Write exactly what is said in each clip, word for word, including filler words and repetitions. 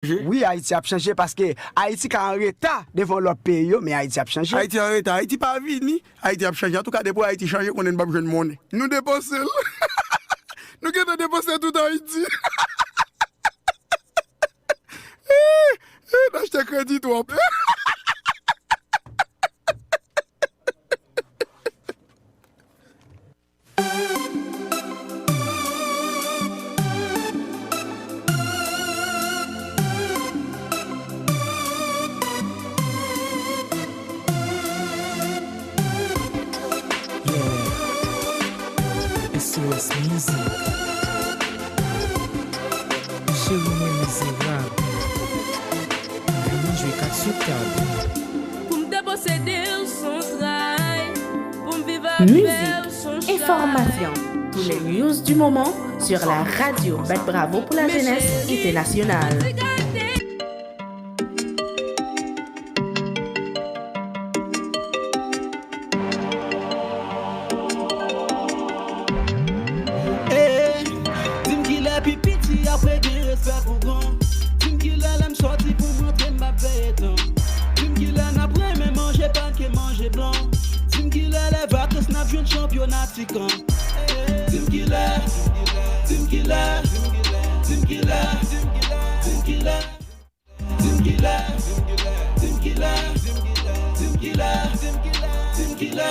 Wi, Ayiti ap chanje paske Ayiti ka an reta devan lòt peyi yo, men Ayiti ap chanje. Ayiti an reta, Ayiti pa vini, Ayiti ap chanje. Antouka, depi Ayiti chanje, konnen n p ap jwenn monnen. Nou depanse l. Nou gentan depanse tout Ayiti. Eh, eh, n achte kredi twòp. Yeah. S O S Music. Cheri mwen mizerab. Vini jwe kat sou tab. Pou m deposede w son tray, pou m viv avè w son chay. Musique, information, tous les news du moment sur la radio Bat Bravo pour la jeunesse internationale. Hey, di m kilè pi piti apre gen respè pou gran. Di m kilè lè m sòti pou m rantre m ap veye tan. Di m kilè n ap renmen manje pake manje blan. Di m kilè lè vakans n ap jwenn chanpyona Tikan. Di m kilè, di m kilè, di m kilè, di m kilè. Di m kilè, di m kilè, di m kilè, di m kilè, di m kilè, di m kilè.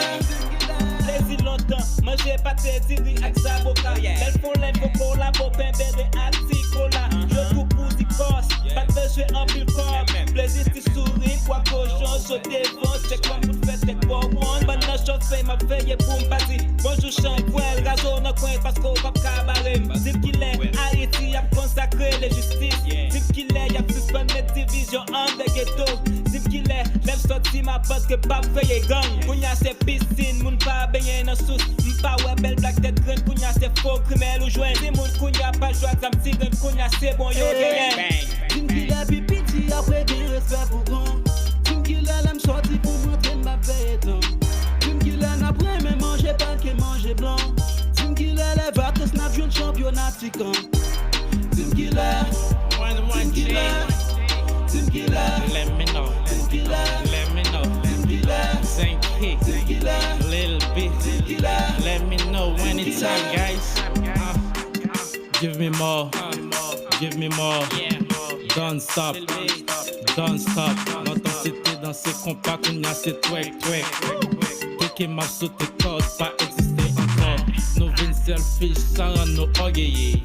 Plezi lontan, manje pate diri ak zaboka. Lè l fon lèt, foko labo, penbele ak ti kola. Yo tou pou di kòs, pa t bezwen anpil kòb. Plezi ti souri, pwa kochon, sote Bon, se kòm pou fè tèt bò wonn. Bannann chofe, m ap veye pou m pa di bonjou chanpwèl. Razo nan kwen paske w p ap ka bare m. Di m kilè Ayiti ap konsakre lejistis. Di m kilè y ap sispann met divizyon anndan geto. Di m kilè lè m sòti m ap antre p ap veye gang. Kounya se pisin, moun pa benyen nan sous. M pa wè bèl blak tèt grenn, kounya se fo krimèl ou jwenn. Timoun kounya pa jwe ak zam ti grenn, kounya se bon yo genyen. Di m kilè pi piti apre gen respè pou gran. Di m kilè lè m sòti pou m rantre m ap veye tan. Di m kilè n ap renmen manje pake manje blan. Di m kilè lè vakans n ap jwenn chanpyona Tikan. Di m kilè, di m kilè, di m kilè, di m kilè, di m kilè, di m kilè, di m kilè, Lil B, di m kilè, let me know anytime, guys. Give me more, give me more. Don't stop, don't stop. Lontan se te danse konpa, kounya se twèk, twèk. Teke m ap sote kòd, pa egziste ankò. Nou vin selfish, sa rann nou ògeye.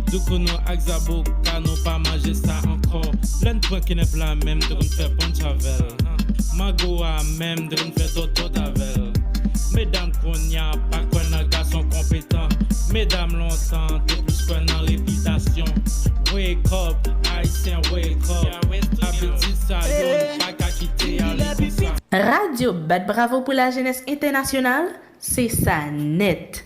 Doukounè ak zaboka, nou pa manje sa ankò. Lè n pran kenèp la menm, te konn fè punch avè l. Mango a menm, te konn fè tòtòt avè l. Medam kounya pa kwè nan gason konpetan. Medam lontan te plis kwè nan repitasyon. Wake up, Ayisyen, wake up. Abitid sa yo, nou pa ka kite ale konsa. Radyo Bat Bravo pou Lajenès Entènasyonal, se sa nèt.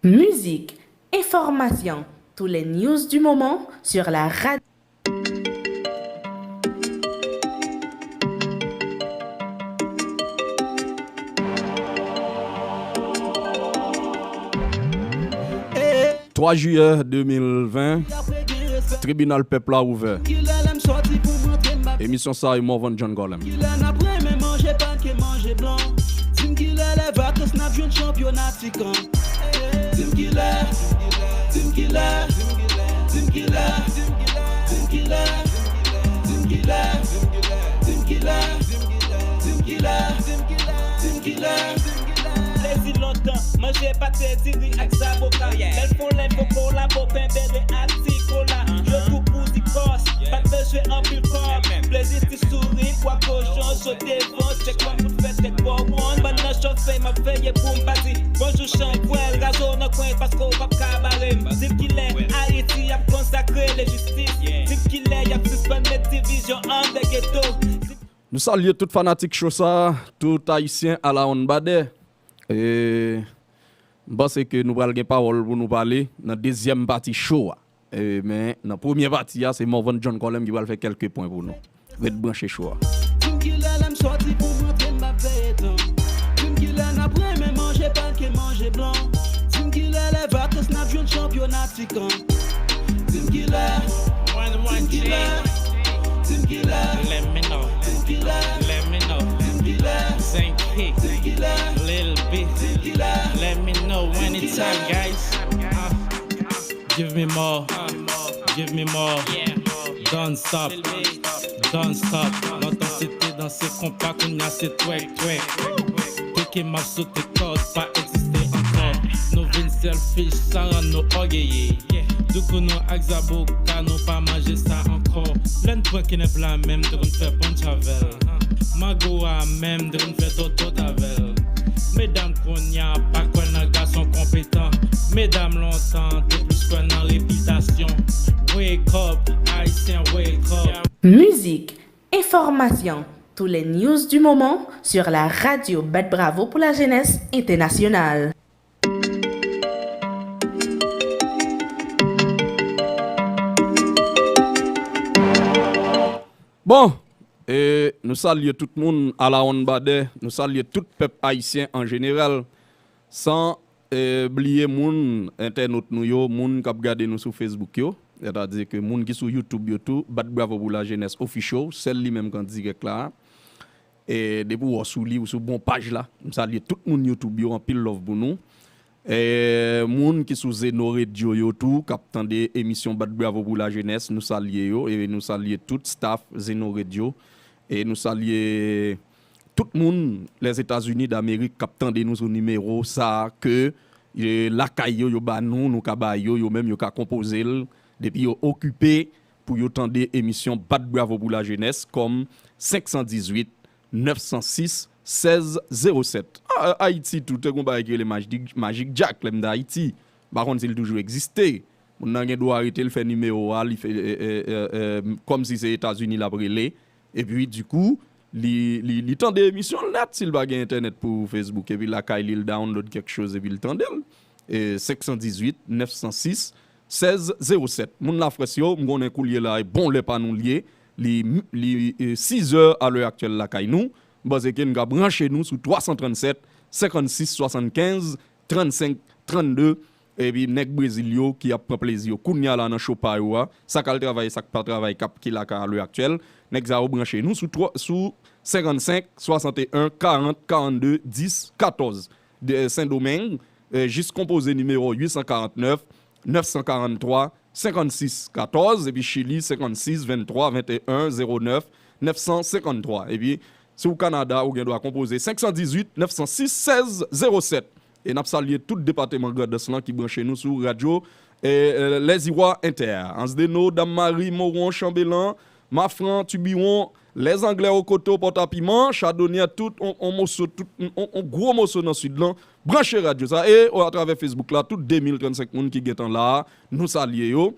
Mizik, enfòmasyon, tous les news du moment sur la radio. Twa jiyè de mil ven, tribinal pèp la ouvè. Emisyon sa e Morvan John Colem. Di m kilè, di m kilè, di m kilè, di m kilè, di m kilè, di m kilè, di m kilè, di m kilè, di m kilè, di m kilè, di m kilè, di m kilè, di m kilè, di m kilè. Plezi lontan, manje pate diri ak zaboka. Lè l fon lèt, foko labo, penbele ak ti kola. Yo tou pou di kòs, pa t bezwen anpil kòb. Plezi ti souri, pwa kochon, sote Bon, se kòm pou fè tèt bò wonn. Bannann chofe, m ap veye pou m pa di bonjou chanpwèl. Razo nan kwen paske w p ap ka bare m. Di m kilè Ayiti ap konsakre lejistis. Di m kilè y ap sispann met divizyon anndan geto. Nou salye tout fanatik cho sa, tout Ayisyen alawonnbadè. E, m panse ke nou pral gen pawòl pou nou pale nan dezyèm pati cho a. E, men, nan premye pati a, se Morvan John Colem ki pral fè kèlke pwen pou nou. Ret branche cho a. Di m kilè lè m sòti pou m rantre, Blan, di m kilè lè vakans n ap jwenn chanpyona Tikan. Di m kilè, di m kilè, di m kilè, let me know, di m kilè, let me know, di m kilè, Saint P, di m kilè, Lil B, di m kilè, let me know when it's time, guys. Uh, give me more, give me more. Don't stop, don't stop. Lontan se te danse konpa, kounye a se twèk, twèk. Teke m ap sote kòd, pa egziste ankò. Nou vin selfish, sa rann nou ògeye. Doukounou ak zaboka, nou pa manje sa ankò. Lè n pran kenèp la menm, te konn fè punch avè l. Mago a menm, te konn fè tòtòt avè l. Medam kounye a pa kwè nan gason konpetan. Medam lontan te plis kwè nan repitasyon. Wake up, Ayisyen, wake up. Musique, information, tous les news du moment sur la radio Bat Bravo pour la jeunesse internationale. Bon, e, nou salye tout moun alawonnbadè, nou salye tout pèp ayisyen an jeneral, san e, bliye moun, entènot nou yo, moun k ap gade nou sou Facebook yo, sètadi ke moun ki sou YouTube yo tou, Bat Bravo pour la Jeunesse Official, sèl li menm k an dirèk la a. E, depi w wè w sou li, ou sou bon paj la, m salye tout moun YouTube yo, anpil love pou nou. E, moun ki sou Zeno Radio yo tou, k ap tande emisyon Bat Bravo pour la Jeunesse, nou salye yo, e nou salye tout staff Zeno Radio, e nou salye tout moun Lèzetazini Damerik k ap tande nou sou nimewo sa a ke e, lakay yo, yo ba nou, nou ka ba yo, yo menm yo ka konpoze l, depi yo okipe pou yo tande emisyon Bat Bravo pour la Jeunesse kòm senk san dizuit, nèf san sis, sèz zewo sèt. A, Ayiti tou, te gon bagay ki rele Majik, Majik Jack, lè m di Ayiti. M pa konn si l toujou egziste. Moun nan gen dwa rete, l fè nimewo a, li fè, e, e, e, e, kòmsi se Etazini l ap rele. Epi, dikou, li, li, li tande emisyon l nèt si l pa gen entènèt pou Facebook. Epi lakay li, l download kèk choz epi l tande l. E, senk san dizuit, nèf san sis, sèz zewo sèt. Moun Lafrans yo, m konnen koulye la, e bon lè pa nou l ye. Li, li e, sizè a lè aktyèl lakay nou. M panse ke n ka branche nou sou twa san trannsèt, senkannsis, swasannkenz, trannsenk, trannde. Epi nèg Brezil yo ki ap pran plezi yo kounye a la nan cho pa yo a, sa k al travay e sa k pa travay k ap ki lakay a lè aktyèl. Nèg sa yo branche nou sou twa, sou senkannsenk, swasanteyen, karant, karannde, dis, katòz. De, Sendomeng, e, jis konpoze nimewo uit san karantnèf, nèf san karanntwa, senkannsis, katòz, epi Chili, senkannsis, venntwa, venteyen, zewo nèf, nèf san senkanntwa. Epi, si w Kanada, ou gen dwa konpoze senk san dizuit, nèf san sis, sèz zewo sèt. E n ap salye tout depatman Grandans lan ki branche nou sou radyo, e, e, Lèziwa Entè. Ansdeno, Dam Mari, Mowon, Chanbelan, Mafran, Tibiwon, Lèzanglè, Okoto, Pòtapiman, Chadonyè, tout on, on moso, tout on, on gwo moso nan Sid lan. Branche radyo sa. E o, atravè Facebook la, tout de mil trannsenk moun ki gentan la a, nou salye yo.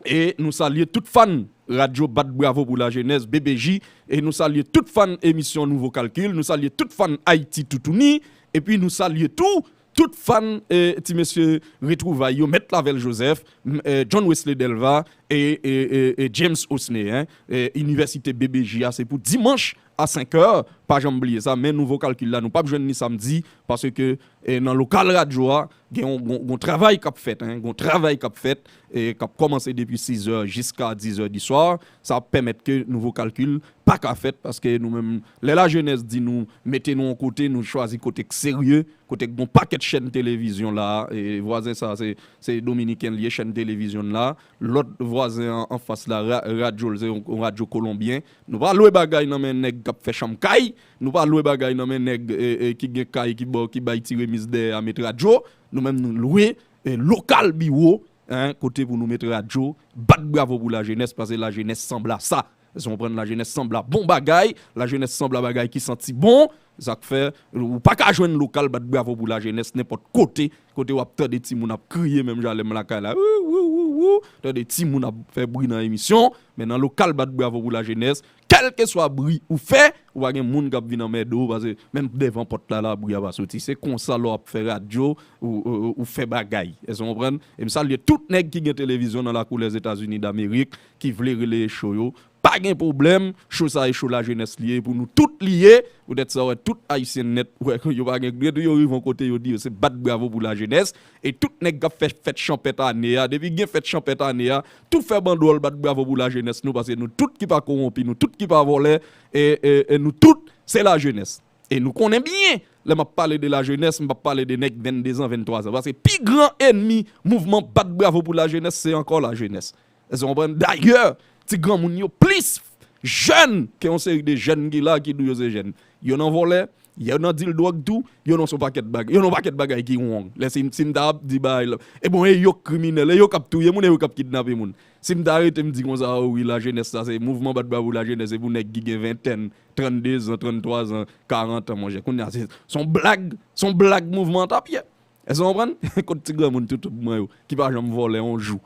E nou salye tout fan radyo Bat Bravo pour la Jeunesse, B B J. E nou salye tout fan emisyon Nouvo Kalkil. Nou salye tout fan Ayiti Toutouni. Epi nou salye tou tout fan e, ti mesye Retwouvay yo, Mèt Lavèl Joseph, m, e, John Wesley Delva e, e, e, e James Osner, en, e, Inivèsite B B J a, se pou dimanch a senk è, pa janm bliye sa, men Nouvo Kalkil la, nou p ap jwenn li samdi, paske e, nan lokal radyo a, gen yon, gon, gon travay k ap fèt, en, gon travay k ap fèt, e, k ap kòmanse depi sizè jiska dizè di swa. Sa ap pèmèt ke Nouvo Kalkil pa ka fèt, paske nou menm, lè lajenès di nou mete nou yon kote, nou chwazi kote k serye, kote k gon pakèt chèn televizyon la, e, vwazen sa, se, se dominiken l ye, chèn televizyon l la, lòt vwazen an, anfas la, ra, radyo l, se yon, yon radyo kolonbyen. Nou pa lwe bagay nan men nèg k ap fè chanm kay, nou pa lwe bagay nan men nèg, e, e, ki gen kay, ki ba, ki bay ti remiz dèyè a met radyo. Nou menm nou lwe, e, lokal biwo, en, kote pou nou met radyo, bat bravo pou lajenès, paske lajenès sanble a sa. Èske w konprann? Lajenès sanble a bon bagay, lajenès sanble a bagay ki santi bon. Sa k fè, ou pa ka jwenn lokal bat bravo pou lajenès nenpòt kote, kote w ap tande timoun ap kriye menm jan lè m lakay la, wou, wou, wou, wou, tande timoun ap fè bri nan emisyon, men nan lokal bat bravo pou lajenès, kèlkeswa bri ou fè, ou pa gen moun k ap vin anmède w, paske menm devan pòt la, la, bri a pa soti. Se konsa lè w ap fè radyo, ou, ou, ou fè bagay. Èske w konprann? E m salye tout nèg ki gen televizyon nan lakou Lèzetazini Damerik, ki vle releye cho yo, Pa gen pwoblèm, cho sa e cho lajenès li ye, pou nou tout li ye. Poutèt sa, w wè tout Ayisyen nèt, w wè yo pa gen grenn, yo rive yon kote, yo di yo se bat bravo pou lajenès. E tout nèg k ap fè fèt chanpèt ane a, depi gen fèt chanpèt ane a, tout fè bandwòl bat bravo pou lajenès nou, paske nou tout ki pa kowonpi, nou tout ki pa vòlè, e, e, e nou tout se lajenès. E nou konnen byen, lè m ap pale de lajenès, m p ap pale de nèg venndezan, venntwazan. Paske pi gran ènmi mouvman bat bravo pou lajenès, se ankò lajenès. Èske w konprann? Dayè, ti granmoun yo plis jèn ke yon seri de jèn ki la ki di yo se jèn. Yo nan vòlè, yo nan dil dwòg tou, yo nan yon pakèt bagay, yo nan yon pakèt bagay ki wrong. Lè si, si m ta ap di bagay la, e bon, e yo k kriminèl, e yo k ap touye moun, e yo k ap kidnape moun. Si m ta rete m di konsa, o wi, lajenès sa, se mouvman bat bravo lajenès, se pou nèg ki gen ventèn, tranndezan, tranntwazan, karant an, monchè. Kounye a, se, se yon blag, se yon blag mouvman an t ap ye. Èske w konprann? Kot ti granmoun toutoub mwen yo, ki pa janm vòlè yon jou?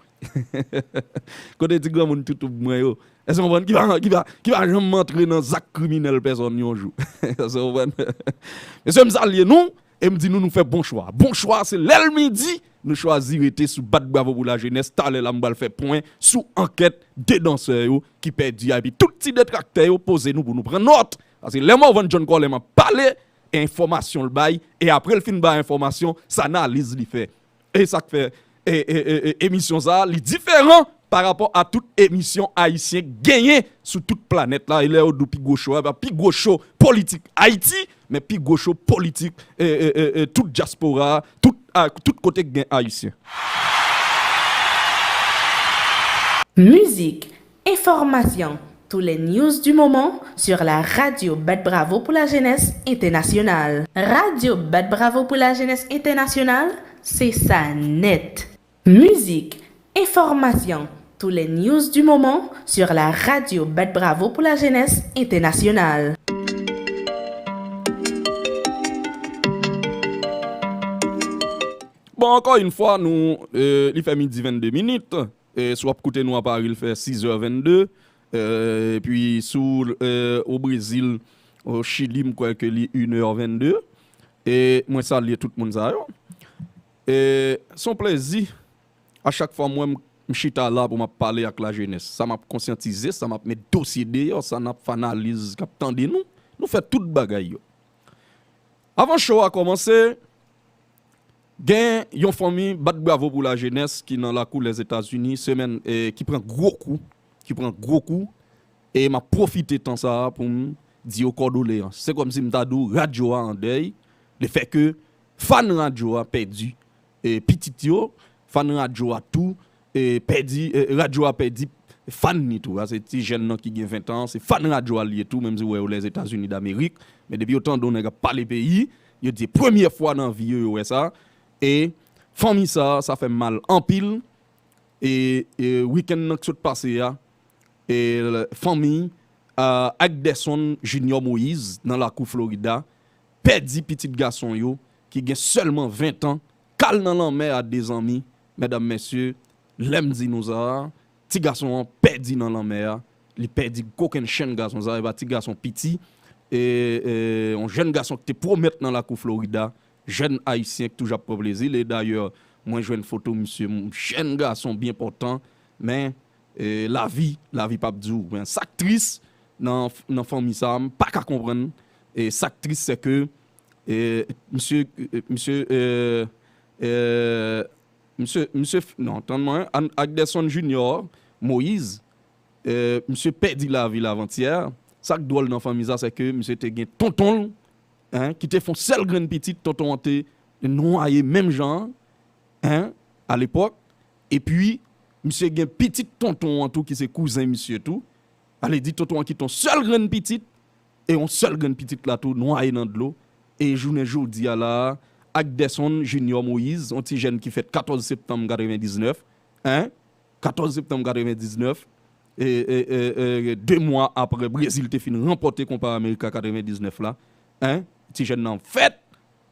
Kote ti granmoun toutoub mwen yo? Èske w konprann? Ki pa, ki pa, ki pa janm antre nan zak kriminèl pèsòn yon jou. Èske w konprann? Mesye, m salye nou, e m di nou, nou fè bon chwa. Bon chwa, se lè l midi, nou chwazi rete sou bat bravo pou lajenès. Talè la, m pral fè pwen sou ankèt de dansè yo ki pèdi a. Epi tout ti detraktè yo, poze nou pou nou pran nòt. Paske lè Morvan John Colem ap pale, e enfòmasyon l bay, e apre l fin bay enfòmasyon, s analiz li fè. E sa k fè, e, e, e, e, emisyon sa a, li diferan pa rapò a tout emisyon ayisyen k genyen sou tout planèt la. E lè yo di w pi gwo cho a, e pa pi gwo cho politik Ayiti, men pi gwo cho politik, e, e, e, e, tout dyaspora a, tout, a, tout kote k gen Ayisyen. Mizik, enfòmasyon, tous les news du moment sur la radio Bat Bravo pour la Jeunesse Internationale. Radio Bat Bravo pour la Jeunesse Internationale, se sa nèt. Mizik, enfòmasyon, tous les news du moment sur la radio Bat Bravo pour la Jeunesse Internationale. Bon, ankò yon fwa, nou, e, li fè midi vennde minit. E, si w ap koute nou a Pari, l fè sizè vennde. E, epi, si w, e, o Brezil, o Chili, m kwè ke li inè vennde. E, mwen salye tout moun sa yo. E, se yon plezi. A chak fwa m wè m, m chita la pou m ap pale ak lajenès. Sa m ap konsyantize, sa m ap met dosye deyò, sa n ap fè analiz k ap tande nou. Nou fè tout bagay yo. Avan show a kòmanse, gen yon fanmi bat bravo pou lajenès ki nan lakou Lèzetazini, semèn, e, ki pran gwo kou, ki pran gwo kou, e m ap pwofite tan sa a pou m di yo kòdoleyans. Se kòmsi m ta di w radyo a an dèy, lefètke fan radyo a pèdi, e, pitit yo, fan radyo a tou, e, pèdi, e, radyo a pèdi fan li tou. Sa se ti jèn nan ki gen ven tan, se fan radyo a li ye tou, menm si w wè yo Lèzetazini Damerik. Men depi yo tande yon nèg ap pale peyi, yo di se premyè fwa nan vi yo, yo wè sa. E fanmi sa, sa fè m mal anpil. E, e wikenn nan k sot pase a, e fanmi, a, Agderson Junior Moïse nan lakou Florida pèdi pitit gason yo ki gen sèlman ven tan, k al nan lanmè a de zanmi. Medam, mesye, lè m di nou sa a, ti gason an pèdi nan lanmè a, li pèdi kokennchenn gason sa a, e pa ti gason piti, e, e, yon jèn gason ki te pwomèt nan lakou Florida, jèn ayisyen ki toujou ap pran plezi l, e dayè, mwen jwenn foto misye, yon jèn gason byen pòtan, men, e, lavi, lavi p ap di w. Men sa k tris nan, nan fanmi sa a, m pa ka konprann, e sa k tris, se ke, e, misye, e, misye, e, e, misye, misye, non, tann mwen, An-, Agderson Junior Moïse, e, misye pèdi lavi l avantyè. Sa k dwòl nan fanmi sa, se ke misye te gen tonton l, en, ki te fè yon sèl grenn pitit, tonton an te nwaye menm jan an, en, alepòk. Epi, misye gen pitit tonton an tou, ki se kouzen misye tou. Ale di tonton an kite yon sèl grenn pitit, e yon sèl grenn pitit la tou nwaye nan dlo. E jounen jodi a la a, Agderson Junior Moïse, yon ti jèn ki fèt katòz septanm katrevendiznèf, en, katòz septanm katrevendiznèf, e, e, e, e, de mwa apre Brezil te fin ranpòte Kopa Amerika katrevendiznèf la, en, ti jèn nan fèt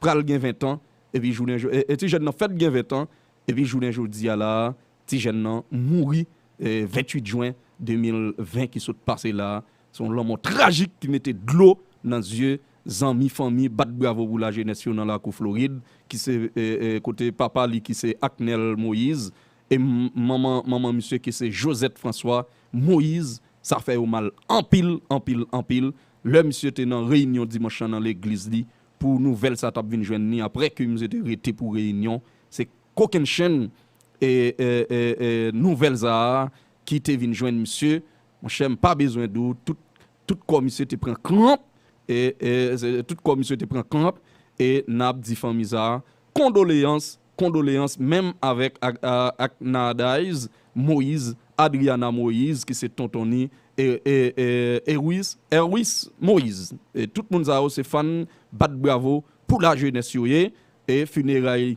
pral gen ven tan, epi jounen jo-, e, e ti jèn nan fèt gen ven tan, epi jounen jodi a la a, ti jèn nan mouri, e, venntuit jen de mil ven ki sot pase la a. Se yon lanmò trajik ki mete dlo nan zye zanmi, fanmi, bat bravo pou lajenès yo nan lakou Florid, ki se, e, e, kote papa li ki se Acnel Moïse, e m-, manman, manman misye ki se Josette François Moïse, Sa fè yo mal anpil, anpil, anpil. Lè misye te nan reyinyon dimanch lan nan legliz li, pou nouvèl sa t ap vin jwenn li, apre ke misye te rete pou reyinyon, se kokennchenn e, e, e, e, nouvèl sa a ki te vin jwenn misye. Monchè, m pa bezwen di w, tout, tout kò misye te pran kranp, e, e, se- tout kò misye te pran kranp, e n ap di fanmi sa a, kondoleyans, kondoleyans, menm avèk ak, a- ak Nadaise Moïse, Adriana Moïse, ki se tonton ni, e, e, e, Erwis, Erwis Moïse. E tout moun sa yo se fan bat bravo pou lajenès yo ye, e fineray,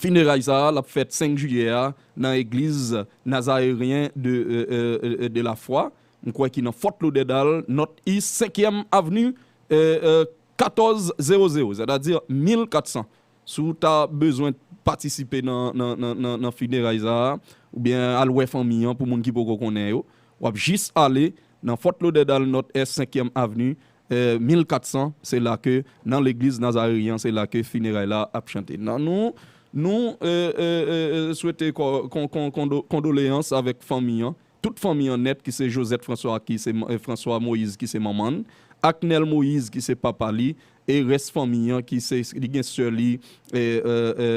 fineray sa a, l ap fèt senk jiyè a, nan egliz Nazaryen de, e, e, e, de la Foi, m kwè ki nan Fort Lauderdale, North East, senkyèm Avni, e, e, katòz zewo zewo, sètadi mil kat san. Si w ta bezwen patisipe nan, nan, nan, nan, nan fineray sa a, oubyen al wè fanmi an pou moun ki poko konnen yo, w ap jis ale nan Fort Lauderdale North East, senkyèm Avni, e, mil kat san, se la ke, nan legliz Nazaryen an, se la ke fineray la ap chante. Nan nou, nou, e, e, e, e, swete ko- kon- kon- kondo- kondoleyans avèk fanmi an, tout fanmi an nèt, ki se Josette François, ki se, e, François Moïse, ki se manman l, Aknel Moïse, ki se papa li, e rès fanmi an, ki se, li gen sè li, e, e, e,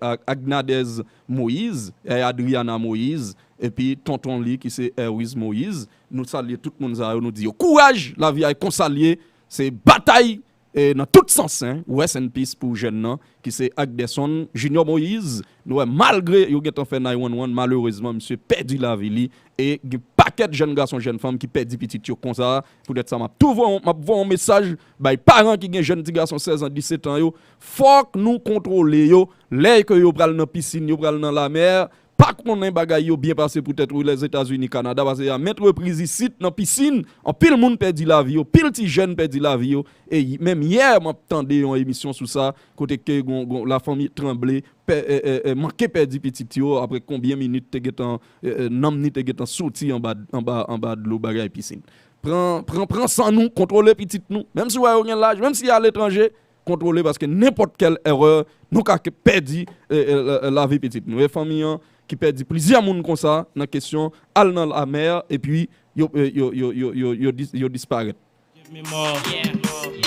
Ag- Agnadez Moïse, e Adriana Moïse, epi tonton li, ki se Erwis Moïse. Nou salye tout moun sa yo, nou di yo kouraj, lavi a e konsa l ye, se batay, e nan tout sans, hein, rest in peace pou jèn nan, ki se Agderson Junior Moïse. Nou wè, malgre yo gentan fè nine one one, malerezman, misye pèdi lavi li, e gen pakèt jèn gason, jèn fanm ki pèdi pitit yo konsa. Poutèt sa, m ap tou voye, m ap voye yon mesaj bay paran ki gen jèn ti gason sèz an, disèt an yo. Fòk nou kontwole yo, lè ke yo pral nan pisin, yo pral nan lamè, pa konnen bagay yo byen pase poutèt ou Lèzetazini, Kanada, paske a ment repriz isit, nan pisin, anpil moun pèdi lavi yo, pil ti jèn pèdi lavi yo, e y- menm yè, m ap tande yon emisyon sou sa, kote ke gon, gon, lafanmi Tranble pè- e, e, e, manke pèdi pitit yo, apre konbyen minit te gentan, e, e, nanm ni te gentan soti anba, anba, anba dlo bagay pisin. Pran, pran, pran san nou, kontwole pitit nou, menm si w wè yo gen laj, menm si y aletranje, kontwole, paske nenpòt kèl erè, nou ka ke- pèdi, e, e, la- lavi pitit nou. E fanmi an ki pèdi plizyè moun konsa nan kesyon al nan lamè, epi yo, e, yo, yo, yo, yo, yo dis- yo disparèt. Give me more.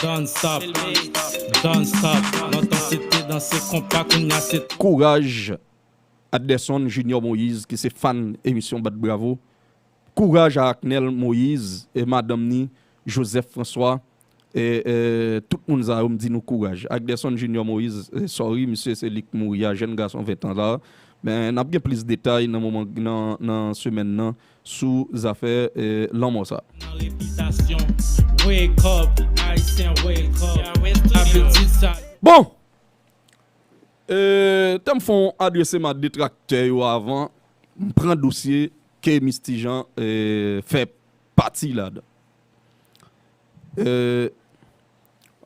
Don't stop. Don't stop. Lontan se te danse konpa, kounya se kouraj, Adderson Junior Moïse, ki se fan emisyon Bat Bravo. Kouraj a Aknel Moïse e madanm ni, Joseph François, e, e, tout moun sa yo, m di nou kouraj. Agderson Junior Moïse, e, sorry, misye se li k mouri a, jèn gason ven tan la. Men n ap gen plis detay nan moman, nan, nan semèn nan sou zafè, e, lanmò sa. Nan repitasyon, wake up, Ayisyen, wake up. Sa vle di sa. Bon! E, tè m fon adrese m a detraktè yo avan m pran dosye ke Misty Jean, e, fè pati ladan. E,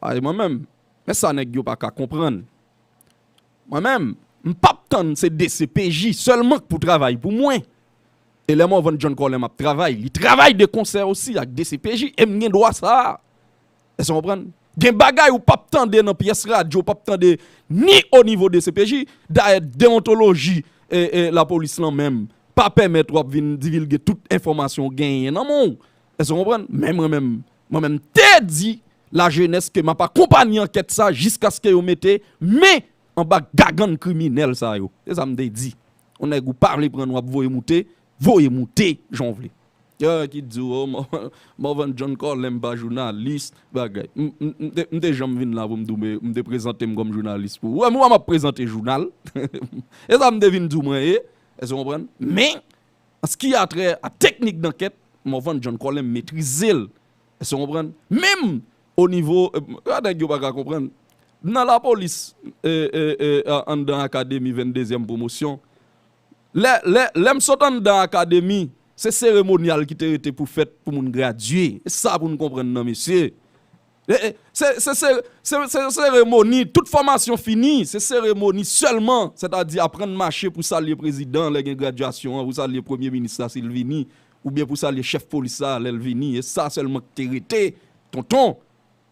ay, mwen menm, men sa nèg yo pa ka konprann. Mwen menm, m p ap tann se D C P J sèlman k pou travay pou mwen. E lè Morvan John Colem ap travay, li travay de konsè osi ak D C P J, e m gen dwa sa a. Èske w konprann? Gen bagay ou p ap tande nan pyès radyo, ou p ap tande ni o nivo D C P J. Dayè, deontoloji, e, e, lapolis lan menm pa pèmèt w ap vin divilge tout enfòmasyon w genyen nan men w. Èske w konprann? Men mwen menm, mwen menm te di lajenès ke m ap akonpanye ankèt sa jiskaske yo mete men anba gagann kriminèl sa yo. Se sa m te di. Yon nèg ou pa vle pran, w ap voye moute, voye moute jan w vle. Yo ki di w, oh, Mor- Morvan John Colem pa jounalis, bagay. M, m, m te, m te janm vin la pou m di w, men m te prezante m kòm jounalis pou ou. Ou wè m, ou wè m ap prezante jounal. E sa m te vin di w mwen ye, èske w konprann? Men, an ce qui a trait à teknik dankèt, Morvan John Colem metrize l. Èske w konprann? Menm o nivo, e, nèg yo pa ka konprann. Nan lapolis, e, e, e, a- anndan akademi venndezyèm pwomosyon, lè, lè, lè m sot anndan akademi, se seremonyal ki te rete pou fèt pou moun gradye. E sa pou n konprann nan, mesye. E, e, se, se, se, se, se seremoni, tout fòmasyon fini, se seremoni sèlman, sètadi aprann mache pou salye prezidan lè gen gradyasyon an, pou salye premye minis la si l vini, oubyen pou salye chèf polis la lè l vini. E sa sèlman ki te rete, tonton.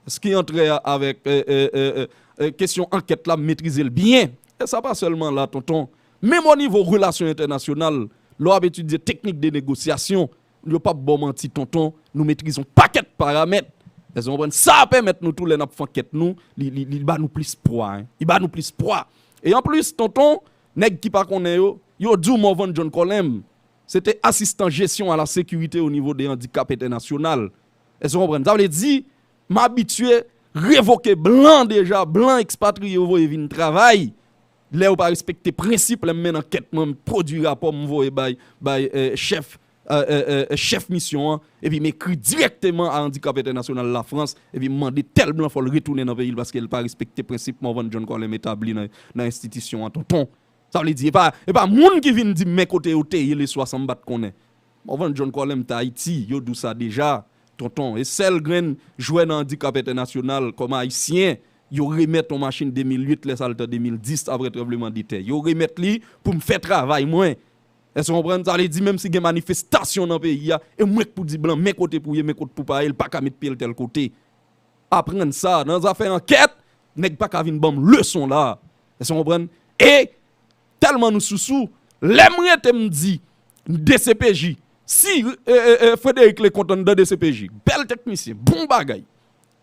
Èske antre a- avèk, e, e, e, e, e, kesyon ankèt la, m metrize l byen? E sa pa sèlman la, tonton. Menm o nivo relasyon entènasyonal, lè w ap etidye teknik de negosyasyon, Yo p ap ba w manti, tonton, nou metrize yon pakèt paramèt. Èske w konprann? Sa a pèmèt nou tou, lè n ap fè ankèt nou, li, li, li ba nou plis pwa, en. Li ba nou plis pwa. E anplis, tonton, nèg ki pa konnen yo, yo di w Morvan John Colem, se te asistan jesyon a la sekirite o nivo de andikap entènasyonal. Èske w konprann? Sa vle di, m abitye revoke blan deja, blan ekspatriye yo voye vin travay. Lè yo pa respekte prensip, lè m mennen ankèt mwen, m pwodui rapò, m voye bay, bay, eh, chèf, eh, eh, eh, chèf misyon an, epi m ekri dirèkteman a Andikap Entènasyonal Lafrans, epi m mande tèl blan fò l retounen nan peyi l paske l pa respekte prensip Morvan John Colem etabli nan, nan enstitisyon an, tonton. Sa vle di, e pa, e pa moun ki vin di m men kote yo te ye leswa san m pa t konnen. Morvan John Colem t Ayiti, yo di w sa deja, tonton. E sèl grenn jwè nan andikap entènasyonal kòm Ayisyen, yo remèt yon machin de mil uit, lè sa l t an de mil dis, apre tranblemanntè. Yo remèt li pou m fè travay mwen. Èske w konprann? Sa vle di, menm si gen manifestasyon nan peyi a, e mwen k pou di blan, men kote pou ye, men kote pou pa ye, l pa ka met pye l tèl kote. Aprann sa, nan zafè ankèt, nèg pa ka vin ban m leson la. Èske w konprann? E tèlman nou sousou, lè m rete m di D C P J, si, e, e, e, Frédéric Leconte anndan D C P J, bèl teknisyen, bon bagay.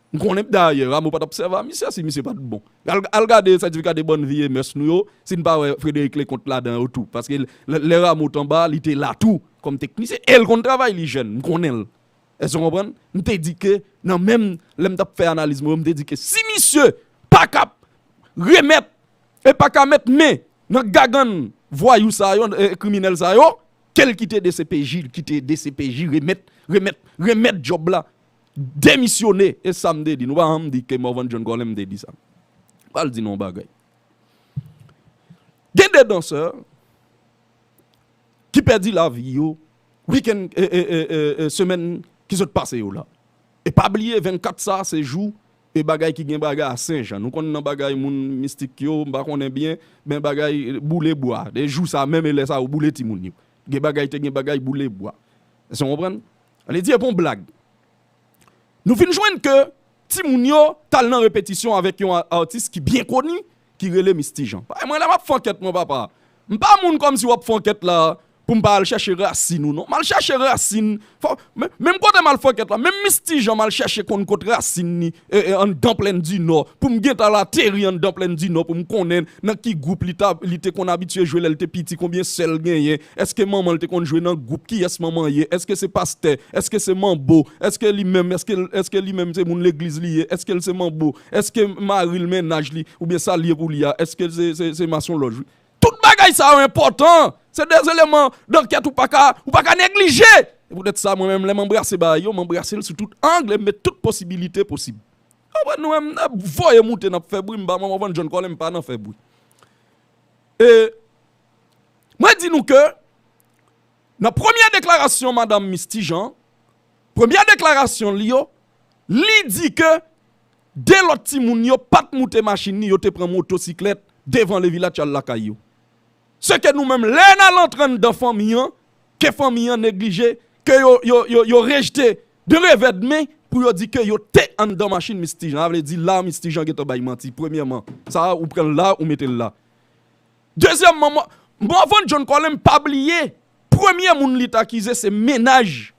M konnen dayè, Rameau pa t ap sèvi a misye si misye pa t bon. Al, al gade sètifika de bonne vie et mœurs nou yo, si n pa wè Frédéric Leconte ladan yo tou. Paske lè, lè Rameau t anba, li te la tou, kòm teknisyen, e l konn travay li jèn, m konnen l. Èske w konprann? M te di ke, nan menm, lè m t ap fè analiz mwen yo, m te di ke si misye pa ka remèt, e pa ka met men nan gagann vwayou sa yo, e, kriminèl sa yo, ke l kite D C P J, l kite D C P J, remèt, remèt, remèt djòb la, demisyone, e sa m te di. Nou pa janm di ke Morvan John Colem te di sa. M pral di nou yon bagay. Gen de dansè ki pèdi lavi yo wikenn, e, e, e, e, e, semèn ki sot pase yo la. E pa bliye, vennkat sa, se jou, e, bagay ki gen bagay a Senjan. Nou konn nan bagay moun mistik yo, m pa konnen byen, men bagay boule bwa. De jou sa menm, e lè sa yo boule timoun yo. Gen bagay, te gen bagay boule bwa. Èske w konprann? Sa vle di, e pa yon blag. Nou vin jwenn ke timoun yo t al nan repetisyon avèk yon a-, atis ki byen koni, ki rele Misty Jean. Paske mwen, lè m ap fè ankèt mwen, papa, m pa moun kòmsi w ap fè ankèt la pou m pa al chèche rasin ou non. M al chèche rasin, fò, men, menm kote m al fè ankèt la, menm Misty Jean m al chèche konn kot rasin li, e, e, anndan Plèn di Nò, pou m gentan al ateri anndan Plèn di Nò, pou m konnen nan ki gwoup li ta, li te konn abitye jwe lè l te piti, konbyen sè l genyen, èske manman l te konn jwe nan gwoup, kiyès manman ye, èske se pastè, èske se manbo, èske li menm, èske, èske li menm se moun legliz li ye, èske l se manbo, èske mari l, mennaj li, oubyen sa l ye pou li a, èske se, se, se masonlòj wi. Tout bagay sa yo enpòtan. Se de eleman dankèt ou pa ka, ou pa ka neglije. Se poutèt sa, mwen menm, lè m anbrase bagay yo, m anbrase l sou tout ang, e m met tout posibilite posib. Apre nou menm, n ap voye moute, n ap fè bri, m pa, mwen, Morvan John Colem, m pa nan fè bri. E mwen di nou ke nan premye deklarasyon madanm Misty Jean, premye deklarasyon li yo, li di ke de lòt timoun yo pa t moute machin ni, yo te pran motosiklèt devan Le Village al lakay yo. Se ke nou menm, lè n al antre anndan fanmi an, ke fanmi an neglije, ke yo, yo, yo, yo rejte de revè de men pou yo di ke yo te anndan machin Misty Jean. Sa vle di la, Misty Jean gentan bay manti. Premyèman, sa a, ou pran l la, ou mete l la. Dezyèmman, Mo-, Morvan John Colem pa bliye, premye moun li t akize se mennaj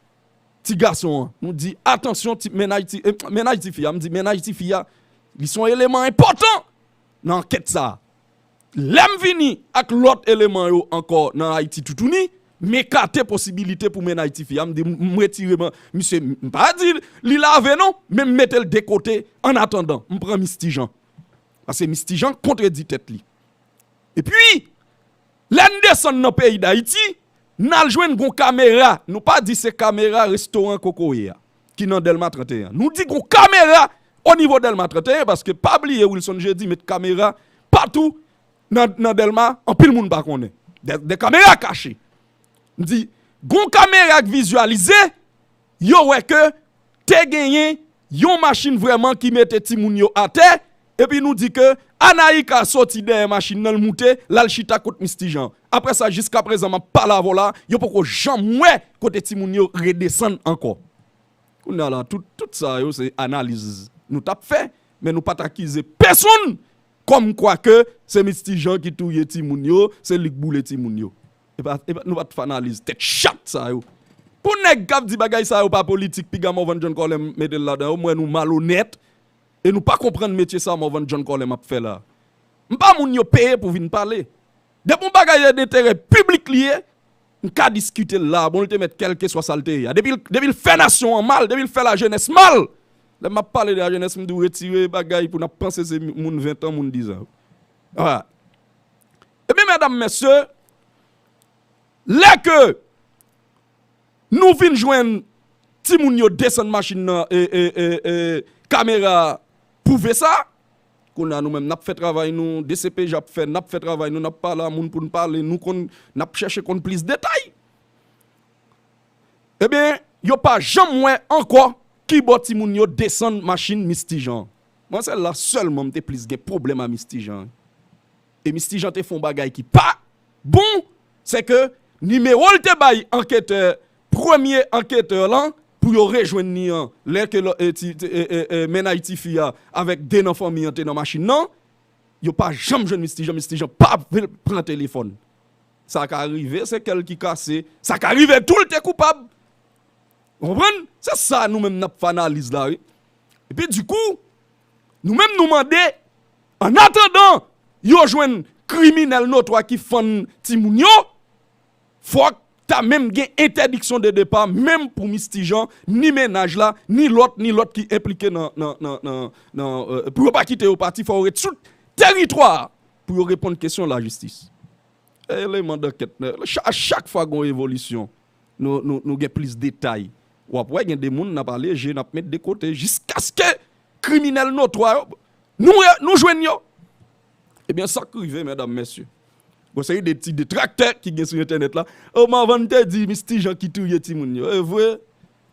ti gason an. Nou di, atansyon, ti, mennaj ti, eh, mennaj tifi a. M di, mennaj tifi a, li se yon eleman enpòtan nan ankèt sa a. Lè m vini ak lòt eleman yo ankò nan Ayiti Toutouni, m ekate posibilite pou mennaj tifi a. M di, m, m retire, m, misye, m pa di li lave non, men m mete l de kote, annatandan, m pran Misty Jean. Paske Misty Jean kontredi tèt li. Epi, lè n desann nan peyi Dayiti, n al jwenn gon kamera, nou pa di se kamera restoran Kokoye a, ki nan Dèlma trannteyen. Nou di gon kamera o nivo Dèlma trannteyen, paske pa bliye Wilson Jeudi met kamera patou nan, nan Dèlma, anpil moun pa konnen. De, de kamera kache. M di, gon kamera k vizyalize, yo wè ke te genyen yon machin vrèman ki mete timoun yo atè, epi nou di ke Anaïka soti dèyè machin nan, l moute, l al chita kot Misty Jean. Apre sa, jiskaprezan, m ap pale avè w la, yo poko janm wè kote timoun yo redesann ankò. Kounye a la, tout, tout sa yo, se analiz nou t ap fè, men nou pa t akize pèsonn kòmkwa ke se Misty Jean ki touye timoun yo, se li k boule timoun yo. E pa, e pa, nou pa t fè analiz tèt chat sa yo. Pou nèg k ap di bagay sa yo pa politik, piga Morvan John Colem mete l ladan yo, m wè nou malonèt e nou pa konprann metye sa Morvan John Colem ap fè la. M pa moun yo peye pou vin pale. Depi yon bagay e denterè piblik li ye, m ka diskite l la, bon, li te mèt kèlkeswa sa l te ye a. Depi l, depi l fè nasyon an mal, depi l fè lajenès mal, lè m ap pale de lajenès, m di w retire bagay pou n ap panse se moun ven an, moun diz an. Voilà. Ebyen, medam, mesye, lè ke nou vin jwenn timoun yo desann machin nan, e, e, e, e, kamera pwouve sa. Kounye a nou menm n ap fè travay nou, D C P J ap fè, n ap fè travay nou, n ap pale a moun pou n pale, nou konn, n ap chèche konn plis detay. Ebyen, yo pa janm wè ankò kibò timoun yo desann machin Misty Jean. Mwen, se la sèlman m te plis gen pwoblèm a Misty Jean. E Misty Jean te fè yon bagay ki pa bon, se ke nimewo l te bay anketè, premye anketè lan, pou yo rejwenn li an, lè ke lò, e, ti, ti, e, e, e, mennaj tifi a avèk de nan fanmi an te nan machin nan, yo pa janm jwenn Misty Jean, Misty Jean pa vle pran telefòn. Sa ka rive, se kè l ki kase, sa ka rive tou l te koupab. Ou konprann? Se sa nou menm n ap fè analiz la, wi. Epi, dikou, nou menm nou mande, an atandan yo jwenn kriminèl notwa ki fann timoun yo, fòk ta menm gen entèdiksyon de depa, menm pou Misty Jean, ni mennaj la, ni lòt, ni lòt ki enplike nan, nan, nan, nan, nan, e, pou yo pa kite yo pati, fò yo ret sou teritwa a pou yo reponn kesyon lajistis. Eleman dankèt, a chak fwa gen yon evolisyon, nou, nou, nou gen plis detay. W ap wè gen de moun n ap aleje, n ap met de kote, jiskaske kriminèl notwa yo, nou, nou jwenn yo. Ebyen, sa k rive, medam, mesye. Gon seri de ti detraktè ki gen sou entènèt la. O, Morvan te di Misty Jean ki touye timoun yo. E vre,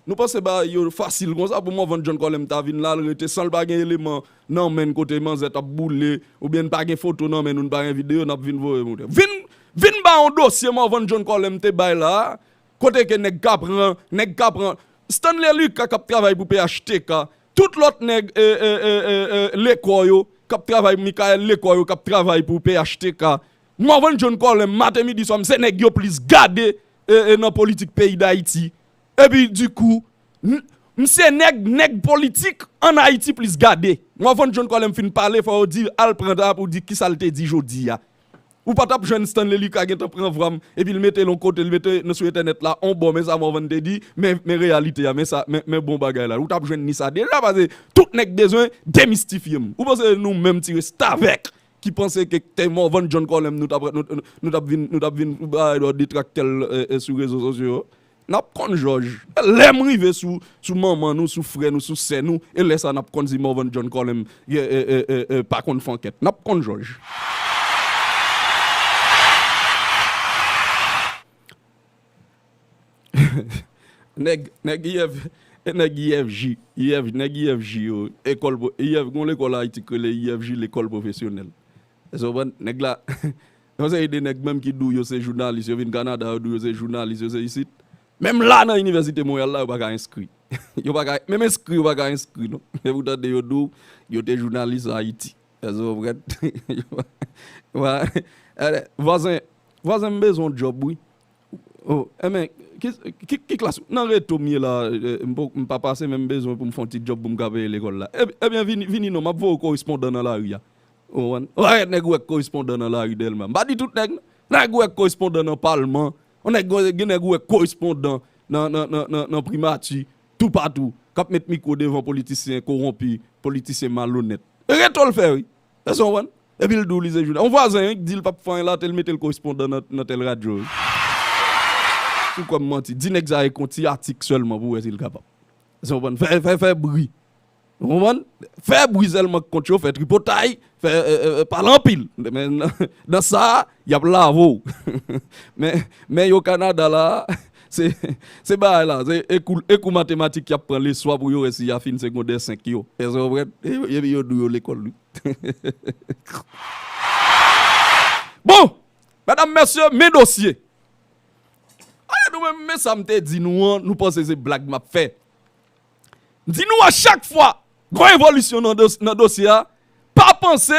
nou panse bagay yo fasil konsa pou Morvan John Colem ta vin la, l rete san l pa gen eleman nan men n kote manzè t ap boule, oubyen n pa gen foto nan men nou, n pa gen videyo, n ap vin voye moun. Vin, vin ba yon dosye Morvan John Colem te bay la, kote ke nèg ka pran, nèg ka pran. Stanley Lucas k ap travay pou P H T K, tout lòt nèg, e, e, e, e, e, Lecor yo, k ap travay, Michael Lecor yo, k ap travay pou P H T K. Morvan John Colem, maten, midi, swa, m se nèg yo plis gade, e, e, nan politik peyi Dayiti. Epi, dikou, m, m se nèg, nèg politik ann Ayiti plis gade. Morvan John Colem fin pale, fò yo di, al pran ta pou di kisa l te di jodi a. Ou pa t ap jwenn Stanley Lucas gentan pran vwa m, epi l mete l yon kote, l mete nan sou entènèt la, on bò, men sa Morvan te di, men, men reyalite a, men sa, men, men bon bagay la. Ou t ap jwenn ni sa deja, paske tout nèg bezwen demistifye m. Ou panse nou menm ti restavèk ki panse ke te Morvan John Colem nou t ap, nou, nou, nou t ap vin, nou t ap vin bay lòt detraktè l, e, e, sou rezo sosyo yo? N ap konn jòj. Lè m rive sou, sou manman nou, sou frè nou, sou sè nou, e lè sa n ap konn si Morvan John Colem, e, e, e, e, e, pa konn fè ankèt. N ap konn jòj. Nèg, nèg I F, e nèg I F J, I F, nèg I F J yo, ekòl pwo-, I F, gon lekòl Ayiti k rele I F J, lekòl pwofesyonèl. Èske w konprann? Nèg la, yon seri de nèg menm ki di w yo se jounalis, yo vin Kanada, yo di w yo se jounalis, yo se isit. Menm la nan Inivèsite Monreyal la, yo pa ka enskri. Yo pa ka, menm enskri, yo pa ka enskri, non. E pou tande yo di w, yo te jounalis Ayiti. Èske w konprann? Yo pa, yo pa, ale, vwazen, vwazen, m bezwen yon djòb, wi. Oh, enben, ki, ki, ki klas? Nan reto m ye la, e, m po-, m pa pase, men m bezwen pou m fè yon ti djòb pou m ka peye lekòl la. Eb-, ebyen, vini, vini non, m ap voye w korespondan nan lari a. Ou konprann? Ou pa wè nèg ou wè korespondan nan lari Dèlma. M pa di tout nèg, non. Nèg ou wè korespondan nan palman. Yon nèg, gen nèg ou wè korespondan nan, nan, nan, nan, nan primati, toupatou, k ap met mikwo devan politisyen kowonpi, politisyen malonèt. E reto l fè, wi. Èske w konprann? Epi l di w li se jounalis. Yon vwazen, wi, k di l p ap fè anyen la, te l mete l korespondan nan, nan tèl radyo, wi. Si w kwè m manti, di nèg sa a ekri yon ti atik sèlman pou w wè si l kapab. Èske w konprann? Fè, fè, fè bri. Ou konprann? Fè bri sèlman k kont yo, fè tripotay, fè, e, e, e, pale anpil. Men nan, nan sa a, y ap lave w. Men, men yo Kanada la, se, se bagay la, se e kou, e kou matematik y ap pran leswa pou yo wè si y a fin segondè senk yo. Èske w konprann? E, epi yo di w yo lekòl, wi. Bon, medam, mesye, men dosye. Ayo, nou menm, men sa m te di nou an, nou panse se blag m ap fè. M di nou a chak fwa, gon evolisyon nan dos-, nan dosye a, pa panse,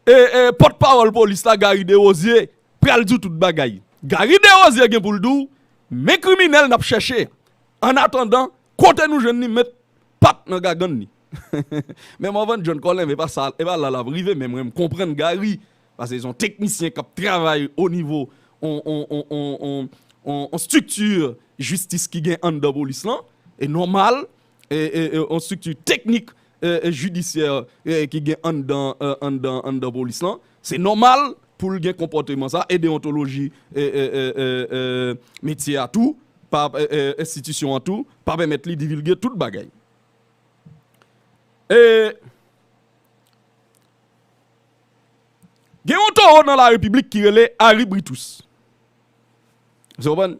e, e, pòtpawòl polis la, Gary Desrosiers, pral di w tout bagay. Gary Desrosiers gen pou l di w, Men kriminèl n ap chèche. Annatandan, kote nou jwenn li, met pat nan gagann li. Men Morvan John Colem, e pa sa, e pa la l ap rive, men mwen, m konprann Gary, paske se yon teknisyen k ap travay o nivo on, on, on, on, on, on, on estrikti jistis ki gen anndan polis lan, e nòmal, e, e, e, on estrikti teknik, e, e, jidisyè, e, ki gen anndan, e, anndan, anndan polis lan, se nòmal pou l gen konpòteman sa, e deontoloji, e, e, e, e, e, metye a tou, pa, e, e, enstitisyon an tou, pa pèmèt li divilge tout bagay. E, gen yon towo nan la repiblik ki rele Harry Britus. Ou konprann?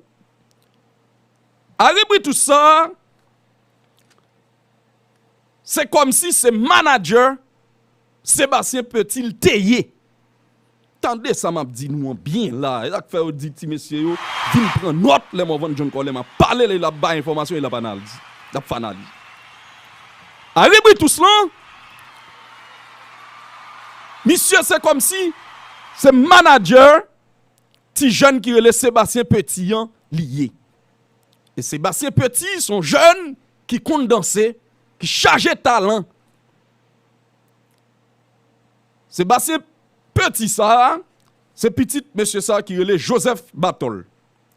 Harry Britus sa, se kòmsi se manager Sébastien Petit l te ye. Tande sa m ap di nou an byen la. E sa k fè yo di ti mesye yo vin pran nòt lè Morvan John Colem ap pale, lè l ap bay enfòmasyon, e l ap analize. L ap fè analiz. Harry Britus lan, misye se kòmsi se manager ti jèn ki rele Sébastien Petit an li ye. E Sébastien Petit se yon jèn ki konn danse, ki chaje talan. Sébastien Petit sa a, se pitit mesye sa a ki rele Joseph Batol.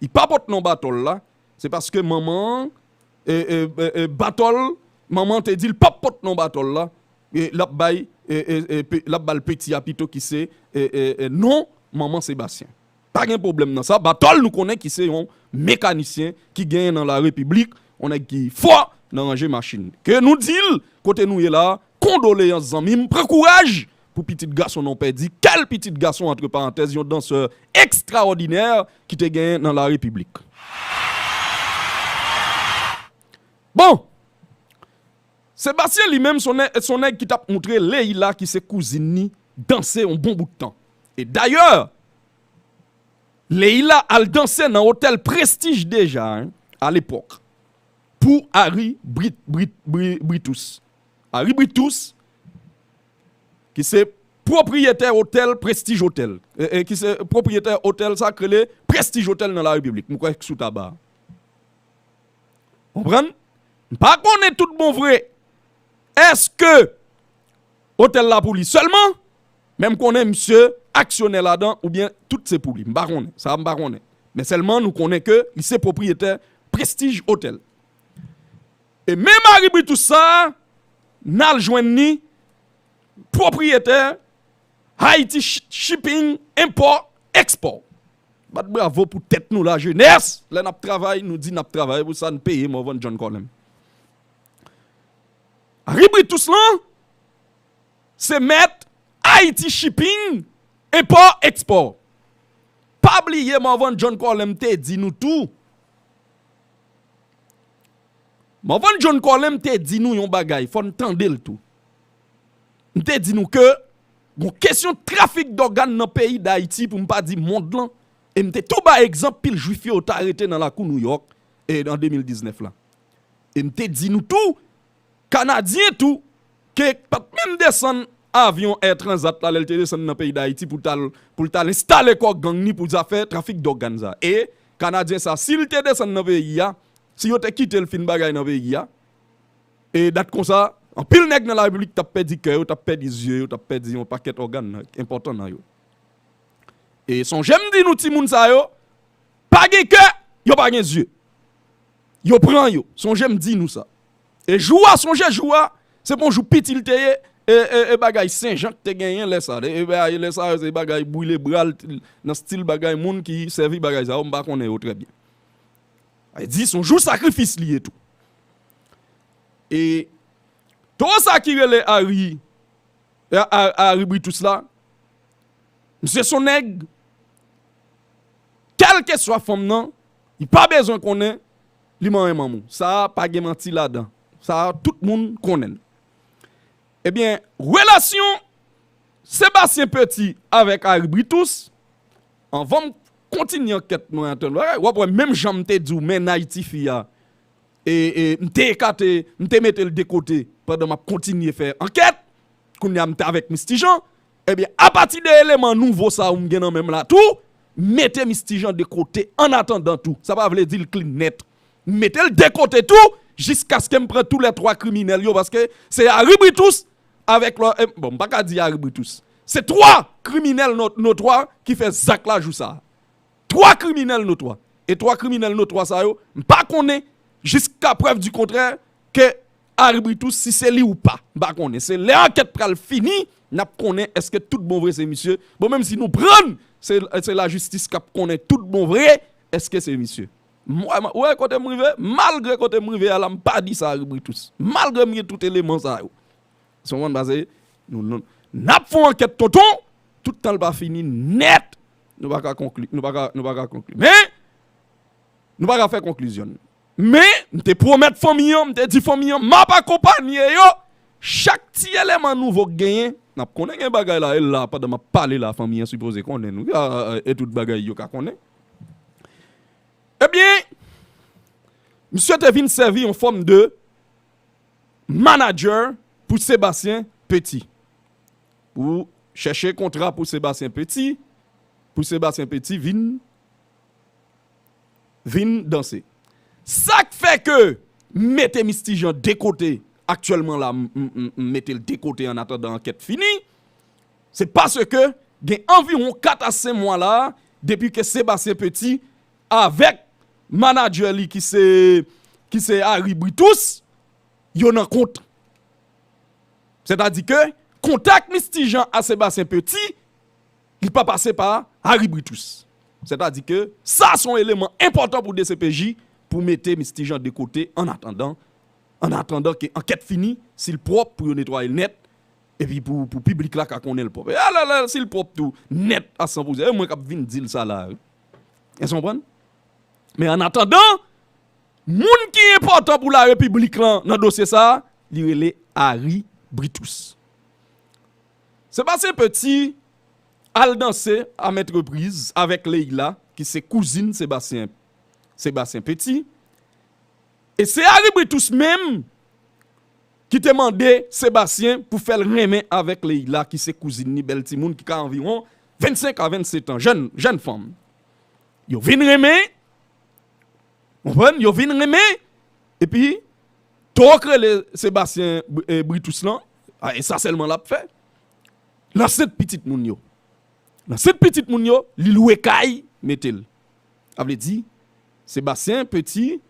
Li pa pot non Batol la, se paske manman an, e, e, e, e, Batol, manman an te di l p ap pot non Batol la, e l ap bay, e, e, e, pe- l ap ba l Petit a pito ki se, e, e, e, non manman Sébastien. Pa gen pwoblèm nan sa. Batol nou konnen ki se yon mekanisyen ki genyen nan la repiblik, yon nèg ki fò nan ranje machin. Ke nou di l, kote nou ye la, kondoleyans zanmi m, pran kouraj pou pitit gason nan w pèdi. Kèl pitit gason, antre parantèz, yon dansè ekstraòdinè ki te genyen nan la repiblik. Bon, Sébastien li menm se yon nè- se yon nèg ki t ap moutre Leila ki se kouzin ni danse yon bon bout tan. E dayè, Leila al danse nan otèl Prestige deja, hein, alepòk, pou Harry Brit, Brit, Bri- Britus. Harry Britus, ki se pwopriyetè otèl Prestige Hotel, e, e, ki se pwopriyetè otèl sa k rele Prestige Hotel nan la repiblik. M kwè k sou taba. Konprann? M pa konnen tout bon vre. Èske otèl la pou li sèlman? Men m konnen misye aksyonè ladan oubyen tout se pou li. M pa konnen. Sa a m pa konnen. Men sèlman nou konnen ke li se pwopriyetè Prestige Hotel. E menm Harry Britus sa a, n al jwenn li pwopriyetè Haiti Sh- Shipping, Import, Export. Bat bravo pou tèt nou, lajenès. Lè n ap travay, nou di n ap travay pou sa, n peye Morvan John Colem. Harry Britus lan, se mèt Haiti Shipping, Import, Export. Pa bliye Morvan John Colem te di nou tou. Morvan John Colem te di nou yon bagay, fò n tande l tou. M te di nou ke gon kesyon trafik dògàn nan peyi Dayiti, pou m pa di mond lan, e m te tou bay egzanp pil jwif yo t arete nan lakou Nouyòk, e, an de mil diznèf la. E m te di nou tou, Kanadyen tou, ke pa t menm desann avyon Air Transat la, lè l te desann nan peyi Dayiti pou l t al, pou l t al enstale kò gang ni pou zafè trafik dògàn sa. E Kanadyen sa, si l te desann nan peyi a, si yo te kite l fin bagay nan peyi a, e dat konsa, anpil nèg nan la repiblik t ap pèdi kè yo, t ap pèdi zye yo, t ap pèdi yon pakèt ògàn nan, enpòtan nan yo. E sonje m di nou timoun sa yo, pa gen kè, yo pa gen zye. Yo pran yo. Sonje m di nou sa. E jou a, sonje jou a, se pa yon jou piti l te ye, e, e, e bagay Senjan k te genyen lè sa. E, e, lè sa yo, se bagay brile bra l, nan stil bagay moun ki sèvi bagay sa yo, m pa konnen yo trè byen. Sa vle di, se yon jou sakrifis li ye tou. E towo sa ki rele Harry, a, a, Harry Britus la, misye se yon nèg, kèlkeswa fanm nan, li pa bezwen konnen li manyen manman w. Sa a pa gen manti ladan. Sa a tout moun konnen l. Ebyen, relasyon Sébastien Petit avèk Harry Britus, anvan m kontinye ankèt mwen an, w ap wè menm jan m te di w mennaj tifi a, e, e, m te ekate, m te mete l de kote pandan m ap kontinye fè ankèt. Kounye a m te avèk Misty Jean. Ebyen, apati de eleman nouvo sa yo m gen nan men m la tou, mete Mistijan de kote an atandan tou. Sa pa vle di l clean nèt. Mete l de kote tou, jiskaske m pran tou lè twa kriminèl yo, paske se Harry Britous avèk lò, eh, bon, m pa ka di Harry Britous. Se twa kriminèl no-, notwa ki fè zak la jou sa a. Twa kriminèl notwa. E twa kriminèl notwa sa yo, m pa konnen jiska prèv di kontrè ke Harry Britous, si se li ou pa. M pa konnen. Se lè ankèt pral fini, n ap konnen èske tout bon vre se misye. Bon, menm si nou pran l, se, se lajistis k ap konnen tout bon vre èske se misye. M wè, m wè kote m rive, malgre kote m rive a la, m pa di sa Harry Britous. Malgre m gen tout eleman sa yo. Sa w konprann, pase nou, nou, n ap fè yon ankèt, tonton, tout tan l pa fini nèt, nou pa ka konkli, nou pa ka, nou pa ka konkli. Men, nou pa ka fè konklizyon. Men, m te pwomèt fanmi an, m te di fanmi an, m ap akonpanye yo. Chak ti eleman nouvo k genyen, n ap konnen gen bagay la, e la, pandan m ap pale la, fanmi an sipoze konnen nou, a, a, e tout bagay yo ka konnen. Ebyen, misye te vin sèvi yon fòm de manager pou Sebastien Petit. Pou chèche kontra pou Sebastien Petit, pou Sebastien Petit vin, vin danse. Sa k fè ke m mete Mistijan de kote aktyèlman la, m, m, m, m mete l de kote an atandan ankèt fini, se paske gen anviwon kat a senk mwa la, depi ke Sebastien Petit avèk manager li ki se, ki se Harry Britous, yo nan kont. Sètadi ke kontak Mistijan a Sebastien Petit, li pa pase pa Harry Britous. Sètadi ke sa se yon eleman enpòtan pou D C P J pou mete Mistijan de kote an atandan, an atandan ke ankèt fini, si l pwòp pou yo netwaye l nèt, epi pou, pou piblik la ka konnen l pwòp. E alò, si l pwòp tou, nèt a san pou san, e mwen k ap vin di l sa la, wi. Èske w konprann? Men an atandan, moun ki enpòtan pou larepiblik lan nan dosye sa a, li rele Harry Britous. Sebastien Petit al danse a maintes reprises avèk Leila, ki se kouzin Sebastien, Sebastien Petit. E se Harry Britous menm ki te mande Sebastien pou fè l renmen avèk Leila, ki se kouzin li, bèl timoun ki ka anviwon vennsenk a vennsetan, jèn, jèn fanm. Yo vin renmen, konprann? Yo vin renmen, epi Toro k rele Sebastien Br-, eh, Britous lan, a, e sa sèlman l ap fè. L ansent pitit moun yo. L ansent pitit moun yo, li lwe kay, mete l. Sa vle di, Sebastien Petit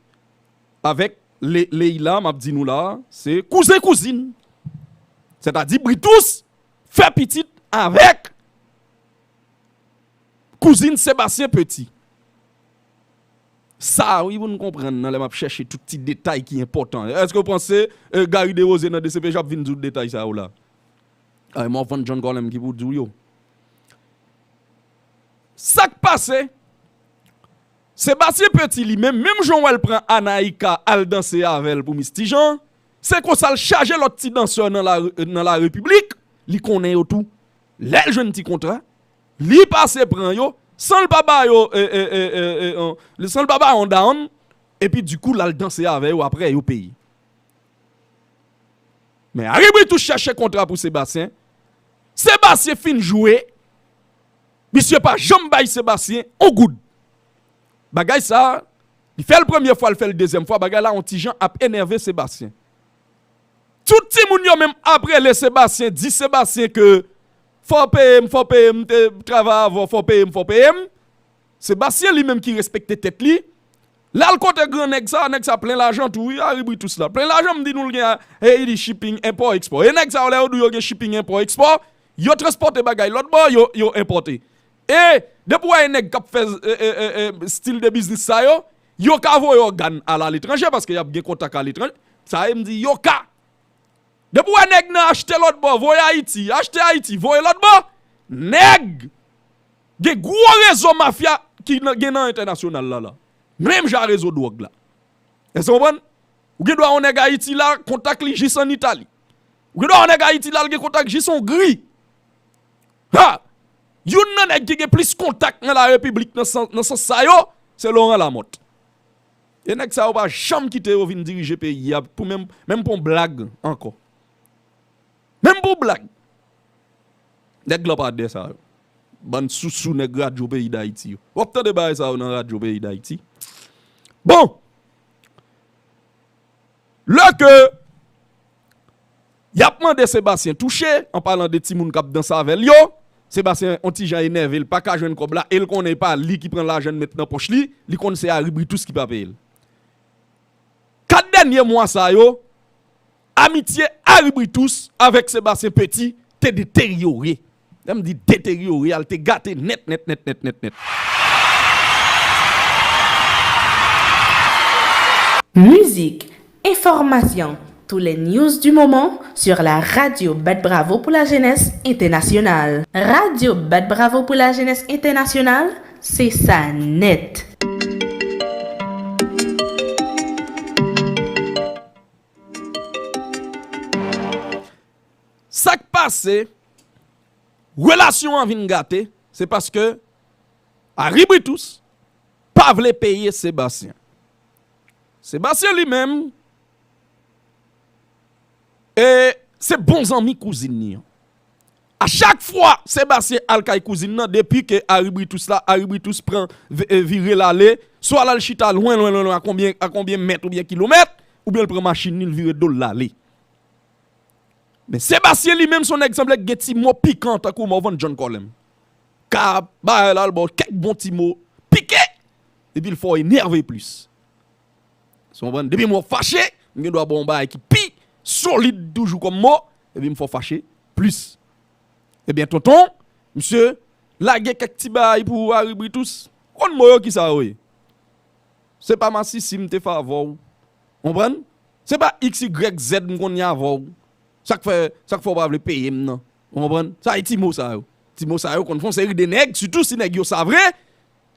avèk Le-, Leila, m ap di nou la, se kouzen kouzin. Sètadi, Britous fè pitit avèk kouzin Sebastien Petit. Sa, wi, pou n konprann nan lè m ap chèche tout ti detay ki enpòtan. Èske w panse, eh, Gary Desrosiers nan D C P J ap vin di w detay sa yo la? A, Morvan John Colem ki pou di w yo. Sa k pase, Sebastien Petit li menm, menm jan w wè l pran Anaïka al danse avè l pou Mistijan, se konsa l chaje lòt ti dansè nan la, nan la repiblik, li konnen yo tou. Lè l jwenn ti kontra, li pase pran yo, san l pa ba yo, eh, eh, eh, eh, eh, eh, san l pa ba yo yon down, epi dikou l al danse avè yo, apre yo peye. Men Harry Britous chèche kontra pou Sebastien. Sebastien fin jwe. Misye pa janm bay Sebastien on goud. Bagay sa, li fè l premye fwa, li fè l dezyèm fwa. Bagay la, yon ti jan ap enève Sebastien. Tout timoun yo menm ap rele Sebastien, di Sebastien ke fò w peye m, fò w peye m, m te travay avè w, fò w peye m, fò w peye m. Sebastien li menm ki respekte tèt li, l al kote gran nèg sa, nèg sa plen lajan tou, wi, Harry Britous la. Plen lajan, m di nou l gen Haiti Shipping, enpò, ekspò. E nèg sa yo, lè yo di w yo gen shipping, enpò, ekspò, yo transpòte bagay lòt bò, yo, yo enpòte. E depi w wè nèg k ap fè, e, e, e, e, stil de biznis sa yo, yo ka voye ògàn al aletranje paske y ap gen kontak aletranje. Sa e m di yo ka. Depi w wè nèg nan achte lòt bò, voye Ayiti, achte Ayiti, voye lòt bò, nèg gen gwo rezo mafya ki nan, gen nan entènasyonal la, la. Menm jan rezo dwòg la. Èske w konprann? Ou gen dwa yon nèg Ayiti la, kontak li jis ann Itali. Ou gen dwa yon nèg Ayiti la, l gen kontak jis Ongri. Ha! Youn nan nèg ki gen plis kontak nan la repiblik nan sans, nan sans sa yo, se Laurent Lamothe. E nèg sa yo pa janm kite yo vin dirije peyi a pou menm, menm pou yon blag ankò. Menm pou blag. Nèg lanpadè sa yo. Bann sousou nèg radyo peyi Dayiti yo. W ap tande bagay sa yo nan radyo peyi Dayiti. Bon! Lè ke y ap mande Sebastien touche, an palan de timoun k ap danse avè l yo, Sebastien on ti jan enève, l pa ka jwenn kòb la, e l konnen e pa li ki pran lajan l met nan pòch li, li konn se Harry Britus ki pa peye l. Kat dènye mwa sa yo, amitye Harry Britus avèk Sebastien Petit te deteryore. Lè m di deteryore a, l te gate nèt, nèt, nèt, nèt, nèt, nèt. Musique, information, tous les news du moment sur la radio Bat Bravo pour la jeunesse internationale. Radio Bat Bravo pour la jeunesse internationale, c'est ça net. Sa k pase, relasyon an vin gate, se paske Harry Britus pa vle peye Sebastien. Sebastien li menm, e se bon zanmi kouzin li an. A chak fwa Sebastien al kay kouzin nan, depi ke Harry Britus la, Harry Britus pran vire l ale, swa l al chita lwen, lwen, lwen, lwen, a konbyen, a konbyen mèt oubyen kilomèt, oubyen l pran machin li, l vire do l l ale. Men Sebastien li menm se yon nèg sanble k gen ti mo pikan tankou Morvan John Colem. Ka bay la, l ba w kèk bon ti mo pike, epi l fè w enève plis. Sa w konprann? Depi m wè w fache, m gen dwa ba w yon bagay ki pi solid toujou kòm mo, epi m fè w fache plis. Ebyen, tonton, misye lage kèk ti bagay pou Harry Britus. Konn mo yo kisa yo ye? Se pa masisi m te fè avè w. Konprann? Se pa X Y Z m konn ye avè w. Sa k fè, sa k fè w pa vle peye m nan. Ou konprann? Sa e ti mo sa yo. Ti mo sa yo konn fè yon seri de nèg, sitou si nèg yo sa vre,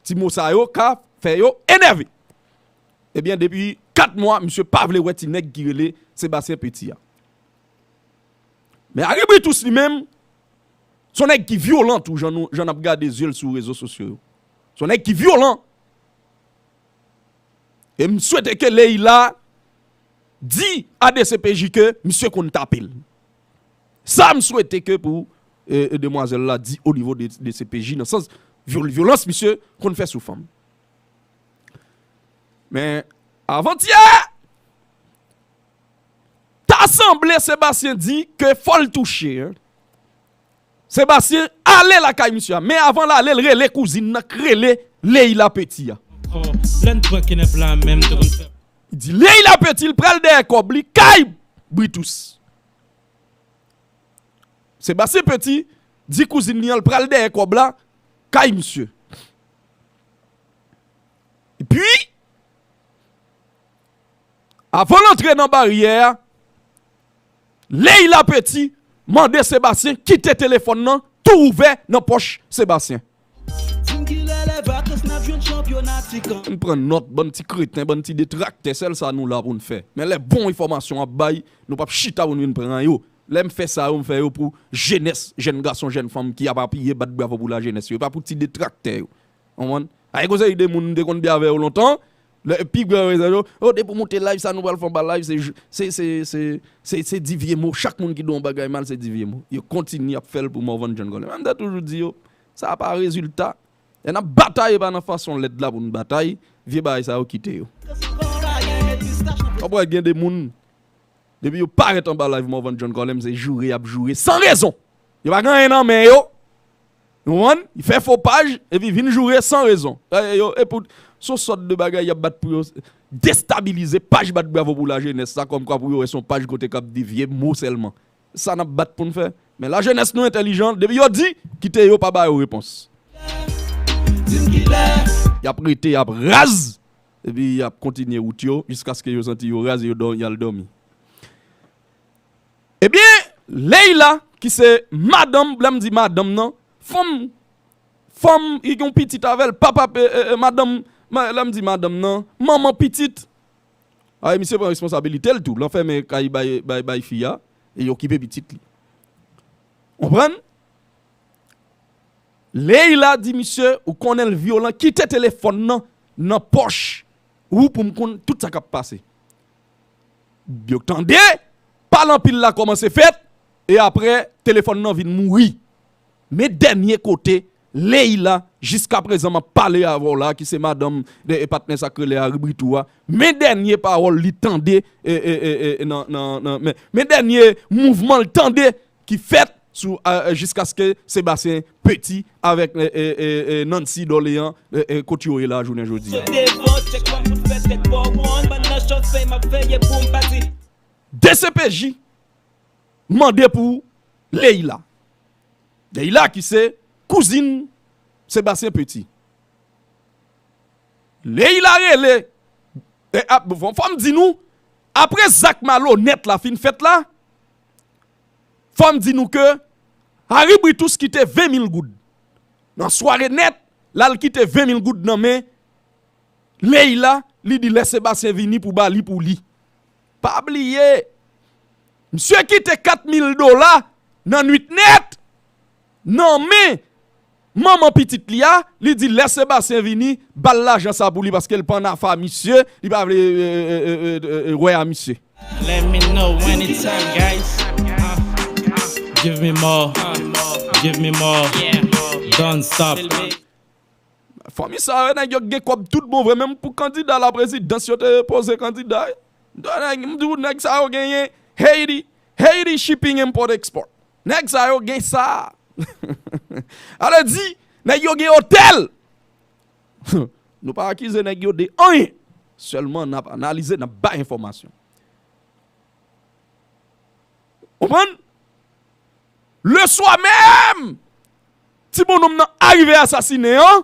ti mo sa yo ka fè yo enève. Ebyen, depi kat mwa, misye pa vle wè ti nèg ki rele Sebastien Petit a. Men Harry Britus li menm, se yon nèg ki vyolan tou, jan nou, jan n ap gade zye l sou rezo sosyo yo. Se yon nèg ki vyolan. E m swete ke Leila di a D C P J ke misye konn tape l. Sa m swete ke pou e, e demwazèl la di o nivo de, de D C P J nan sans vyol, vyolans misye konn fè sou fanm. Men avantyè, ta sanble Sebastien di ke fò l touche, en. Sebastien ale lakay misye a, men avan l ale, l rele kouzin nan k rele Leila Petit a. Li di Leila Petit, l pral dèyè kòb li kay Britus. Sebastien Petit di kouzin li an, l pral dèyè kòb la kay misye. Epi, avan l antre nan baryè a, Leila Petit mande Sebastien kite telefòn nan tou ouvè nan pòch Sebastien. Ann pran nòt, bann ti kreten, bann ti detraktè, sèl sa nou la pou n fè. Men lè bon enfòmasyon ap bay, nou p ap chita pou n vin pran yo. Lè m fè sa yo, m fè yo pou jenès, jèn gason, jèn fanm ki ap apiye, bat bravo pou lajenès yo. E pa pou ti detraktè yo. Konprann? Ay, gon seri de moun m te konn byen avè yo lontan. Lè, pi gran rezon yo, oh, depi w moute live sa, nou pral fè anba live, se, se, se, se, se, se di vye mo. Chak moun ki di w yon bagay mal, se di vye mo. Yo kontinye ap fè l pou Morvan John Colem. Men m te toujou di yo, sa pa rezilta. Lè n ap batay, e pa nan fason lèd la pou n batay, vye bagay sa yo kite yo. W ap wè gen de moun, depi yo parèt anba live Morvan John Colem, se joure y ap joure san rezon. Yo pa gen anyen nan men yo. Ou konprann? Yo fè fo paj, epi vin joure san rezon. E, yo, e pou, se yon sòt de bagay y ap bat pou yo destabilize paj bat bravo pou lajenès la, kòmkwa pou yo wè se yon paj kote k ap di vye mo sèlman. Sa n ap bat pou n fè. Men lajenès nou entèlijan, depi yo di, kite yo pa ba yo repons. Y ap rete, y ap raz, epi y ap kontinye wout yo, jiskaske yo santi yo raz, yo dò-, y al dòmi. Ebyen, Leila, ki se madanm, lè m di madanm nan, fanm, fanm, li gen yon pitit avè l, papa, e, e, e, madanm, ma-, lè m di madanm nan, manman pitit. A, e misye pran responsabilite l tou, l anfèmen kay bay, bay, bay fi a, e l okipe pitit li. Konprann? Leila di misye, ou konnen l vyolan, kite telefòn nan nan pòch ou pou m konn tout sa k ap pase. Yo tande, pale anpil la kòmanse fèt, e apre, telefòn nan vin mouri. Men dènye kote Leila, jiskaprezan m ap pale avè w la, ki se madanm de, e, patnè sa k rele Harry Britou a, men dènye pawòl li tande, e, e, e, e, nan, nan, nan, men, men dènye mouvman l tande ki fèt sou, e, e, jiskaske Sébastien Petit avèk, e, e, e, e, Nancy Dorléans, e, e, kot yo ye la jounen jodi a. D C P J mande pou Leila. Leila ki se kouzin Sébastien Petit. Leila rele, e, ap, fò, fò m di nou, apre zak malonèt la fin fèt la, fò m di nou ke Harry Britus kite ven mil goud. Nan sware nèt, l al kite ven mil goud nan men Leila, li di lè Sébastien vini pou ba li pou li. Pa bliye, misye kite kat mil dola nan nwit nèt, nan men manman pitit li a, li di lè Sébastien vini, ba l lajan sa pou li paske l pa nan afa misye, li pa vle, e, e, wè a misye. Let me know when it's time, guys. Give me more. Give me more. Don't stop. Fanmi sa yo, nèg yo gen kòb tout bon vre, menm pou kandida la prezidans yo te poze kandida. Donk, nèg, m di w, nèg sa yo genyen Haiti, Haiti Shipping Import Export. Nèg sa yo gen sa. Ale di, nèg yo gen otèl. Nou pa akize nèg yo de anyen. Sèlman n ap analize, n ap bay enfòmasyon. Konprann? Leswa menm, ti bonnonm nan arive asasinen an,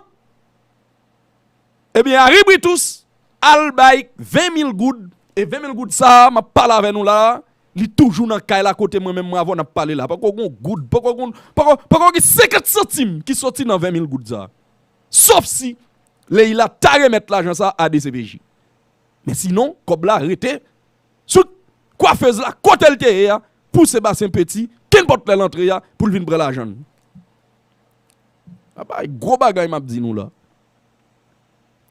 ebyen, Harry Britus al bay ven mil goud, e ven mil goud sa a, m ap pale avè nou la a, li toujou nan kay la kote mwen menm mwen avè w n ap pale la. Poko gon goud, poko gon, poko, poko gen senkant santim ki soti nan ven mil goud sa a. Sòf si Leila ta remèt lajan sa a a D C P J. Men sinon, kòb la rete sou kwafez la, kote l te ye a, pou Sébastien Petit, kenpòt lè l antre a, pou l vin pran lajan l. Apa, gwo bagay m ap di nou la.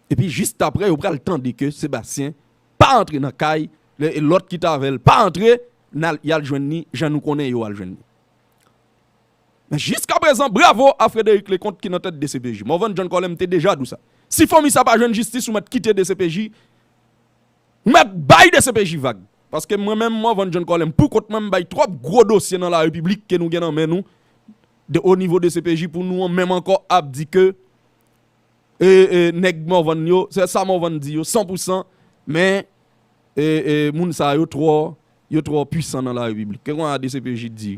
Epi jis apre, yo pral tande ke Sébastien pa antre nan kay, lè, e lòt ki t avè l pa antre, n al, y al jwenn li, jan nou konnen yo al jwenn li. Men jiskaprezan, bravo a Frédéric Leconte ki nan tèt D C P J. Morvan John Colem te deja di w sa. Si fanmi sa pa jwenn jistis, ou mèt kite D C P J, ou mèt bay D C P J vag. Paske mwen menm, Morvan John Colem, pou kont mwen, m bay twòp gwo dosye nan larepiblik ke nou gen nan men nou, de, o nivo D C P J, pou nou menm ankò ap di ke, e, e, nèg Morvan yo, se sa Morvan di yo, san pou san, men, e, e, moun sa yo twò, yo twò pwisan nan larepiblik. Ke konn D C P J di.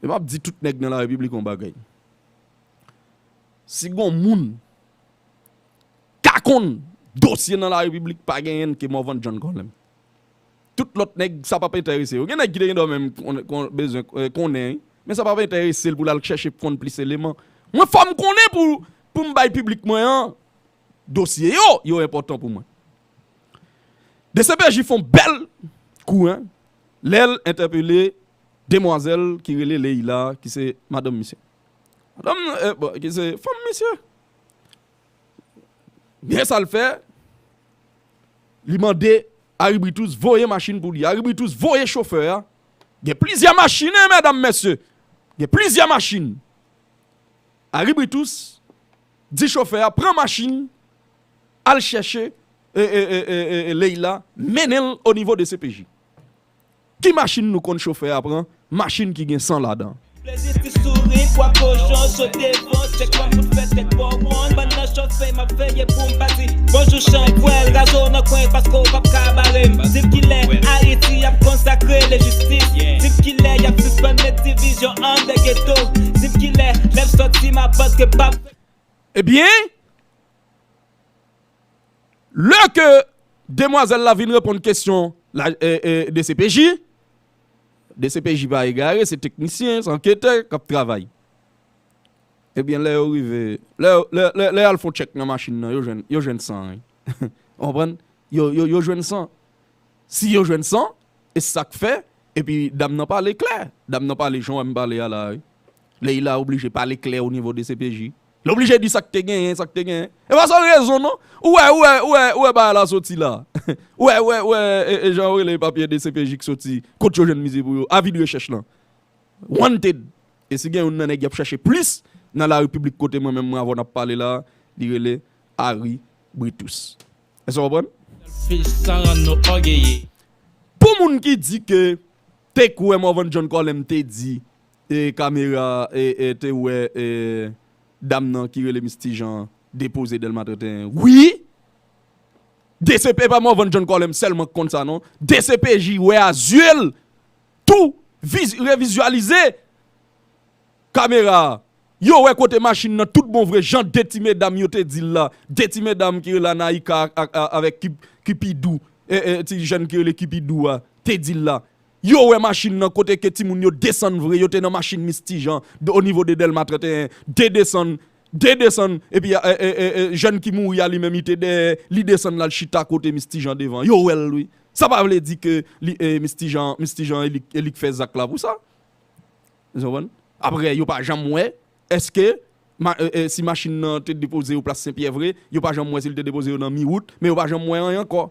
E m ap di tout nèg nan larepiblik yon bagay. Si gon moun ka konn dosye nan larepiblik, pa genyen ke Morvan John Colem. Tout lòt nèg, sa p ap enterese yo. Gen nèg ki te gen dwa menm kon, kon, bezwen, e, konnen, wi. Men sa p ap enterese l pou l al chèche konn plis eleman. Mwen, fò m konnen pou, pou m bay piblik mwen an dosye yo, yo enpòtan pou mwen. D C P J fè yon bèl kou, en, lè l entèpele demwazèl ki rele Leila, ki se madanm misye. Madanm, e, bon, ki se fanm misye. Men sa l fè, li mande Harry Britus voye machin pou li. Harry Britus voye chofè a. Gen plizyè machin, en, medam, mesye. Gen plizyè machin. Harry Britus di chofè a pran machin, al chèche, e, e, Leila, mennen l o nivo D C P J. Ki machin nou konn chofè a pran? Machin ki gen san ladan. Plezi ti souri, pwa kochon, sot devan, tchèk kòm pou fè tèt bò wonn, bann nan chòfe, m ap veye pou m pa di bonjou chanpwèl, razo nan kwen paske w p ap ka bare m. Di m kilè Ayiti ap konsakre lejistis, di m kilè y ap sispann met divizyon anndan geto, di m kilè lè m sòti m ap antre pa. Ebyen, lè ke demwazèl la vin reponn kesyon la, e, e, D C P J, D C P J pa egare, se teknisyen, se anketè k ap travay. Ebyen, lè yo rive, lè, lè, lè, lè y al fè yon tchèk nan machin nan, yo jwenn, yo jwenn san, wi. Ou konprann? Yo, yo, yo jwenn san. Si yo jwenn san, e sa k fè, epi dam nan pale klè. Dam nan pale jan w wè m pale a la, wi. Leila oblije pale klè o nivo D C P J. L oblije di sa k te genyen, sa k te genyen. E pa sèl rezon, non. Ou wè, ou wè, ou wè, ou wè bagay la soti la. Ou wè, ou wè, ou wè, e, e, jan yo rele papye D C P J k soti, kot yo jwenn misye pou yo, avi de rechèch lan. Wanted. E si gen youn nan nèg y ap chèche plis, nan la repiblik kote mwen menm mwen avè w n ap pale la, li rele Harry Britus. Èske w konprann? Selfish, sa rann nou ògeye. Pou moun ki di ke te kwè Morvan John Colem te di e kamera e, e te wè e dam nan ki rele Misty Jean depoze Dèlma trannteyen. Wi! D C P, e pa Morvan John Colem sèlman k konn sa non. D C P J wè a zye l tou, viz, revizyalize kamera a. Yo wè kote machin nan tout bon vre, jan de ti medam yo te di l la, de ti medam ki rele Anaïka ak, ak, avèk Kip, Kipidou, e, e, ti jèn ki rele Kipidou a, te di l la. Yo wè machin nan kote ke timoun yo desann vre, yo te nan machin Misty Jean, o nivo de Dèlma trannteyen, de desann, de desann, epi e, e, e, e, jèn ki mouri a li menm, li te dèyè, li desann l al chita kote Misty Jean devan. Yo wè l wi. Sa pa vle di ke li, e, Misty Jean, Misty Jean e li, e li k fè zak la pou sa. Ou konprann? Apre, yo pa janm wè, èske ma, e, e, si machin nan te depoze yo plas Senpyè vre, yo pa janm wè si l te depoze yo nan mi wout, men yo pa janm wè anyen ankò.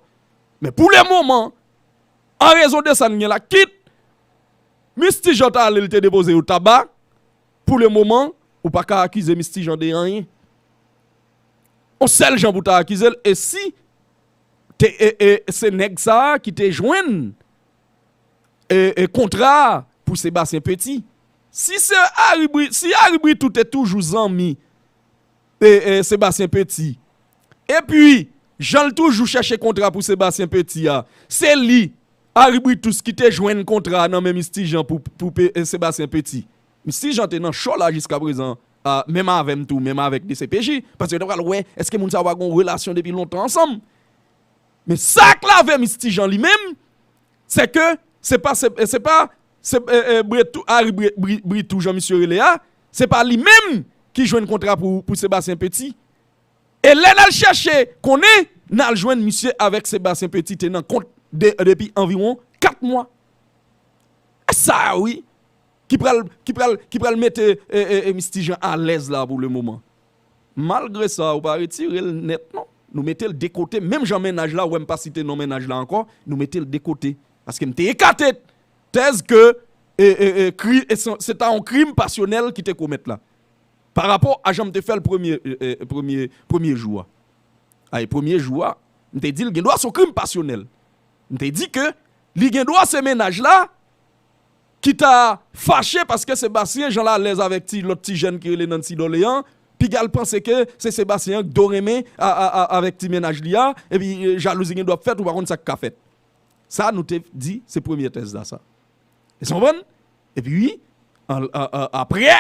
Men pou le moman, an rezon de sa n gen la, kit Misty Jean ta ale l te depoze yo Taba, pou le moman, ou pa ka akize Misty Jean de anyen. On sèl jan pou ta akize l, e si te, e, e, se nèg sa a ki te jwenn e, e, kontra a pou Sébastien Petit. Si se Harry Bri, si Harry Britou te toujou zanmi e, e, Sébastien Petit, epi jan l toujou chèche kontra pou Sébastien Petit a, se li, Harry Britus, ki te jwenn kontra a nan men Misty Jean pou, pou pe, e, Sébastien Petit. Misty Jean te nan cho la jiska prezan, a, menm avè m tou, menm avèk D C P J, paske yo te pral wè èske moun sa yo pa gen yon relasyon depi lontan ansanm. Men sa k lave Misty Jean li menm, se ke se pa, se, se pa, se, e, e, Bretou, Harry Bre, Bri, Britou jan misye rele a, se pa li menm ki jwenn kontra pou, pou Sébastien Petit. E lè n al chèche konnen, n al jwenn misye avèk Sébastien Petit te nan kont de, depi anviwon kat mwa. E sa wi, ki pral, ki pral, ki pral mete e, e, e, Misty Jean alèz la pou le moman. Malgre sa, ou pa retire l nèt non. Nou mete l de kote, menm jan mennaj la, ou wè m pa site non mennaj la ankò, nou mete l de kote. Paske m te ekate tèz ke e, e, e, kri, e, se, se ta yon krim pasyonèl ki te komèt la. Pa rapò a jan m te fè l premye, e, e, premye, premye jou a. Ay, premye jou a, m te di l gen dwa se yon krim pasyonèl. M te di ke li gen dwa se mennaj la ki ta fache paske Sebastien jan l alèz avèk ti, lòt ti jèn ki rele Nancy Dorlean, piga l panse ke se Sebastien an k do renmen a, a, a, avèk ti mennaj li a, epi e, jalouzi gen dwa ap fèt, ou pa konn sa k ka fèt. Sa nou te di, se premye tèz la sa. Èske w konprann? Epi wi, an, an, an, apre,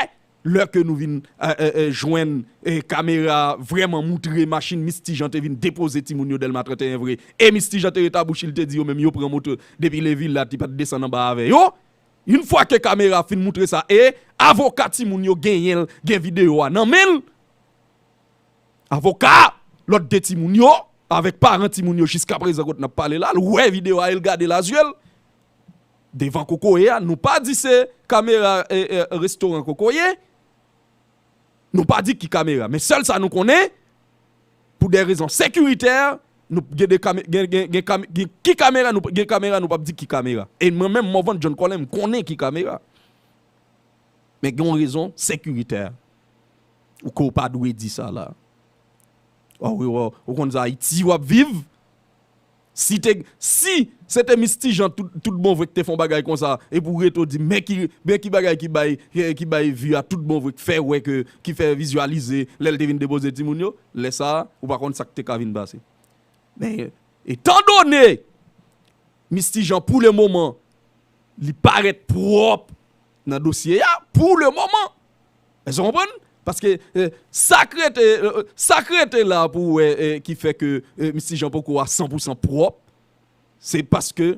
lè ke nou vin e, e, e, jwenn e, kamera vrèman moutre machin Misty Jean te vin depoze timoun yo Dèlma trannteyen vre, e Misty Jean te ret abouch li te di yo menm yo pran moto depi Levila, li pa t desann anba avè yo. Yon fwa ke kamera fin moutre sa, e avoka timoun yo genyen l, gen videyo a nan men l. Avoka lòt de timoun yo, avèk paran timoun yo jiska prezan kote n ap pale la, l wè videyo a e l gade l a zye l. Devan kokoye a, nou pa di se kamera e, e, restoran kokoye. Nou pa di ki kamera. Men sèl sa nou konnen, pou de rezon sekiritè, nou gen de kame, gen, gen, gen, kame, gen ki kamera, nou gen kamera, nou p ap di ki kamera. E mwen menm, Morvan John Colem, m konnen ki kamera. Men gen yon rezon sekiritè. Ou ke w pa dwe di sa la. Ò wi, ò, ou konn sa Ayiti w ap viv? Si te, si se te Misty Jean tout, tout bon vre ki te fè yon bagay konsa, epi w rete w di, men ki, men ki bagay ki bay, ki bay vi a tout bon vre, ki fè wè ke, ki fè vizyalize lè l te vin depoze timoun yo, lè sa a, ou pa konn sa k te ka vin pase. Men, etandone Misty Jean, pou le moman, li parèt pwòp nan dosye a, pou le moman. Èske w konprann? Paske e, sa k rete, e, sa k rete la pou w wè e, ki fè ke e, Misty Jean poko a san pou san pwòp, se paske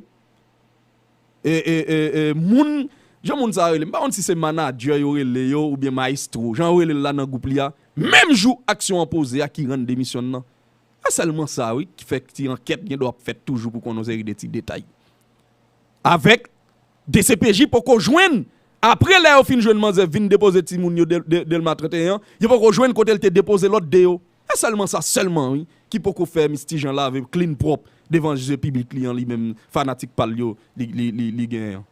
e, e, e, e, moun, jan moun sa yo rele, m pa konn si se manadjè yo rele yo oubyen mayestwo, jan yo rele l la nan gwoup li a, menm jou aksyon an poze a ki rann demisyon l nan. E sèlman sa wi, ki fè ti ankèt gen dwa ap fèt toujou pou konn yon seri de ti detay. Avèk D C P J poko jwenn. Apre lè yo fin jwenn manzè vin depoze timoun yo Dèlma trannteyen an, yo poko jwenn kote l te depoze lòt de yo. E sèlman sa sèlman wi, ki poko fè Misty Jean lave l klin pwòp devan je piblik li an, li menm fanatik pa l yo li, li, li, li genyen an.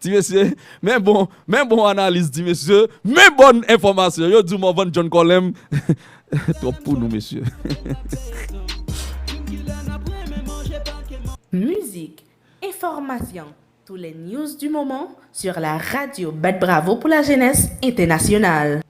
Ti mesye, men bon, men bon analiz, ti mesye, men bòn enfòmasyon. Yo di w Morvan John Colem. Twòp pou nou, mesye. Musique, information, tous les news du moment sur la radio Bat Bravo pour la jeunesse internationale.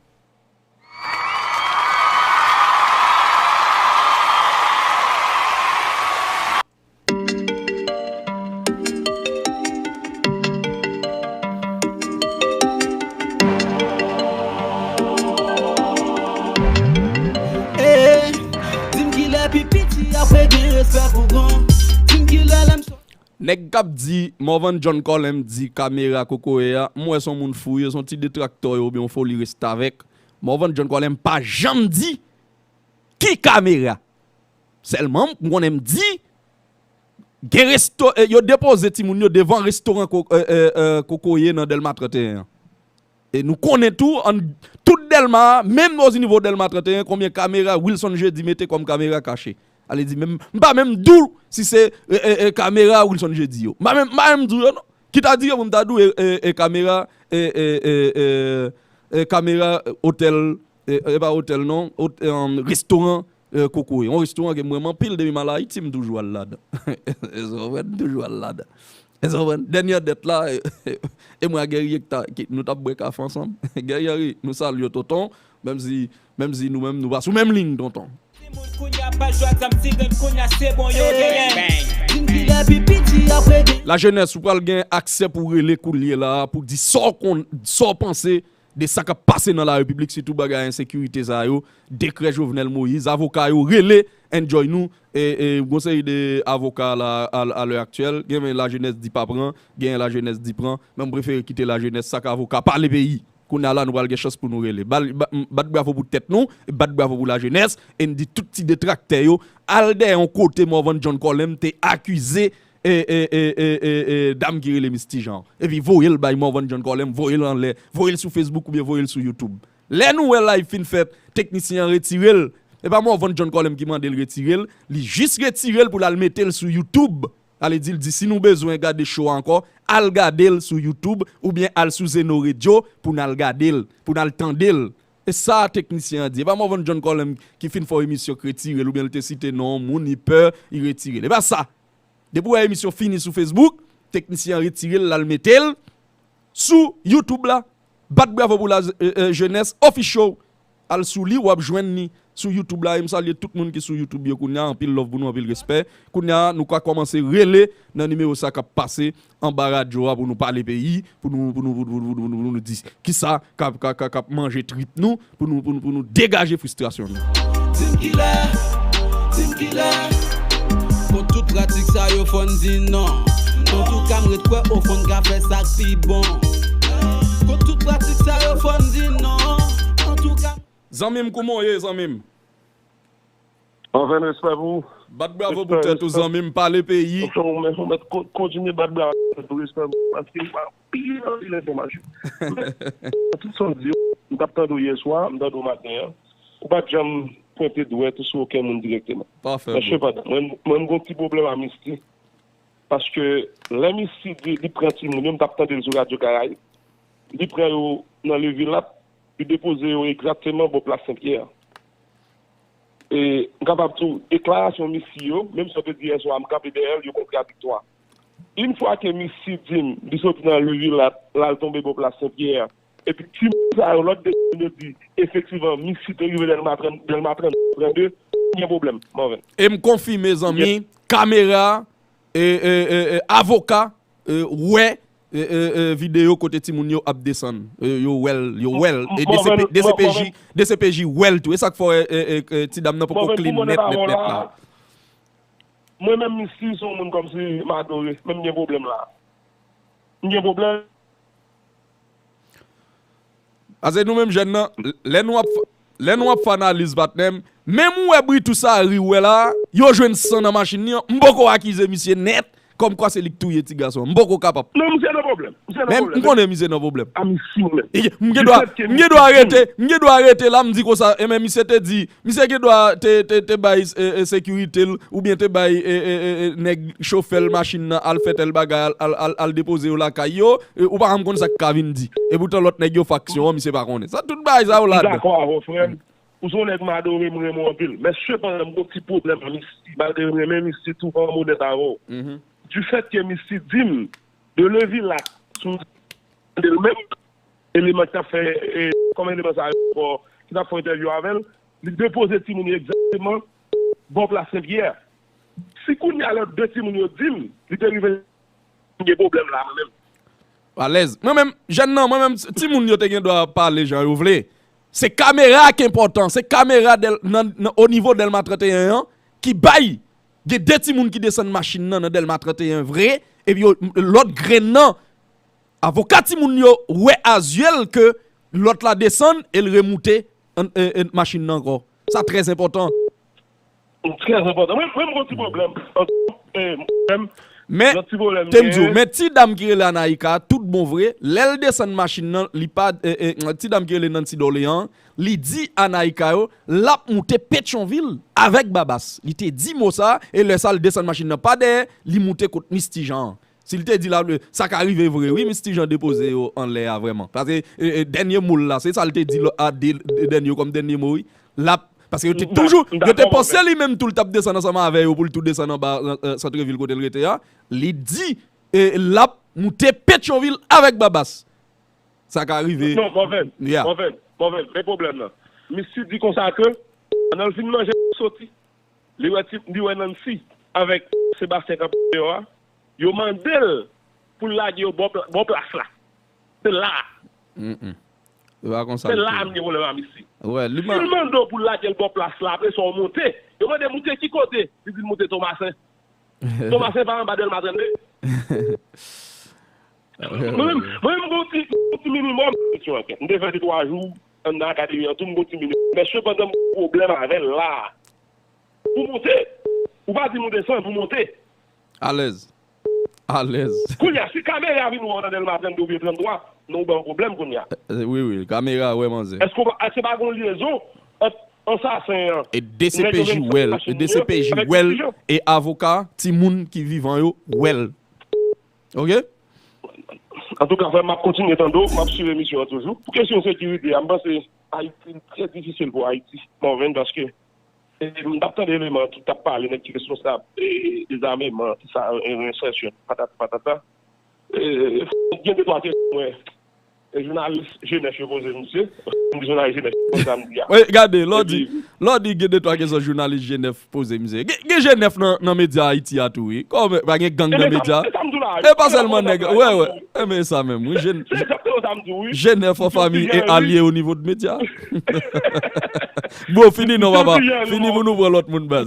Nèg k ap di Morvan John Colem di kamera kokoye a, m wè se yon moun fou, yo se yon ti detraktè yo oubyen yon foli restavèk. Morvan John Colem pa janm di ki kamera. Sèlman m konnen m di gen resto, yo depoze timoun yo devan restoran kokoye nan Dèlma trannteyen an. E nou konnen tou, an, tout Dèlma a, menm osi nivo Dèlma trannteyen, konbyen kamera Wilson Jeudi mete kòm kamera kache. Ale di menm, m pa menm di w si se kamera Wilson Jeudi yo. M pa menm, m pa menm di w yo non. Kit a di yo pou m ta di w e kamera, kamera otèl, e pa otèl non, restoran kokoye. Yon restoran ke m renmen anpil depi m al Ayiti, m toujou al ladan. Èske w konprann? M toujou al ladan. Èske w konprann? Dènye dèt la, e mwen ak Guerrier ki ta, ki, nou t ap bwè kafe ansanm. Guerrier, nou salye w, tonton. Menm si, menm si nou menm, nou pa sou menm liy, tonton. Lajenès, ou pral gen aksè pou rele koulye la a, pou di sa w konn, sa w panse de sa k ap pase nan larepiblik, sitou bagay ensekirite sa yo, dekrè Jovenel Moïse, avoka yo rele, enjoy nou, e, e, gon seri de avoka la, a, a lè aktyèl, gen men lajenès di pa pran, gen lajenès di pran, men m prefere kite lajenès, sa k avoka pale peyi. Kounye a la, nou pral gen chans pou nou rele. Bat, bat, bat bravo pou tèt nou, bat bravo pou lajenès, e n di tout ti detraktè yo, al dèyè yon kote Morvan John Colem te akize e, e, e, e, e, e, dam ki rele Misty Jean. Epi voye l bay Morvan John Colem, voye l anlè, voye l sou Facebook oubyen voye l sou YouTube. Lè nou wè live fin fèt, teknisyen an retire l. E pa Morvan John Colem ki mande l retire l, li jis retire l pou l al mete l sou YouTube. Ale di l di si nou bezwen gade show a ankò, al gade l sou YouTube oubyen al sou Zeno Radio pou n al gade l, pou n al tande l. E sa teknisyen an di. E pa Morvan John Colem ki fin fè yon emisyon k retire l oubyen l te site non yon moun, li pè, li retire l. E pa sa. Depi w wè emisyon fini sou Facebook, teknisyen an retire l, l al mete l sou YouTube la. Bat bravo pou la, e, e, jeunesse official. Al sou li, w ap jwenn li sou YouTube la. E m salye tout moun ki sou YouTube yo kounye a. Anpil love pou nou, anpil respè. Kounye a, nou ka kòmanse rele nan nimewo sa k ap pase anba radyo a pou nou pale peyi, pou nou, pou nou, pou nou, pou nou, pou nou, pou nou di kisa k ap, k ap, k ap, k ap manje trip nou, pou nou, pou nou, pou nou degaje fristrasyon nou. Di m kilè, di m kilè. Kont tout pratik sa yo fò n di non. Antouka m ret kwè ofrann ka fè sa k pi bon. Kont tout pratik sa yo fò n di non. Antouka. Zanmi m, kouman w ye, zanmi m? Anfen, respè pou ou. Bat bravo pou tèt ou, zanmi m, pale peyi. Ou mèt kontinye bat bravo pou tèt ou, respè pou ou, paske ou pa pile anpil enfòmasyon. Men, tout sa w di yo, m t ap tande w yè swa, m tande w maten an. Ou pa t janm pwente dwèt ou sou okenn moun dirèkteman. Men sepandan, mwen, mwen m gon ti pwoblèm a Misty. Paske lè Misty di li pran timoun yo, m t ap tande l sou Radyo Karayib. Li pran yo nan Levilat, li depoze yo egzakteman bò plas Senpyè. E m kapab tou, deklarasyon Misty yo, menm sa w te di yè swa, m kanpe dèyè l, yo kontradiktwa. Yon fwa ke Misty di m, li soti nan Levilat, l al tonbe bò plas Senpyè, epi timoun sa yo, lòt de timoun yo di, efektivman, Misty te rive Dèlma trannde, m gen pwoblèm, Morvan. E m konfime, zanmi, kamera, e, e, e, e, avoka, e, wè, e, e, e, videyo kote timoun yo ap desann. E, yo wè l, yo wè l. E D C P, D C P J, D C P J wè l tou. E sa k fè, e, e, e, ti dam nan poko clean nèt, nèt, nèt la. Mwen menm, Misty se yon moun kòmsi m adore, men m gen pwoblèm la. M gen pwoblèm. Paske nou menm jèn nan, lè nou ap, lè nou ap fè analiz, patnè m, menm ou wè bri tou sa ri ou wè la, yo jwenn san nan machin li an, m poko akize misye nèt, kòmkwa se li k touye ti gason an. M poko kapab. Non, misye nan pwoblèm. Misye nan pwoblèm. Men m konnen misye nan pwoblèm. M gen dwa, m gen dwa rete, m gen dwa rete la, m di konsa, enben misye te di, misye gen dwa te, te, te bay sekirite l, oubyen te bay nèg chofè l machin nan al fè tèl bagay, al, al, al, al depoze yo lakay yo, ou pa janm konn sa k ka vin di. Epoutan lòt nèg yo faksyon an, misye pa konnen. Sa tout bagay sa yo ladan. M dakò avè w, frè m. Ou se yon nèg m adore, m renmen w anpil. Men sepandan, m gen yon ti pwoblèm ak Misty, malgre m renmen Misty tou, fò m onèt avè w. Du fait que Misty di m de levilak sou tande l menm, eleman ki t ap fè, e, kòman eleman sa yo ankò, ki t ap fè entèvyou avè l, li depoze timoun yo egzakteman bò plas Senpyè. Si kounye a lòt de timoun yo di m, li te rive gen pwoblèm la, mwen menm. Alèz. Mwen menm, jèn nan, mwen menm, timoun yo te gen dwa pale jan yo vle. Se kamera ki enpòtan. Se kamera o nivo Dèlma trannteyen an ki bay. Gen de timoun ki desann machin nan nan Dèlma trannteyen vre, epi lòt grenn nan, avoka timoun yo wè a zye l ke lòt la desann e l remoute machin nan ankò. Sa trè enpòtan. Trè enpòtan. Mwen, mwen, m gon ti pwoblèm. Mwen, m gon ti pwoblèm. Men, te m di w, men ti dam ki rele Anaïka, tout bon vre, lè l desann machin nan, li pa, ti dam ki rele Nancy Dorléan, li di Anaïka yo, l ap moute Petyonvil avèk Babas. Li te di mo sa, e lè sa, l desann machin nan pa dèyè, li moute kot Misty Jean an. Si l te di l ap, sa ka rive vre, wi, Misty Jean depoze yo anlè a vrèman. Paske dènye mo l la, se sa l te di a de dènye yo kòm dènye mo, wi. L ap, paske yo te toujou, yo te panse li menm tou l t ap desann ansanm avè yo pou l tou desann anba santrevil kote l rete a. Li di l ap moute Petyonvil avèk Babas. Sa ka rive. Non, Mòvèn, Mòvèn, Mòvèn, men pwoblèm nan. Misty di konsa ke, pandan l fin manje, l soti. Li wè ti, li wè Nancy avèk Sebastien k ap deyò a. Yo mande l pou l lage yo bò, bò plas la. Se la a. Se pa konsa l te ye. Se la a m gen pwoblèm a Misty. Si l mande w pou l lage l bò plas la, apre sa w monte. Yo mande moute ki kote? Li di l moute Tomasen. Tomasen pa anba Dèlma trannde. Mwen menm, mwen menm, m gon ti, m gon ti minimòm kesyon ankèt. M te fè de twa jou anndan akademi an tou, m gon ti minimòm. Men sepandan, m gon pwoblèm avè l la a. Ou monte, ou pa di m ou desann, ou monte. Alèz. Alèz. Kounye a, si kamera vin wè w nan Dèlma trannde oubyen tranntwa, non, ou ban m pwoblèm kounye a. Wi, wi, kamera wè manzè. Èske w pa, èske pa gon lyezon ant ansasen an, e DCPJ wè l, e DCPJ wè l, e avoka timoun ki vivan yo wè l. Ok? Antouka, frè m, m ap kontinye tande w, m ap swiv emisyon an toujou. Pou kesyon sekirite a, m panse Ayiti trè difisil pou Ayiti, Mòvèn, paske e, m t ap tande eleman ki t ap pale nèg ki responsab e, dezameman, ki sa, e, rensèsyon, patati patata. E, gen de twa kesyon mwen, e, jounalis G nèf yo poze misye, m di jounalis G nèf yo konn sa m di a. Wi, gade, lè w di, lè w di gen de twa kesyon jounalis G nèf poze misye. Gen, gen G nèf nan, nan medya Ayiti a tou, wi. Kòman, pa gen gang nan medya? E pa sèlman nèg, wè, wè. Enben, e sa menm, wi. G nèf an fanmi e alye o nivo de medya. Bon, fini non, papa. Fini pou nou pran lòt moun, baz.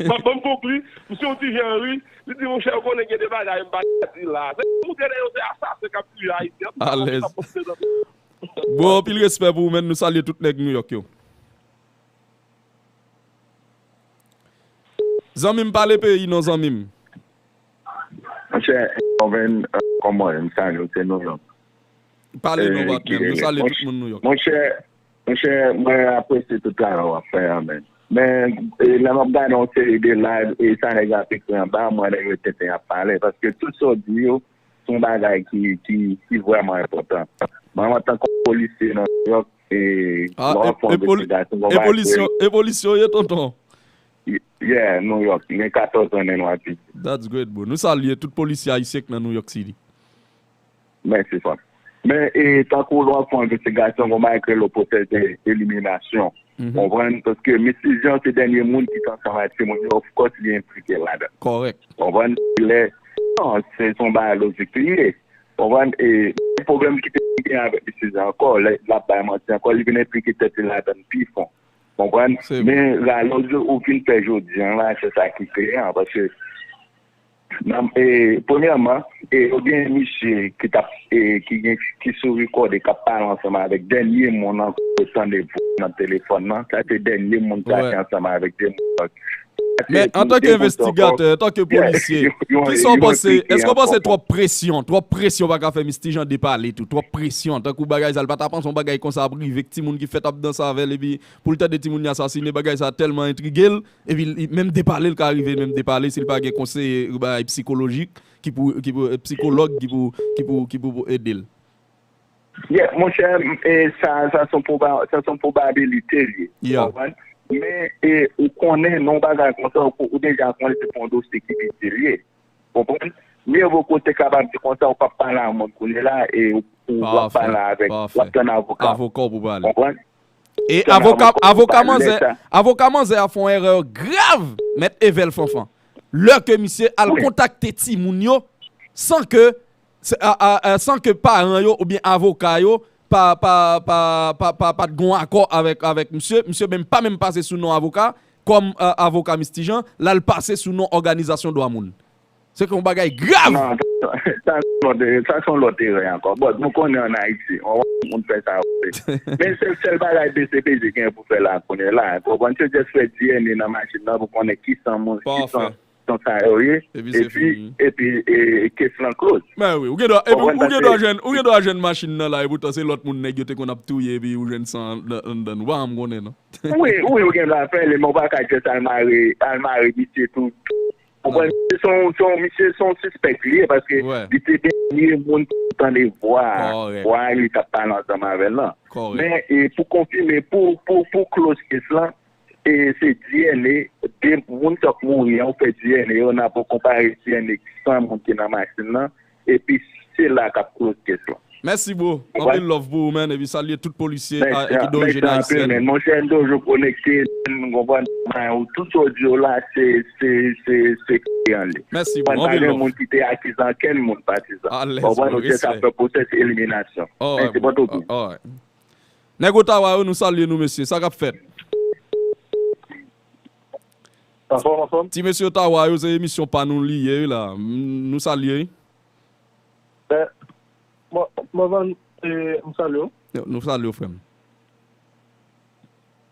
Ban m konkli. Misye yon ti jan ri. Li di, monchè, ou konnen gen de bagay m pa ka di la. Se pou tèlè yo, se asasen k ap touye Ayiti. Alèz. Bon, anpil respè pou ou, menn. Nou salye tout nèg Nouyòk yo. Zanmi m, pale peyi non, zanmi m. Monchè, Mòvèn, kòman w ye? M salye w, se Nouyòk. Pale non, patnè m. Nou salye tout moun Nouyòk. Monchè, Monchè, mwen apresye tout travay w ap fè an, men. Men, e, lè m ap gade yon seri de live, e sa nèg yo ap ekri anba, m wè nèg yo tenten ap pale, paske tout sa w di yo, se yon bagay ki, ki, ki vrèman enpòtan. Mwen, antanke yon polisye nan Nouyòk, e, lè w ap fè yon envestigasyon, se yon bagay ki. E polisye w ye, tonton? Yeah, Nouyòk. M gen katòz zan, men nou ap viv. That's great, bro. Nou salye tout polisye ayisyen k nan Nouyòk City. Mèsi, frè m. Men, e, tankou lè w ap fè yon envestigasyon, gon bagay ki rele ipotèz de eliminasyon. Ou konprann? Paske Misty Jean se dènye moun ki te ansanm ak timoun yo, of course, li enplike ladan. Kòrèk. Ou konprann? Lè, non, se, se yon bagay lojik li ye. Ou konprann? E, pwoblèm ki te gen avèk Misty Jean ankò, lè l ap bay manti ankò, li vin enplike tèt li ladan pi fon. Ou konprann? Men, rale w fin fè jodi a la, se sa ki kreye an, paske Nan, e, premyèman, e, yo gen misye ki t ap, e, ki gen, ki sou rekòde, k ap pale ansanm avèk dènye moun nan, yo tande vwa nan telefòn nan. Sa se dènye moun sa ki ansanm avèk de moun sa. Men antanke envestigatè, antanke polisye, kisa w panse? Èske w panse twòp presyon, twòp presyon pa ka fè Misti Jan depale tou? Twòp presyon, tankou bagay sa, l pa ta panse yon bagay konsa ap rive k timoun ki fèt ap danse avè l, epi pou l tande timoun yo asasine, bagay sa tèlman entrige l, epi l, menm depale l ka rive, menm depale si l pa gen konseye, bagay psikolojik, ki pou, ki pou, psikològ ki pou, ki pou, ki pou ede l. Yeah, monchè, e, sa, sa se yon proba, sa se yon probabilite li ye. Ou konprann? Men e, ou konnen nan yon bagay konsa, ou, ou deja konnen se pa yon dosye ki piti li ye. Ou konprann? Mye vo kote kapab di konsa, ou p ap pale a moun kounye la, e ou, ou w ap pale avèk, w ap tann avoka. Avoka w pou pale. Ou konprann? E avoka, avoka manzè, avoka manzè a fè yon erè grav, mèt Evel Fanfan. Lè ke misye al kontakte timoun yo san ke san ke paran yo oubyen avoka yo pa pa pa pa pa pa t gon akò avèk avèk misye, misye menm pa menm pase sou non avoka kòm avoka Misti Jan, l al pase sou non òganizasyon dwa moun. Se yon bagay grav. Non, sa se yon lòt erè ankò. Bon, nou konnen an Ayiti, yon moun fè sa yo vle. Men se sèl bagay D C P J genyen pou fè la kounye la. Ou konprann, se just fè D N A nan machin nan pou konnen ki san moun, ki san san sa yo ye, epi, epi e, kes lan close. Men wi, ou gen dwa, epi ou gen dwa jwenn, ou gen dwa jwenn machin nan la, epoutan se lòt moun nèg yo te konn ap touye, epi ou jwenn san anndan, ou pa janm konnen non. Wi, wi, ou gen dwa fè li, men ou pa ka just al mare, al mare misye tou. Ou konprann? Se yon, se yon, misye se yon sispèk li ye, paske li se dènye moun ki tande vwa, vwa li t ap pale ansanm avè l lan. Men e, pou konfime, pou, pou, pou close kes lan, e se D N A, de moun k ap mouri an, ou fè D N A yo, n ap konpare D N A san moun ki nan machin nan, epi se la k ap close kes lan. Mèsi bro, anpil love pou ou man, epi salye tout polisye ki dorijin ayisyèn. Monchè, m toujou konekte, m konprann, men tout sa w di yo la, se, se, se, se kliyan li. Mèsi bro, anpil love. Pa gen moun ki te akize ankenn moun patizan. Alèz bro, respè. Ou konprann, se sa k fè pwosès eliminasyon. Mèsi, Pòtoprens. Nèg Otawa yo, nou salye nou mesye, sa k ap fèt? Anfòm, anfòm. Ti mesye Otawa yo, se emisyon pa nou li ye wi la. Nou salye wi. Morvan, m salye w. Nou salye w frè m.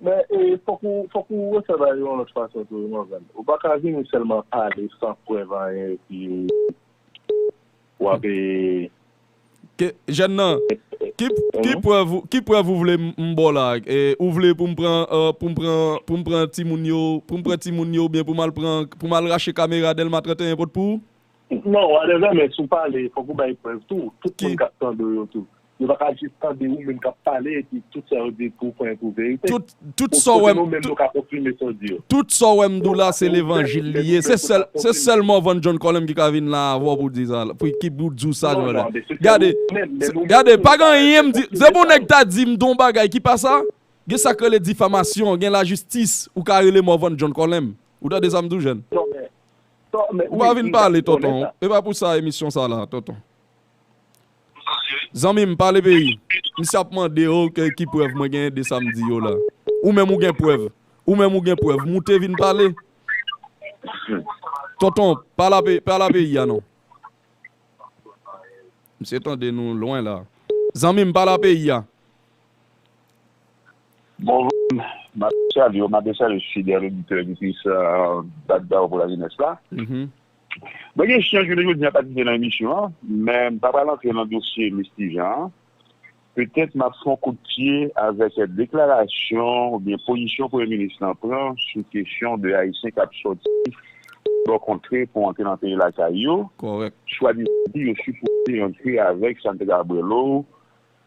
Men fòk ou fòk ou refè bagay yo yon lòt fason tou wi Morvan. Ou pa ka vini sèlman pale san prèv anyen epi w ap Ke, jèn nan, ki, ki prèv, ki prèv ou vle m, m ba w la? E, ou vle pou m pran, euh, pou m pran, pou m pran timoun yo, pou m pran timoun yo oubyen pou m al pran, pou m al rache kamera Dèlma trannteyen pot pou ou? Non, whatever, men si w pale, fòk ou bay prèv tou. Tout moun k ap tande w yo tou. Yo pa ka jis tande ou menm k ap pale epi tout sa yo di pou pran pou verite. Tout, tout sa w wè m, tout, tout sa w wè m di w la, se levanjil li ye. Se sèl, se sèl Morvan John Colem ki ka vin la avè w pou di sa, pou ki pou di w sa, John Colem. Gade, gade, pa gen anyen m di. Se pou nèg ta di m di yon bagay ki pa sa, gen sa k rele difamasyon, gen lajistis, ou ka rele Morvan John Colem. Ou tande sa m di w, jèn? Ou pa vin pale, tonton. E pa pou sa emisyon sa la, tonton. Zanmi m, pale peyi. Misye ap mande w ki prèv mwen genyen de sa m di yo la. Ou menm ou gen prèv. Ou menm ou gen prèv. Moute vin pale. Tonton, pale a peyi a non. Misye tande nou lwen la. Zanmi m, pale a peyi a. Bonjou, m ap salye w, m ap salye fidèl oditè, oditris Bat Bravo pou Lajenès la. Mwen gen chans jounen jodi a patisipe nan emisyon an, men m pa pral antre nan dosye Misti Jan an. Petèt m ap fè yon kout pye avèk deklarasyon oubyen pozisyon Premye Minis lan pran sou kesyon de Ayisyen k ap sòti bò kontre pou antre nan peyi lakay yo. Swadizan di yo sipoze antre avèk Sandra Brelot,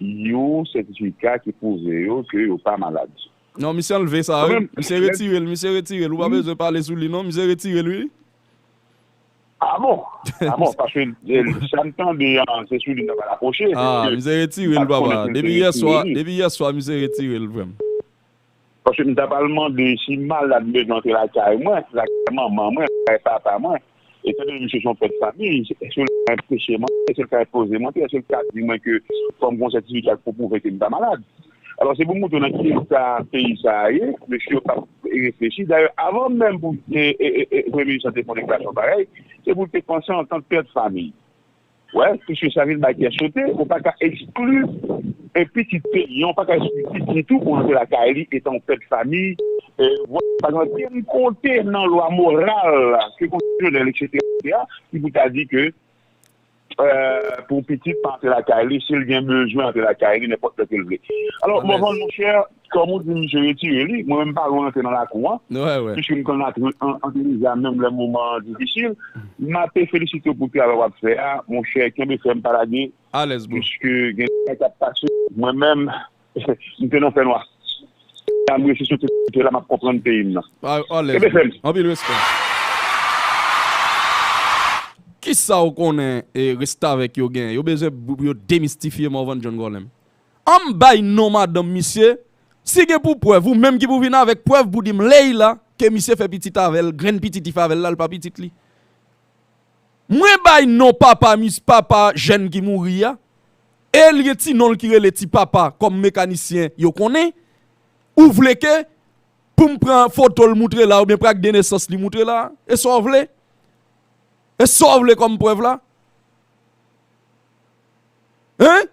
yon sètifika ki pwouve yo ke yo pa malad. Non, misye anlve sa wi. Misye retire l, misye retire l. Ou pa bezwen pale sou li non, misye retire l wi. Ah bon? Ah bon, paske sa m tande an, se sou li n ta pral akwoche. Ah, misye retire l papa. Depi yèswa, depi yèswa misye retire l frè m. Paske m ta pral mande si malad bezwen antre lakay mwen, lakay manman mwen, lakay papa mwen. Etandone misye se yon pè de famiy, èske l ka enpeche m antre, èske l ka enpoze m antre, èske l ka di mwen ke fò m gen yon sètifika pou pwouve ke m pa malad? Alò, se pou montre w nan ki eta peyi sa a ye, mesye yo p ap reflechi. Dayè, avan menm pou e, e, e, e, Premye Minis lan te fè yon deklarasyon parèy, se pou l te panse antank pè de famiy. Wè, piske sa vin bay kè sote, ou pa ka ekskli e pitit peyi an, ou pa ka ekskli pitit ou pou antre lakay li, etan yon pè de fami. E, vwala, pa gen okenn kote nan lwa moral ke konstitisyonèl, etsetera, etsetera, ki pou ta di ke, e, pou pitit pa antre lakay li, si l gen bezwen antre lakay li, nenpòt lè ke l vle. Alò, Mòvann, monchè, kòm ou di, misye retire li, mwen menm pa lwen antre nan lakou an, piske m konn antre an, antre deja, menm lè moman an difisil. M ap felisite w pou travay w ap fè a, monchè, kenbe fèm, pa lage, piske gen bagay k ap pase. Mwen menm, m te nan fènwa. Sa m resi soti kote la, m ap konprann peyi m nan. Kenbe fèm. Anpil respè. Kisa w konnen, e, restavèk yo gen? Yo bezwen pou yo demistifye Morvan John Colem. An m bay non madanm misye, si gen pou prèv, ou menm ki pou vin avèk prèv pou di m Leila, ke misye fè pitit avè l, grenn pitit li fè avè l la, l pa pitit li. Mwen bay non papa mis, papa jèn ki mouri a, e l gen ti non l ki rele Ti Papa kòm mekanisyen yo konnen, ou vle ke pou m pran foto l moutre la, oubyen plak de nesans li moutre la, e sa w vle? E sa w vle kòm prèv la? Hein?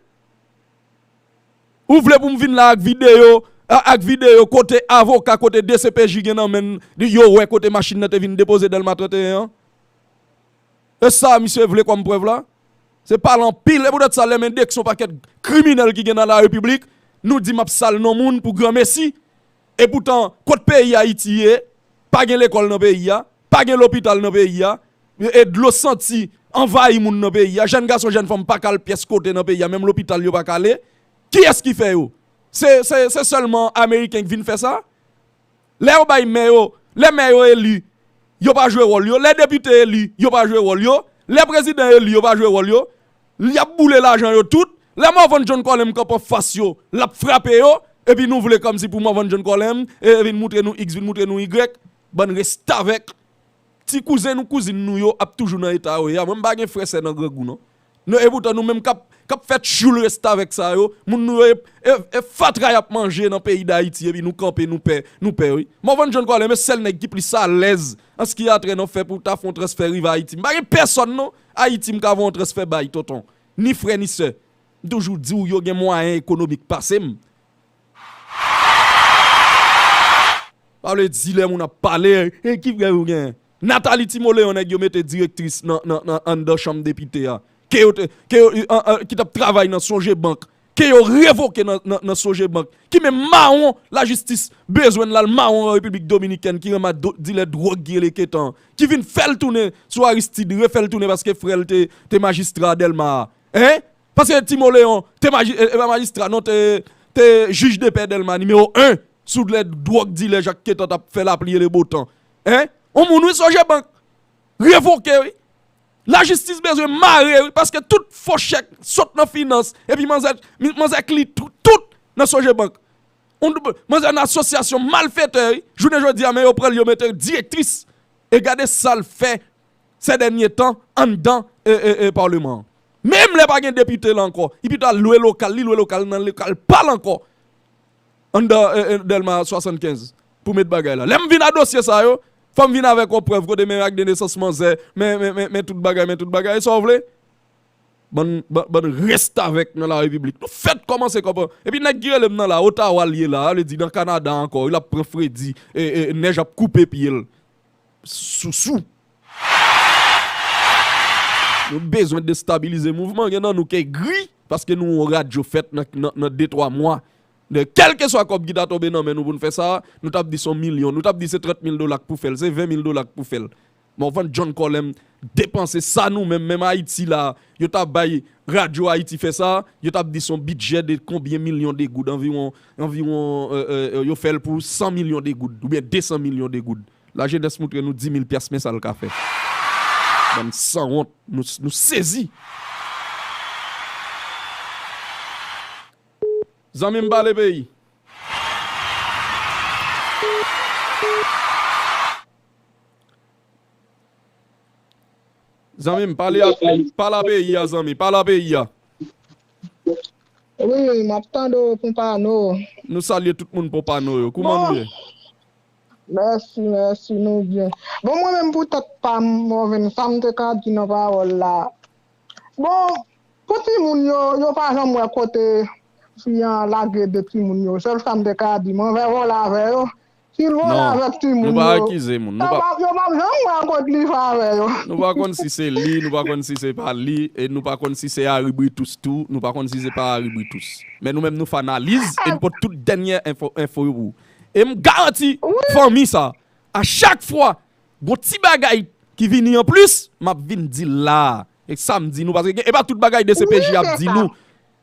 Ou vle pou m vin la ak videyo, a-, ak videyo kote avoka, kote D C P J gen nan men l, yo wè kote machin nan te vin depoze Dèlma trannteyen an? E sa misye vle kòm prèv la? Se pale anpil. E poutèt sa, lè m endekse yon pakèt kriminèl ki gen nan larepiblik, nou di m ap sal non moun pou granmesi. Epoutan, kot peyi Ayiti ye, pa gen lekòl nan peyi a, pa gen lopital nan peyi a, e, e dlo santi anvayi moun nan peyi a, jèn gason, jèn fanm pa ka al pyès kote nan peyi a, menm lopital yo pa ka ale. Kiyès ki fè yo? Se, se, se sèlman Ameriken ki vin fè sa? Lè yo bay mè yo, lè mè yo eli, yo pa jwe wòl yo. Lè depite eli, yo pa jwe wòl yo. Lè prezidan eli, yo pa jwe wòl yo. Y ap boule lajan yo tout. Lè Morvan John Colem kanpe anfas yo, l ap frape yo. Epi nou vle kòmsi pou Morvan John Colem, e, vin moutre nou X, vin moutre nou Y. Bann restavèk. Ti kouzen nou, kouzin nou yo ap toujou nan eta yo ye a. Mwen, m pa gen frè sè nan grangou, non. Non, epoutan, nou menm k ap, k ap fè tchoul restavèk sa yo, moun nou yo, e, e, e fatra y ap manje nan peyi Dayiti, epi nou kanpe, nou pè, nou pè, wi. Morvan John Colem, e sèl nèg ki plis alèz an ce qui a trait nan fè pou ta fè yon transfè rive Ayiti. M pa gen pèsonn, non, Ayiti m ka voye yon transfè bay, tonton. Ni frè, ni sè. M toujou di w, yo gen mwayen ekonomik pase m. Pa vle di lè moun ap pale, e ki frè ou gen? Nathalie Timoleon, nèg yo mete direktris nan, nan, nan, anndan chanm depite a. Ke yo te, ke yo, an, an, ki t ap travay nan Sogebank. Ke yo revoke nan, nan, nan Sogebank. Ki menm mawon lajistis bezwen l al mawon an Repiblik Dominikèn ki ranmas do-, dilè dwòg ki rele Ketan. Ki vin fè l tounen sou Aristide, refè l tounen paske frè l te, te majistra Dèlma a. Hein? Paske Timoleon te maji-, e, e pa majistra, non, te, te jij de pè Dèlma nimewo en, sou lè dwòg dilè Jak Ketan t ap fè lapli e lebotan. Hein? On moun, wi, Sogebank revoke, wi. Lajistis bezwen mare, wi, paske tout fo chèk sot nan finans, epi manzè, mi-, manzè kli tout, tout nan Sogebank. On, manzè nan asosyasyon malfetè, wi. Jounen jodi a, men yo pran l, yo mete l direktris. E gade sa l fè sè dènye tan anndan, e, e, e, palman an. Menm lè pa gen depite la ankò, li pito al lwe lokal, li lwe lokal nan lokal pa l ankò. Anndan, e, e, Dèlma swasannkenz pou met bagay la. Lè m vin a dosye sa yo, fò m vin avèk yon prèv kote men ak de nesans manzè, men, men, men, men tout bagay, men tout bagay, e sa w vle? Bann, bann, bann restavèk nan larepiblik. Nou fèk kòmanse konprann. Epi nèg ki rele m nan la, Otawa l ye la, vle di nan Kanada ankò, l ap pran fredi, e, e, nèj ap koupe pye l. Sousou. Nou bezwen destabilize mouvman, gen nan nou k egri, paske nou yon radyo fèt nan, nan, nan de twa mwa. De, kèlkeswa kòb ki ta tonbe nan men nou pou n fè sa, nou t ap di se yon milyon, nou t ap di se trant mil dola k pou fè l, se ven mil dola k pou fè l. Morvan John Colem depanse sa nou menm, menm Ayiti la, yo ta bay Radyo Ayiti fè sa, yo t ap di se yon bidjè de konbyen milyon de goud, anviwon, anviwon, e, e, e, yo fè l pou san milyon de goud, oubyen de san milyon de goud. Lajenès moutre nou di mil pyas, men sa l ka fè. Bann sanwont, nou, nou sezi. Zanmi m pale peyi. Zanmi m, pale a, pale a peyi a, zanmi, pale a peyi a. Wi, wi, m ap tande w, Pompano. Nou salye tout moun Pompano yo. Kouman nou ye? Mèsi, mèsi, nou byen. Bon, mwen menm pou tèt pa m, Morvan, sa m te ka di nan pawòl la, Bon, pou timoun yo, yo pa janm wè kote fi an lage de timoun yo. Sèl sa m te ka di, mwen vè vole avè yo. Si l vole avèk timoun yo, nou pa akize moun. Yo p ap, yo p ap janm wè kote li fè avè yo. Nou pa konn si se li, nou pa konn si se pa li, e nou pa konn si se Harry Britous tou, nou pa konn si se pa Harry Britous. Men nou menm nou fè analiz e n pote tout dènye enfo, enfo yo pou ou. E m garanti fanmi sa, a chak fwa gon ti bagay ki vini anplis, m ap vin di l la. E sa m di nou, paske gen- e pa tout bagay D C P J ap di nou.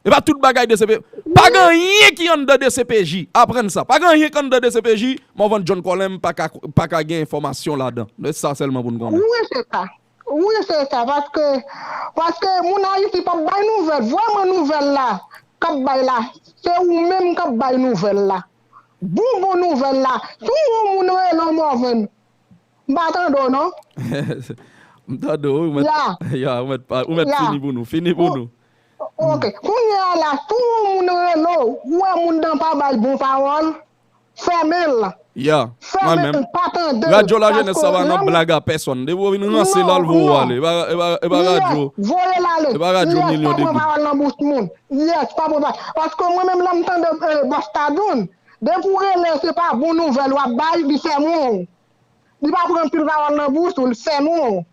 E pa tout bagay D C P J. Pa gen anyen ki anndan D C P J. Aprann sa. Pa gen anyen ki anndan D C P J, Morvan John Colem pa ka, pa ka gen enfòmasyon ladan. Se sa sèlman pou n konnen. Wi, se sa. Wi, se sa. Paske, paske moun Ayiti p ap bay nouvèl. Vrèman nouvèl la k ap bay la, se ou menm k ap bay nouvèl la. Bon, bon nouvèl la. Si yon moun rele w, Morvan, m pa tande w non. M tande w, wi, ou mèt, ya, ou mèt, ou mèt fini pou nou, fini pou nou. Ok. Kounye a la, si yon moun rele w, ou wè moun nan pa bay bon pawòl, fèmen l. Ya, mwen menm. Fèmen l, pa tande l. Radyo Lajenès sa pa nan blag a pèsonn. Depi w vin ranse l, al voye w ale. E pa, e pa, e pa radyo. Voye l ale. E pa radyo milyon de goud. Yes, pa pran pawòl nan bouch moun. Yes, pa pran pawòl. Paske mwen menm, lè m tande eh, Bòs Tadoun, depi w rele, se pa bon nouvèl w ap bay, li fèmen w. Li pa pran anpil pawòl nan bouch ou, li fèmen w.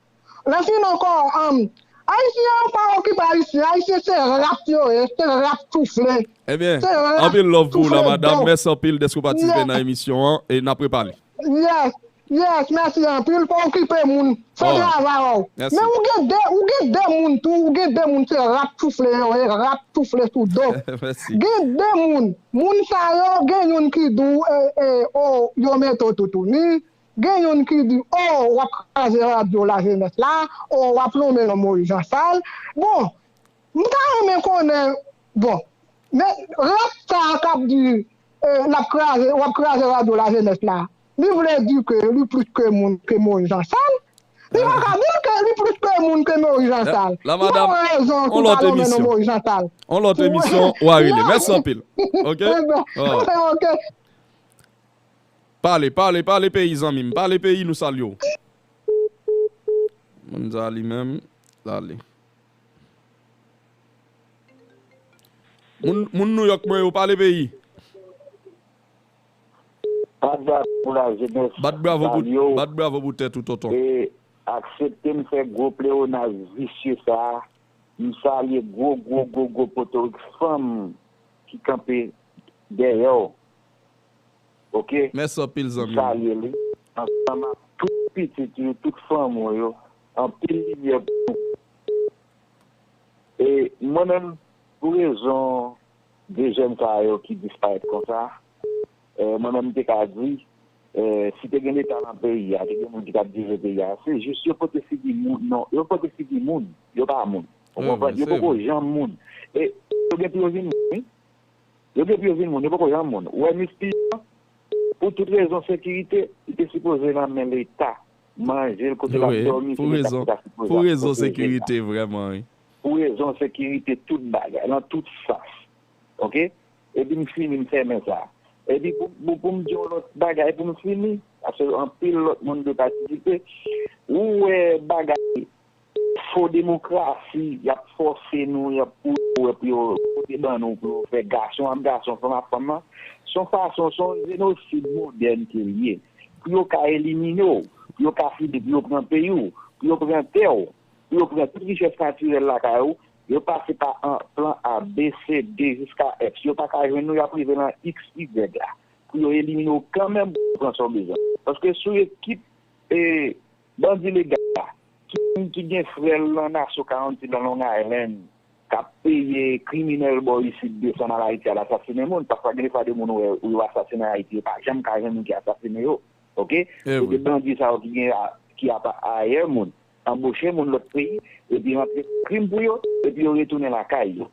Lè fini ankò, um, Ayisyen an pa okipe Ayisyen. Ayisyen se rat yo ye, se rat soufle. Ebyen, anpil love pou ou la, madanm. Mèsi anpil dèske w patisipe nan emisyon an e n ap repale. Yes, yes, mèsi anpil. Pa okipe moun. Fè travay ou. Men ou gen de, ou gen de moun tou, ou gen de moun se rat soufle yo ye, rat soufle sou do. Gen de moun, moun sa yo, gen youn ki di w, eh, eh, oh, yo mete w toutouni. Gen youn ki di, oh, w ap kraze radyo lajenès la, oh, w ap lonmen non Moyiz Jansal. Bon, m ta renmen konnen, bon, men rat sa a k ap di, eh, l ap kraze, w ap kraze radyo lajenès la, li vle di ke li plis ke moun ke Moyiz Jansal? Li pa ka di l ke li plis ke moun ke Moyiz Jansal. La, madanm, on lòt emisyon. On lòt emisyon, w a rele. Mèsi anpil. Ok? Ok. Pale, pale, pale peyi, zanmi m. Pale peyi, nou salye w. Moun sa li menm, l ale. Moun, moun Nouyòk mwen yo, pale peyi. Bat bravo pou lajenès. Bat bravo pou, bat bravo pou tèt ou, tonton. E aksepte m fè gwo pleyonaj visye sa a. M salye gwo, gwo, gwo, gwo potorik fanm ki kanpe dèyè w. Ok? Mèsi anpil, zanmi m. M salye li. Ansanm ak tout pitit ou yo, tout fanmi w yo. Anpil limyè pou nou. E mwen menm, pou rezon de jèn sa yo ki disparèt konsa, eh, mwen menm, m te ka di, eh, si te gen Leta nan peyi a, te gen moun ki t ap dirije peyi a, se jis yo pote figi moun, non, yo pote figi moun, yo pa moun. Ou konprann? Yo poko janm moun. E yo gen pou yo vin moun, wi. Yo gen pou yo vin moun, yo poko janm moun. Ou wè Miss P an, pou tout rezon sekirite, li te sipoze nan men Leta. Manje l, kote l ap dòmi, se Leta ki ta sipoze ap pwoteje l. Pou rezon sekirite, vrèman, wi. Pou rezon sekirite, tout bagay, nan tout sans. Ok? Epi m fini, m fèmen sa. Epi pou, pou, pou m di yon lòt bagay, pou m fini, paske anpil lòt moun dwe patisipe. Ou wè bagay fo demokrasi, y ap fòse nou, y ap pou yo, pou yo pote ban nou, pou yo fè gason ap gason, fanm ap fanm nan. Se yon fason, se yon jenosid modèn ke l ye. Pou yo ka elimine w, pou yo ka fini, pou yo pran peyi w, pou yo pran tè w, pou yo pran tout richès natirèl lakay ou, yo pase pa an plan A, B, C, D jiska F. Si yo pa ka jwenn nou, y ap rive nan X, Y la. Pou yo elimine w kanmenm, pou yo pran sa w bezwen. Paske sou ekip, e, bandi legal la, ki, ki gen frè l nan Nassau County, nan Long Island, k ap peye kriminèl bò isit desann al Ayiti al asasinen moun, pafwa gen defwa de moun ou wè, ou yo asasinen Ayiti, yo pa janm ka jwenn moun ki asasinen yo, ok? Se de bandi sa yo ki gen a, ki ap ayè moun, anboche moun lòt peyi, epi rantre krim pou yo, epi yo retounen lakay yo.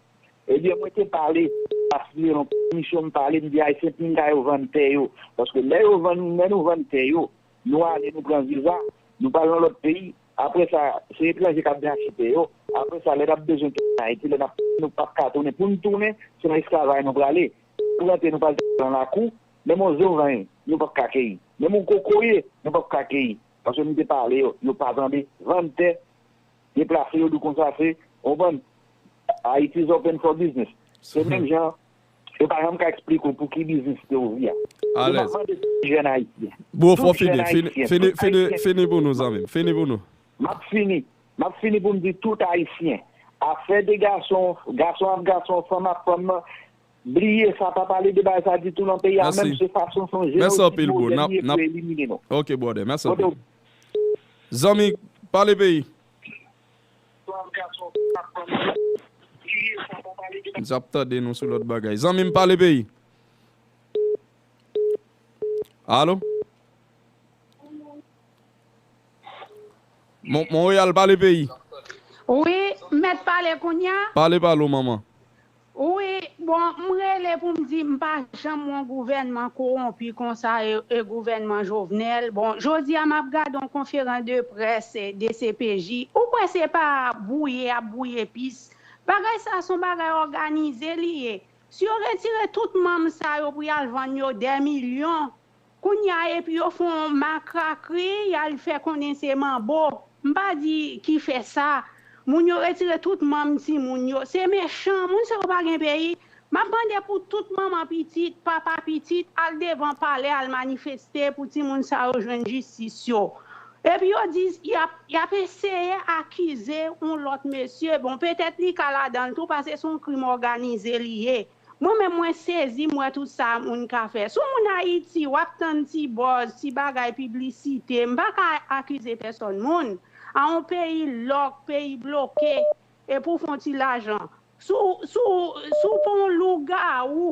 Ebyen, mwen te pale, asire yon komisyon, m pale, m di Ayisyen pinga yo vann tè yo. Paske lè yo vann, lè nou vann tè yo, nou ale, nou pran viza, nou pral nan lòt peyi. Apre sa, se etranje k ap vin achte tè yo. Apre sa, lè n ap bezwen tounen Ayiti, lè n ap, nou p ap ka tounen. Pou n tounen, se nan esklavaj nou prale. Pou rantre, nou pral nan lakou. Menm yon zoranj, nou p ap ka keyi. Menm yon kokoye, nou p ap ka keyi. Paske nou te pale yo, yo pa tande. Vann tè, deplase yo, di konsa se Ou konprann? Haiti is open for business. Se menm jan, yo pa janm ka eksplike w pou ki biznis te ouvri a. M ap mande tout jèn ayisyen. Bro, fò fini, fini, fini, fini, fini pou nou, zanmi m. Fini pou nou. M ap fini. M ap fini pou m di tout ayisyen. Afè de gason, gason ap gason, fanm ap fanm nan, bliye sa, pa pale de bagay sa ditou nan peyi a menm, se fason se yon jenosid modèl li ye pou yo elimine nou. Ok, brother, mèsi anpil. Zanmi, pale peyi. M ap tande nou sou lòt bagay. Zanmi m pale peyi. Alo? Mon, Monreyal pale peyi. Wi, m mèt pale kounya? Pale pale w manman. Wi, bon, m rele pou m di m pa janm wè yon gouvènman kowonpi konsa e, e gouvènman Jovenel. Bon, jodi a m ap gade yon konferans de près de C P J. Ou kwè se pa bwouye y ap bwouye pis? Bagay sa se yon bagay òganize li ye. Si yo retire tout manm sa yo pou y al vann yo dè milyon, Kounye a epi yo fè yon makrakri, y al fè konnen se manbo. M pa di ki fè sa. Moun yo retire tout manm timoun yo. Se mechan, moun sa yo pa gen peyi. M ap mande pou tout manman pitit, papa pitit, al devan palè, al manifeste pou timoun sa yo jwenn jistis yo. Epi yo di, y ap, y ap eseye akize yon lòt mesye. Bon, petèt li ka ladan l tou, paske se yon krim òganize li ye. Mwen menm mwen sezi m wè tout sa moun ka fè. Si w moun Ayiti, w ap tann ti buzz, ti bagay piblisite, m pa ka akize pèsòn moun. A yon peyi lòk, peyi bloke, e pou w fè yon ti lajan. Si w, si w, si w pa yon lougawou,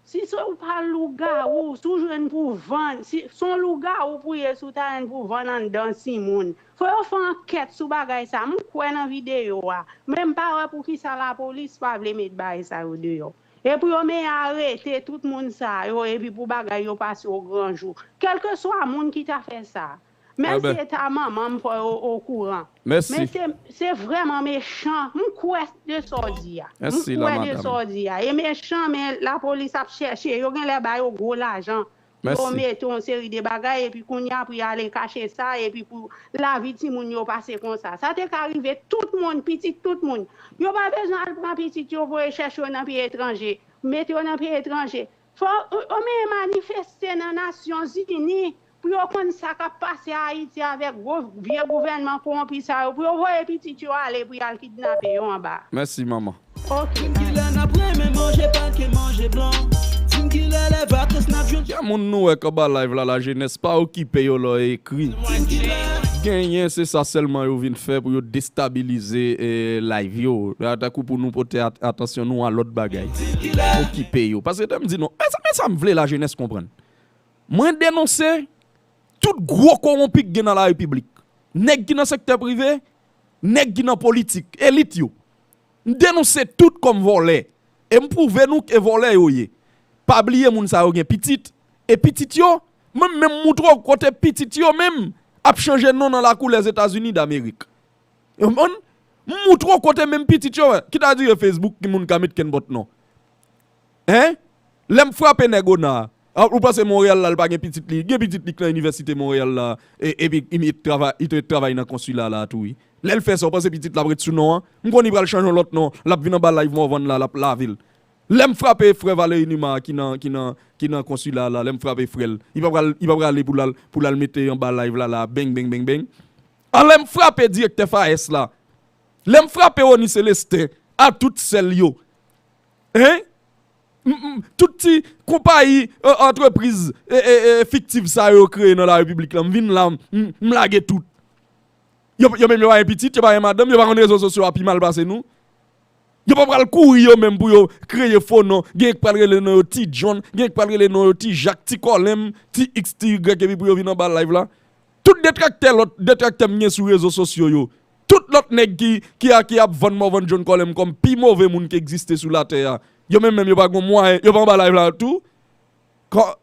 si se w pa lougawou, si w jwenn pou w vann, si se yon lougawou pou w ye, si w ta jwenn pou w vann anndan timoun. Fò yo fè ankèt sou bagay sa. M kwè nan videyo a, men m pa wè poukisa lapolis pa vle met bagay sa yo deyò. E pou yo men arete tout moun sa yo epi pou bagay yo pase o gran jou. Kèlkeswa moun ki ta fè sa, mèsi eta manman m fò yo okouran. Men se, se vrèman mechan. M kwè de sa w di a. M kwè de sa w di a. E mechan men lapolis ap chèche. Yo genlè ba yo gwo lajan. Yo mete yon seri de bagay epi kounye a pou y ale kache sa epi pou lavi timoun yo pase konsa. Sa te ka rive tout moun, pitit tout moun. Yo pa bezwen al pran pitit yo voye chèche yo nan peyi etranje, mete yo nan peyi etranje. Fò yo men manifeste nan Nasyonzini pou yo konn sa k ap pase Ayiti avèk gwo vye gouvènman kowonpi sa yo, pou yo voye pitit yo ale pou y al kidnape yo anba. Mèsi manman. Team Killer n ap renmen manje pake manje blan. Team Killer lè vakans n ap jwenn. Gen moun nou wè k anba live la, lajenès pa okipe yo lè w ekri. Genyen se sa sèlman yo vin fè pou yo destabilize eh, live yo. Tankou pou nou pote at- atansyon nou a lòt bagay. Okipe yo. Paske te m di nou, men sa, men sa m vle lajenès konprann. Mwen denonse tout gwo kowonpi k gen nan larepiblik. Nèg ki nan sektè prive, nèg ki nan politik, elit yo. M denonse tout kòm vòlè. E m pwouve nou ke vòlè yo ye. Pa bliye moun sa yo gen pitit. E pitit yo, mwen menm m moutre w kote pitit yo menm ap chanje non nan lakou Lèzetazini Damerik. Ou konprann? M moutre w kote menm pitit yo, ki ta dire Facebook ki moun ka met kenpòt non. Hein? Lè m frape nèg ona a, ou panse Monreyal la l pa gen pitit li? Gen pitit li k nan inivèsite Monreyal la, e, epi li t travay, li t ret travay nan konsila la tou wi. Lè l fè sa, ou panse pitit la ap ret sou non an? M konnen li pral chanje yon lòt non, l ap vin anba live Morvan la, l ap lave l. Lè m frape frè Valery Numa ki nan, ki nan, ki nan konsila la, lè m frape frè l, li pa pral, li pa prale pou l al, pou l al mete anba live la, la, beng, beng, beng, beng. An lè m frape direktè FAES la, lè m frape Rony Célestin, a tout sèl yo, hein? M, m, tout ti konpayi, e, antrepriz, e, e, e, fiktif sa yo kreye nan larepiblik la, m vin la, m, m, m lage tout. Yo, yo menm yo pa gen pitit, yo pa gen madanm, yo pa konn rezo sosyo a pi mal pase nou. Yo pa pral kouri yo menm pou yo kreye fo non. Gen k pral rele non yo Ti John, gen k pral rele non yo Ti Jak, Ti Kòlenm, Ti X, Ti Y, epi pou yo vin anba live la. Tout detraktè lòt, detraktè m gen sou rezo sosyo yo. Tout lòt nèg ki, ki, a, ki ap vann Morvan John Kòlenm kòm pi move moun ki egziste sou latè a. Yo menm menm yo pa gon mwayen, yo pa anba live la tou. Kò.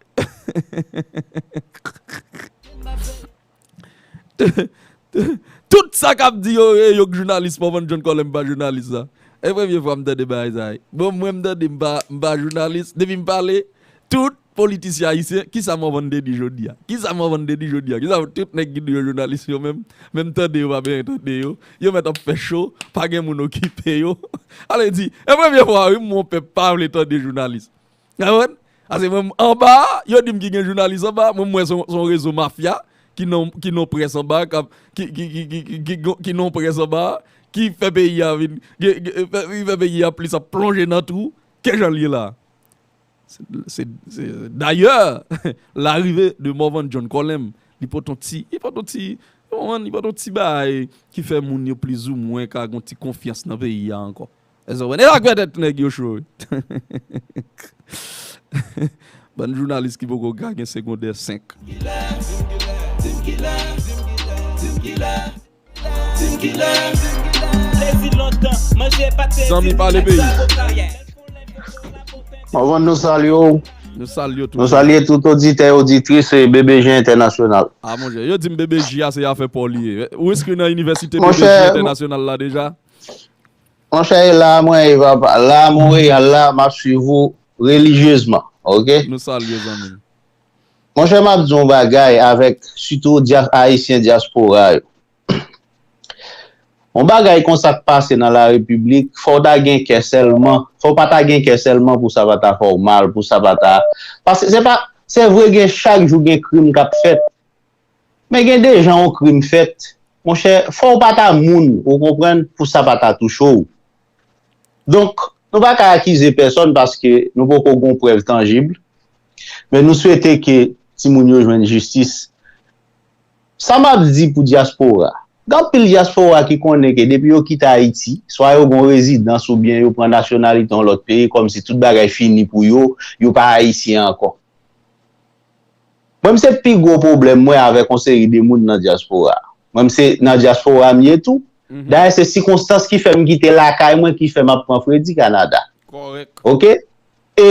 Tout sa k ap di yo, e, yo k jounalis, Morvan John Kòlenm pa jounalis la. E premye fwa m tande bagay sa. Bon, mwen m tande m pa, m pa jounalis. Depi m pale, tout politisyen ayisyen, kisa Morvan te di jodi a? Kisa Morvan te di jodi a? Kisa tout nèg ki di yo jounalis yo menm, menm tande yo pa bezwen tande yo, yo mèt ap fè cho, pa gen moun okipe yo. Ale di, e premye fwa wi m wè yon pèp pa vle tande jounalis. Konprann? Paske mwen, anba a, yo di m ki gen jounalis anba a, mwen, m wè se yon, se yon rezo mafya ki nan, ki nan près anba a, k ap, ki, ki, ki, ki, ki, ki, ki nan près anba a, ki fè peyi a vin, ki, ki fè, ki fè peyi a plis ap plonje nan twou ke jan l ye la. Se, se, se, dayè, larive de Morvan John Colem, li pote yon ti, li pote yon ti, li pote yon ti bagay ki fè moun yo plizoumwen ka gen yon ti konfyans nan peyi a ankò. Èske w konprann? E sa k fè tèt nèg yo cho wi. Bann jounalis ki poko ka gen segondè senk. Zanmi pale peyi. Mwen nou salye w. Nou salye w tou. Nou salye tout oditè, oditris e B B J Entènasyonal. A monchè, yo di m B B J a se afè pa w li ye. Ou enskri nan inivèsite B B J Entènasyonal la deja? Monchè, e la mwen ye papa. La Monreyal la, m ap swiv ou relijyezman. Oke? Nou salye zanmi m. Monchè, m ap di yon bagay avèk sitou dya, ayisyen dyaspora yo. Yon bagay konsa k pase nan larepiblik, fò w ta gen kè sèlman, fò w pa ta gen kè sèlman pou sa pa ta fè w mal, pou sa pa ta. Paske se pa, se vre gen chak jou gen krim k ap fèt. Men gen de jan yon krim fèt, monchè, fò w pa ta moun, ou konprann, pou sa pa ta touche w. Donk, nou pa ka akize pèsòn paske nou poko gen yon prèv tanjib, men nou swete ke timoun yo jwenn jistis. Sa m ap di pou dyaspora, gen anpil dyaspora ki konnen ke depi yo kite Ayiti, swa yo gen yon rezidans oubyen yo pran nasyonalite yon lòt peyi, kòmsi tout bagay fini pou yo, yo pa ayisyen ankò. Mwen, m se pi gwo pwoblèm mwen avèk yon seri de moun nan dyaspora. Mwen, m se nan dyaspora m ye tou. Dayè, se sikonstans ki fè m kite lakay mwen ki fè m ap pran fredi Kanada. Kòrèk. Oke? E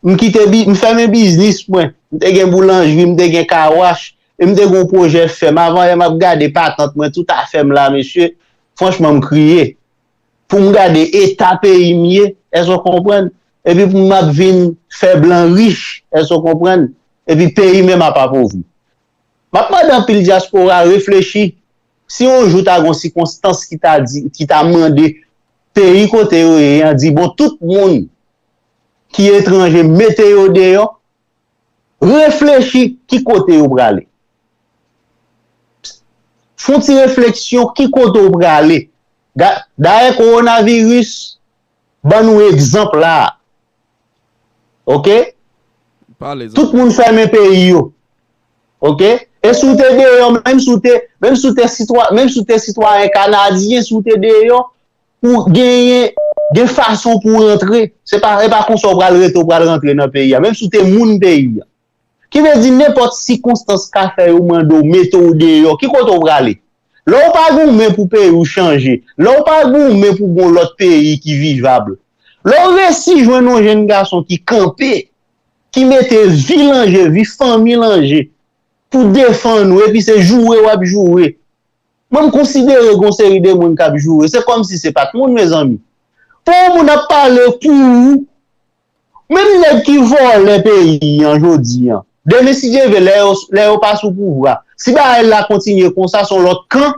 m kite, bi- m fèmen biznis mwen. M te gen boulanjri, m te gen kawach, e m te gen yon pwojè fèm. Avan yè, m ap gade patant mwen, tout afè m la, mesye. Franchman, m kriye. Pou m gade eta peyi m ye, èske w konprann? Epi pou m ap vin fè blan rich, èske w konprann? Epi peyi menm ap apovri. M ap mande anpil dyaspora reflechi. Si yon jou ta gen yon sikonstans ki ta di, ki ta mande peyi kote yo ye an, di, bon, tout moun ki etranje, mete yo deyò, reflechi ki kote yo prale. Fè yon ti refleksyon ki kote w prale. Dayè, kowonaviris ban nou egzanp la. Oke? Tout moun fèmen peyi yo. Oke? E si w te deyò, menm si w te, menm si w te sitwa, menm si w te sitwayen kanadyen, si w te deyò, ou genyen, gen fason pou w rantre. Se pa, e pa konsa w pral rete, w pral rantre nan peyi a. Menm si w te moun peyi a. Ki vle di nenpòt sikonstans ka fè yo mande w mete w deyò. Ki kote w prale? Lè w pa goumen pou peyi w chanje, lè w pa goumen pou gon lòt peyi ki vivab, lè w resi jwenn yon jenn gason ki kanpe, ki mete vi l an je, vi fanmi l an je, pou defann ou, epi se joure w ap joure. Mwen, m konsidere gon seri de moun k ap joure. Se kòmsi se pa t moun, mezanmi. Pou yon moun ap pale pou ou, menm nèg ki vòlè peyi an jodi an, demen si Dye vle, lè yo, lè yo pa sou pouvwa, si bagay la kontinye konsa, se yon lòt kan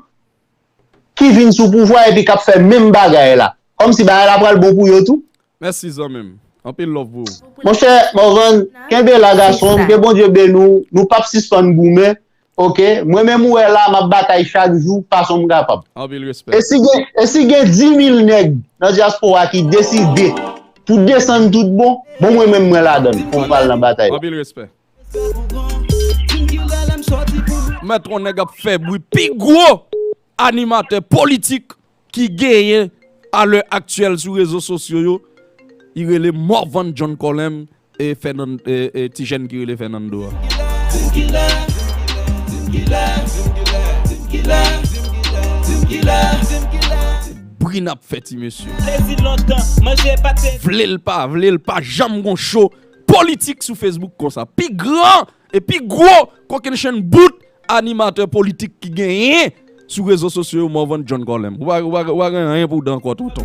ki vin sou pouvwa epi k ap fè menm bagay la. Kòmsi bagay la pral bon pou yo tou. Mèsi zanmi m. Anpil love pou ou. Monchè Morvan, kenbe la gason, ke Bondye beni w, nou p ap sispann goumen. Oke, mwen menm ou wè la, m ap batay chak jou, fason m kapab. Anpil respè. E si gen, e si gen dis mil nèg nan dyaspora ki deside pou desann tout bon, bon mwen menm mwen ladan l pou m pral nan batay la. Anpil respè. Mèt yon nèg ap fè bri pi gwo animatè politik ki genyen alè aktyèl sou rezo sosyo yo. Li rele Morvan John Colem e Fernand, e, e ti jèn ki rele Fernando a. Bri n ap fè ti mesye. Vle l pa vle l pa janm gon cho politik sou Facebook konsa. Pi gran e pi gwo kokennchenn bout animatè politik ki genyen sou rezo sosyo yo, Morvan John Colem. Ou pa, ou pa, ou pa gen anyen pou w di ankò, tonton.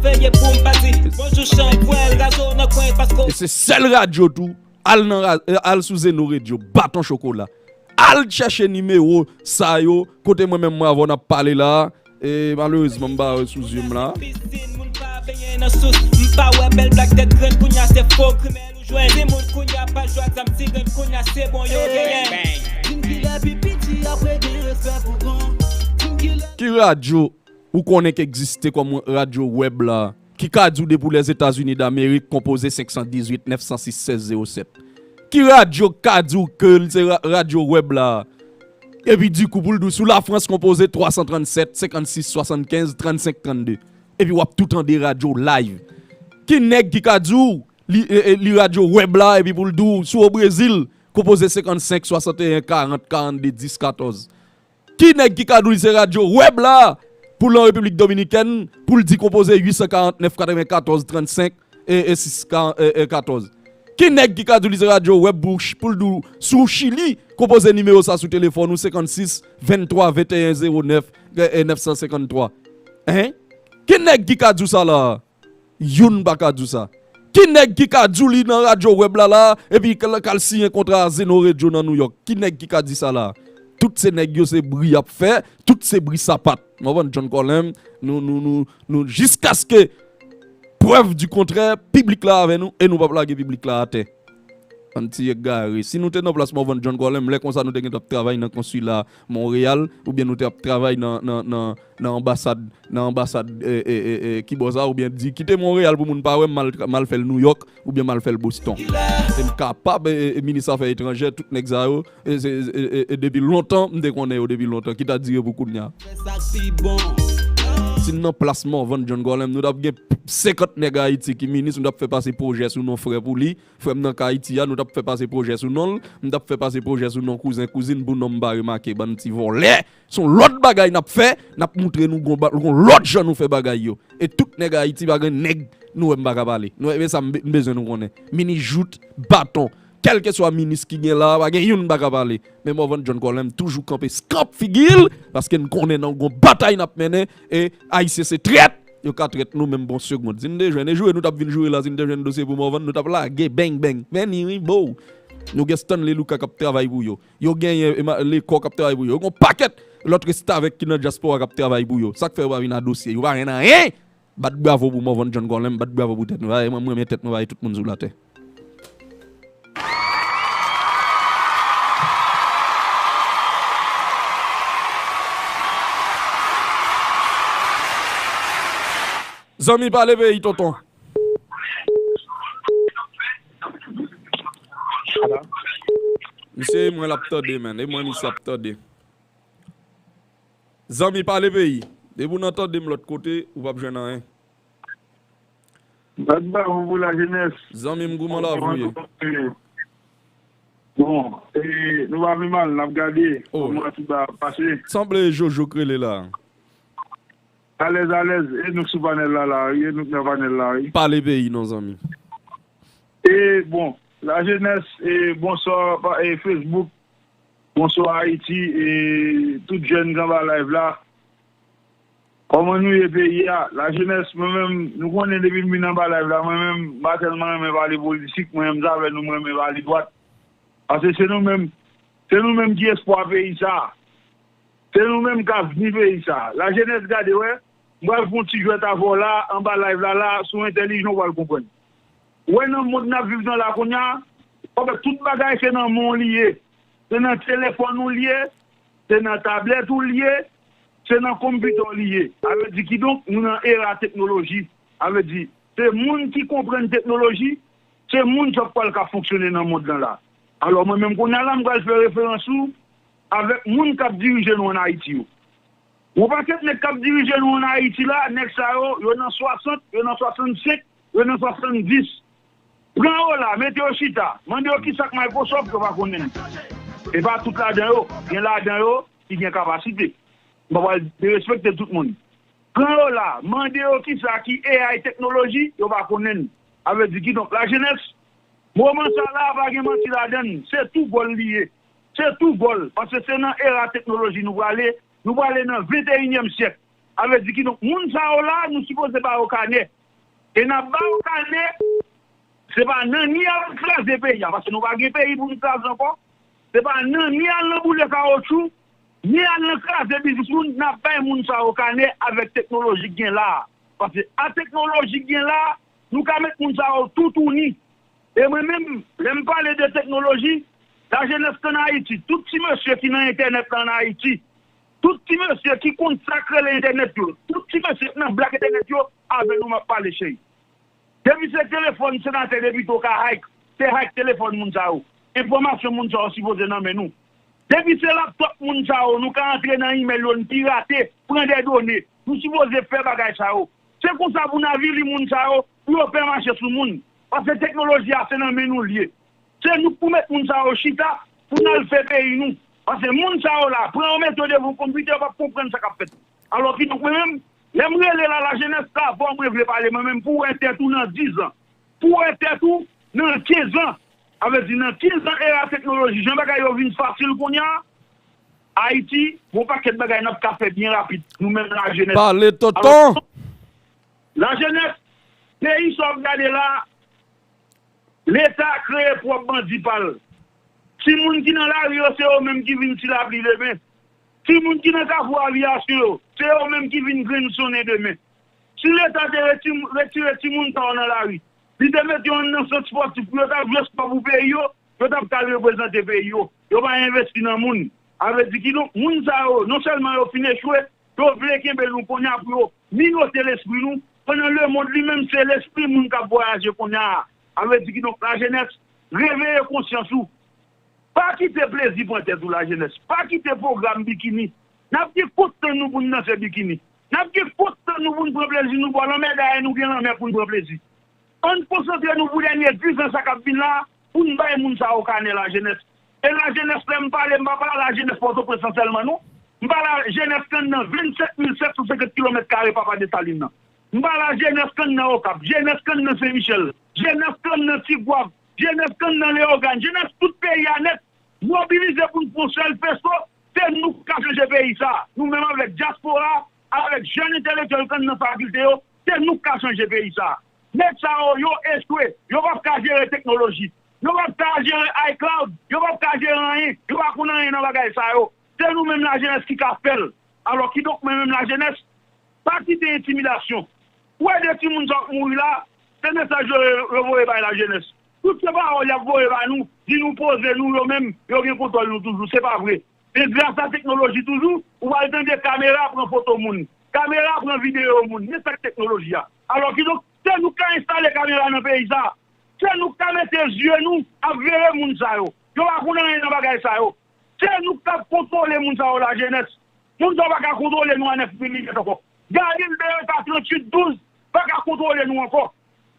E se sèl radyo tou Al nan ra- eh, al sou Zeno Radio, Baton Chokola. Al chèche nimewo sa yo, kote mwen menm mwen avè w n ap pale la. E malerezman, m pa wè sou zye m la. Pisin, moun pa benyen nan sous. M pa wè bèl blak tèt grenn, kounya se fo krimèl ou jwenn. Timoun kounya pa jwe ak zam, ti grenn kounya se bon yo genyen. Di m kilè pi piti apre gen respè pou gran. Di m kilè Ki radyo ou konnen k egziste kòm radyo wèb la, ki ka di w depi w Lèzetazini Damerik, konpoze senk san dizuit, nèf san sis, sèz zewo sèt? Ki radyo k ka di w ke l se ra- radyo wèb la? Epi dikou pou l di w sou Lafrans, konpoze twa san trannsèt, senkannsis, swasannkenz, trannsenk, trannde. Epi w ap tou tande radyo live. Ki nèg ki ka di w li, e, e, li radyo wèb la, epi pou l di w sou o Brezil, konpoze senkannsenk, swasanteyen, karant, karannde, dis, katòz? Ki nèg ki ka di w li se radyo wèb la pou l an Repiblik Dominikèn, pou l di konpoze uit san karant nèf, katrevenkatòz, trannsenk, e, e, sis, ka- e, e, katòz? Ki nèg ki ka di w li se radyo wèb pou, ch- pou l di w sou Chili, konpoze nimewo sa sou telefòn ou, senkannsis, venntwa, venteyen, zewo nèf, e, e, nèf san senkanntwa? Hein? Ki nèg ki ka di w sa la? Youn pa ka di w sa. Ki nèg ki ka di w li nan radyo wèb la la, epi k al, k al siyen kontra a Zeno Radio nan Nouyòk? Ki nèg ki ka di sa la? Tout se nèg yo, se bri y ap fè, tout se bri sapat. Mòvann John Colem, nou, nou, nou, nou, jiskaske prèv di kontrè, piblik la avè nou, e nou p ap lage piblik la atè. Bann ti egare. Si nou te nan plas Mòvann John Colem, lè konsa nou te gen t ap travay nan konsila Monreyal, oubyen nou te ap travay nan, nan, nan, nan anbasad, nan anbasad, e, e, e, e, ki bò sa, oubyen di, kite Monreyal pou moun pa wè m, m al tra- m al fè l Nouyòk, oubyen m al fè l Boston. E m kapab, e, e, e, minis afè etranjè, tout nèg sa yo, e, se- e, e, e, depi lontan, m te konnen yo depi lontan, ki ta dire pou kounya. Si n nan plas Mòvann John Colem, nou t ap gen senkant nèg Ayiti ki minis, nou t ap fè pase pwojè sou non frè pou li, Frè m nan ka Ayiti a, nou t ap fè pase pwojè sou non l, m t ap fè pase pwojè sou non kouzen, kouzin pou non m pa remake, bann ti vòlè. Se yon lòt bagay n ap fè, n ap moutre nou gon ba- gon lòt jan nou fè bagay yo. E tout nèg Ayiti, pa gen nèg nou wè m pa ka pale. Nou wè, e sa m be- m bezwen nou konnen. Minis jout, baton, kèlkeswa minis ki gen la, pa gen youn m pa ka pale. Men Mòvann John Colem toujou kanpe skanp figi l, paske n konnen nan gon batay n ap mennen, e Ayisyen se trèt, yo ka trèt nou menm bon segond. Si n te jwenn, e joure nou t ap vin joure la, si n te jwenn dosye pou Mòvann, nou t ap lage beng beng. Vini wi, bo. Nou gen Stanley Lucas k ap travay pou yo. Yo genyen, e, ma- Lecor k ap travay pou yo. Yo gen yon pakèt lòt restavèk ki nan dyaspora k ap travay pou yo. Sa k fè yo pa vin a dosye? Yo pa jwenn anyen. Bat bravo pou Mòvann John Colem, bat bravo pou tèt nou. Ay, mwen, mwen renmen tèt nou, bay tout moun sou latè. Zanmi, pale peyi, tonton. Misye, e mwen l ap tande, menn. E mwen misye ap tande. Zanmi, pale peyi. Depi w nan tande m lòt kote, ou p ap jwenn anyen. Bat bravo pou lajenès. Zanmi m, kouman lavi w ye? Bon, e, nou pa pi mal, n ap gade kòman ti bagay ap pase. Sanble Jojo k rele la. Alèz, alèz, e nou k sou panèl la, la, wi, e nou k nan panèl la, wi. Pale peyi, non, zanmi. E, bon, lajenès, e, bonswa, pa- e, Facebook, bonswa, Ayiti, e, tout jèn k anba live la. Kòman nou ye peyi a? Lajenès, mwen menm, nou konnen depi m vin anba live la, mwen menm, m pa tèlman renmen pale politik, mwen menm, m sa fè nou, m renmen pale dwat. Paske se nou menm, se nou menm ki espwa peyi sa a. Se nou menm k avni peyi sa a. Lajenès, gade, wè, m pral fè yon ti jwèt avè w la, anba live la, la, si w entèlijan, w pral konprann. Ou wè nan mond n ap viv nan la kounye a, w wè tout bagay se nan men w li ye. Se nan telefòn ou li ye, se nan tablèt ou li ye, se nan konpitè w li ye. Sa vle di kidonk, nou nan era teknoloji. Sa vle di, se moun ki konprann teknoloji, se moun sa k pral ka fonksyone nan mond lan la. Alò, mwen menm kounye a la, m pral fè referans ou avèk moun k ap dirije nou ann Ayiti yo. Yon pakèt nèg k ap dirije nou ann Ayiti la, nèg sa yo, yo nan swasant, yo nan swasannsenk, yo nan swasanndis. Pran yo la, mete yo chita, mande yo kisa k Microsoft, yo pa konnen l. E pa tout ladan yo, gen ladan yo ki gen kapasite. M pa pral derespekte tout moun. Pran yo la, mande yo kisa ki A I teknoloji, yo pa konnen l. Sa vle di kidonk, lajenès, moman sa la, pa gen manti ladan l, se tou gòl li ye. Se tou gòl, paske se nan era teknoloji nou prale, nou prale nan venteyinyèm syèk. Sa vle di kidonk, moun sa yo la, nou sipoze ba yo kanè. E n ap ba yo kanè, Se pa nan ni al kraze peyi a, paske nou pa gen peyi pou nou kraze ankò. Se pa nan ni al nan boule kawotchou, ni al nan kraze biznis moun, n ap bay moun sa yo kanè avèk teknoloji k gen la a. Paske a teknoloji k gen la a, nou ka met moun sa yo toutouni. E mwen menm, lè m pale de teknoloji, lajenès k ann Ayiti, tout ti mesye ki nan entènèt la ann Ayiti, tout ti mesye ki konn sa k rele entènèt yo, tout ti mesye k nan blak entènèt yo, avè nou m ap pale, cheri. Depi se telefòn senatè depite w ka hack, se hack telefòn moun sa yo. Enfòmasyon moun sa yo sipoze nan men nou. Depi se laptop moun sa yo, nou ka antre nan imèl yo, n pirate, pran de done. Nou sipoze fè bagay sa yo. Se konsa pou n avili moun sa yo, pou yo pè mache sou moun. Paske teknoloji a se nan men nou l ye. Se nou k pou met moun sa yo chita, pou n al fè peyi nou. Paske moun sa yo la, pran yo mete yo devan yon konpitè, yo p ap konprann sa k ap fèt. Alò kidonk mwen menm, lè m rele la, lajenès, se avè w mwen vle pale mwen menm, pou w wè tèt ou nan diz an. Pou w wè tèt ou nan kenz an. Sa vle di nan kenz an era teknoloji, jan bagay yo vin fasil kounye a, Ayiti, gon pakèt bagay n ap ka fè byen rapid, nou menm lajenès. Pale, tonton! Alò, lajenès, peyi sa w ap gade la, Leta kreye pwòp bandi pa l. Timoun ki nan lari yo, se yo menm ki vin ti lapli demen. Timoun ki nan kafou aviyasyon yo, se yo menm ki vin grenn sonnen demen. Si Leta te reti-, retire timoun sa yo nan lari, li te mete yo nan sant espòtif pou yo t ap jwe espò pou peyi yo, yo t ap ka reprezante peyi yo. Yo pa envesti nan moun. Sa vle di kidonk, moun sa yo, non sèlman yo fin echwe, yo vle kenbe nou kounye a pou yo miyote lespri nou, pandan lemonn li menm se lespri moun k ap vwayaje kounye a. Sa vle di kidonk, lajenès, reveye konsyans ou. Pa kite plezi pran tèt ou, lajenès. Pa kite pwogram bikini. N ap gen kont tann nou pou n danse bikini. N ap gen kont tann nou pou n pran plezi nou bò lanmè, dayè nou gen lanmè pou n pran plezi. Ann konsantre nou pou dènye diz an sa k ap vin la, pou n bay moun sa yo kanè, lajenès. E lajenès, lè m pale, m pa pale a lajenès Pòtoprens lan sèlman, non. M pale a jenès k anndan vennsenk mil sèt san senkant kilomèt kare Papa Desalin nan. M pale a jenès k anndan Okap, jenès k anndan Sen Michèl, jenès k anndan Tigwav, jenès k anndan Leyogàn, jenès tout peyi a nèt. Mobilize pou n fè yon sèl feso, se nou k ka chanje peyi sa. Nou menm avèk dyaspora, avèk jèn entèlektyèl k anndan fakilte yo, se nou k ka chanje peyi sa. Nèg sa yo, yo echwe, yo p ap ka jere teknoloji, yo p ap ka jere iCloud, yo p ap ka jere anyen, yo pa konn anyen nan bagay sa yo. Se nou menm lajenès ki ka fè l. Alò kidonk mwen menm lajenès, pa kite entimidasyon. Ou wè de timoun sa k mouri la, se mesaj yo, yo voye bay lajenès. Tout se pawòl y ap voye ba nou, di nou poze nou, yo menm, yo gen kontwòl nou toujou. Se pa vre. Se gras a teknoloji toujou, ou pral tande kamera pran foto moun. Kamera pran videyo moun. Men sa k teknoloji a. Alò kidonk, se nou k ka enstale kamera nan peyi sa. Se nou k ka mete zye nou ap veye moun sa yo. Yo pa konn anyen nan bagay sa yo. Se nou k ap kontwole moun sa yo, lajenès. Moun sa yo pa ka kontwole nou a nèf milimèt ankò. Galil Beretta tranntuit douz pa ka kontwole nou ankò.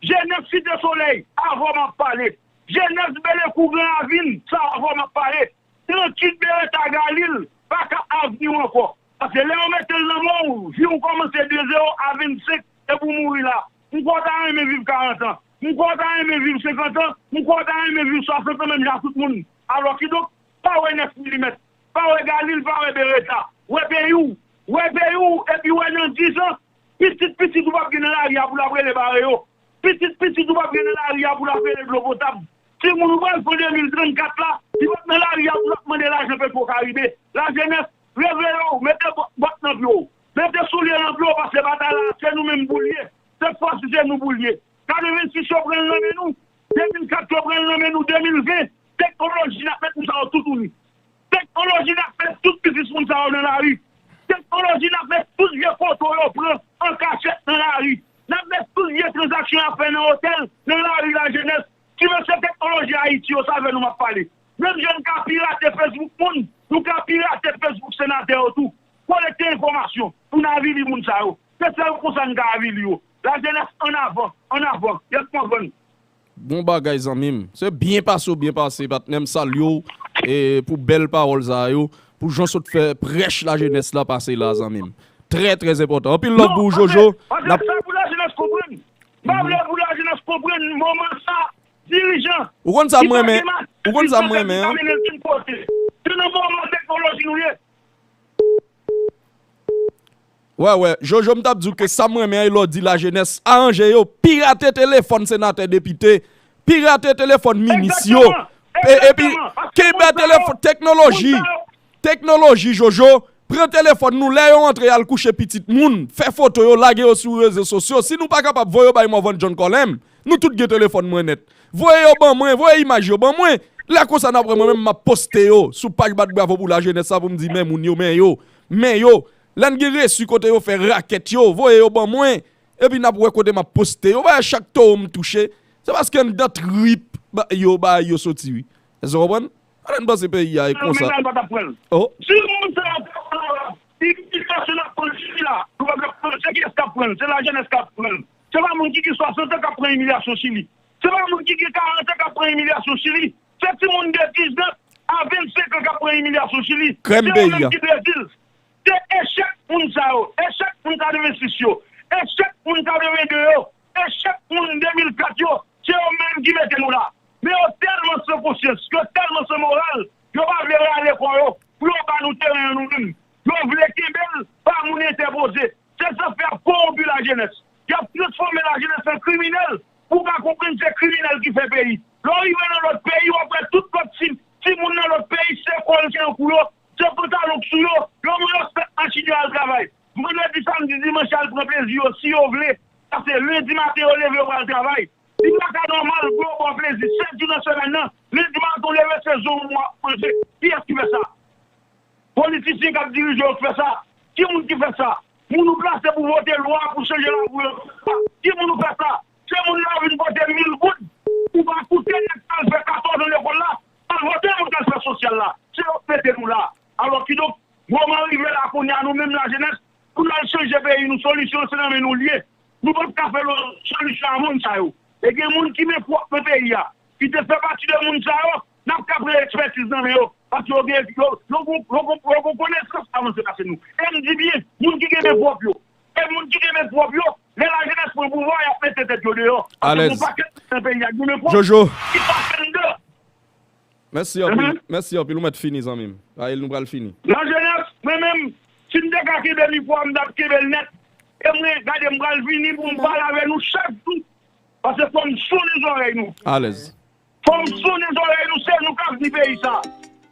Jenès Site Solèy, avè w m ap pale. Jenès Belekou Gran Ravin, sa avè w m ap pale. Tranntuit Beretta Galil pa ka avni w ankò. Paske lè yo mete l nan men w, vi w kòmanse de zewo a vennsenk, epi w mouri la. M kwè w ta renmen viv karant an. M kwè w ta renmen viv senkant an. M kwè w ta renmen viv swasant an, menm jan ak tout moun. Alò kidonk, pa wè nèf milimèt, pa wè Galil, pa wè Beretta. Wè peyi w. Wè peyi w, epi wè nan diz an, pitit pitit ou p ap gen nan lari a pou l ap rele bare yo. Pitit pitit ou p ap gen nan lari a pou l ap rele dlo potab. Timoun ou pral fè de mil trannkat la, li p ap nan lari a pou l ap mande lajan Petro Karibe. Lajenès, reveye w, mete bò-, bòt nan pye w. Mete soulye nan pye w, paske batay la, se nou menm pou l ye. Sèt fwa si se nou pou l ye. Katrevensis yo pran l nan men nou. De mil kat yo pran l nan men nou. De mil ven, teknoloji n ap met moun sa yo toutouni. Teknoloji n ap met tout biznis moun sa yo nan lari. Teknoloji n ap met tout vye foto yo pran an kachèt nan lari. N ap met tout vye tranzaksyon y ap fè nan otèl nan lari, lajenès. Ti mesye, teknoloji Ayiti yo, sa avè nou m ap pale. Menm jan n ka pirate Facebook moun, nou ka pirate Facebook senatè yo tou. Kolekte enfòmasyon pou n avili moun sa yo. Se sèl konsa n ka avili yo. Lajenès, ann avan, ann avan. Y ap konprann. Bon bagay, zanmi m. Se byen pase w byen pase, patnè m. Salye w, e, pou bèl pawòl sa yo, pou jan w sot fè prèch lajenès la pase la, zanmi m. Trè, trè enpòtan. Anpil love pou ou, Jojo. N ap... Sa pou lajenès konprann. M pa vle pou lajenès konprann moman sa, dirijan. Ou konn sa m renmen? Ou konn sa m renmen, an? Se nan moman teknoloji nou ye. Wè, wè, Jojo, m t ap di w ke sa m renmen an, e lè w di lajenès aranje yo, pirate telefòn senatè, depite, Pirate telefòn minis yo. Egzakteman. E, epi, egzakteman. Paske kenbe moun sa yo, telefòn, teknoloji. Moun sa yo. Teknoloji, Jojo. Pran telefòn nou, lè yo antre al kouche pitit moun, fè foto yo, lage yo sou rezo sosyo. Si nou pa kapab voye yo bay Morvan John Colem, nou tout gen telefòn mwen nèt. Voye yo ban mwen, voye imaj yo ban mwen. Lè konsa n ap wè mwen menm m ap poste yo sou paj Bat Bravo pou Lajenès la pou m di men moun yo, men yo, men yo. Lè n gen resi kote yo fè rakèt yo, voye yo ban mwen. Epi n ap wè kote m ap poste yo. Wè chak towo m touche. Se paske anndan trip ba- yo bagay yo soti wi. Èske w konprann? Ann n panse peyi a e konsa. Mezanmi, pa t ap pran l. Oh. Si moun sa yo te onorab, immigration ap pran l chili la. Nou pa t ap pran l. Se kiyès k ap pran l? Se lajenès k ap pran l. Se pa moun ki gen swasant an k ap pran imilyasyon chili. Se pa moun ki gen karant an k ap pran imilyasyon chili. Se timoun de diznèf a vennsenk an k ap pran imilyasyon chili. Krèm peyi a. Se yo menm ki Brezil. Se echèk moun sa yo, echèk moun katrevensis yo, echèk moun katrevende yo, echèk moun de mil kat yo, se yo menm ki mete nou la. Men yo tèlman san konsyans, yo tèlman san moral, yo pa vle rale kò yo pou yo ba nou teren an nou menm. Yo vle kenbe l pa moun entèpoze. Se sa k fè y ap kowonpi lajenès. Y ap transfòme lajenès an kriminèl. Pou w ka konprann se kriminèl ki fè peyi. Lè w rive nan lòt peyi, w ap wè tout lòt ti, timoun nan lòt peyi, se kò l gen nan kou yo, se pantalon k sou yo, yo mwen yo fèt machin yo al travay. Vandredi, samdi, dimanch, y al pran plezi yo, si yo vle. Paske lendi maten, yo leve, yo pral travay. Li pa ka nòmal pou yo ba w plezi sèt jou nan semèn nan, lendi maten, w leve, se zonbon w ap manje. Kiyès ki fè sa? Politisyen k ap dirije yo k fè sa. Ki moun ki fè sa? Moun ou plase pou vote lwa pou chanje lavi w yo k fè sa. Ki moun ou fè sa? Se moun la yo vin vote mil goud. Ou pa koute nèg k al fè katòz an lekòl la, al vote moun k al fè sosyal la. Se yo k mete nou la. Alò kidonk, moman rive la kounye a nou menm lajenès, pou n al chanje peyi nou, solisyon an se nan men nou l ye. Nou p ap ka fè lòt solisyon a moun sa yo. E gen moun ki men pwòp nan peyi a, ki te fè pati de moun sa yo, n ap ka pran ekspètiz nan men yo. Paske yo gen, yo, yo, yo, yo, yo gen konesans avanse pase nou. E m di byen, moun ki gen men pwòp yo, e moun ki gen men pwòp yo, lè lajenès pran pouvwa, y ap mete tèt yo deyò. Paske gen yon pakèt nan peyi a ki gen men pwòp, ki pa fè anndan. Mèsi anpil, mèsi anpil, ou mèt fini, zanmi m. Paske nou pral fini. Lajenès, mwen menm, si m te ka kenbe mikwo a, m t ap kenbe l nèt. E mwen, gade, m pral vini pou m pale avè nou chak jou. Paske fò m sonnen zòrèy nou. Alèz. Fò m sonnen zòrèy nou, se nou k avni peyi sa.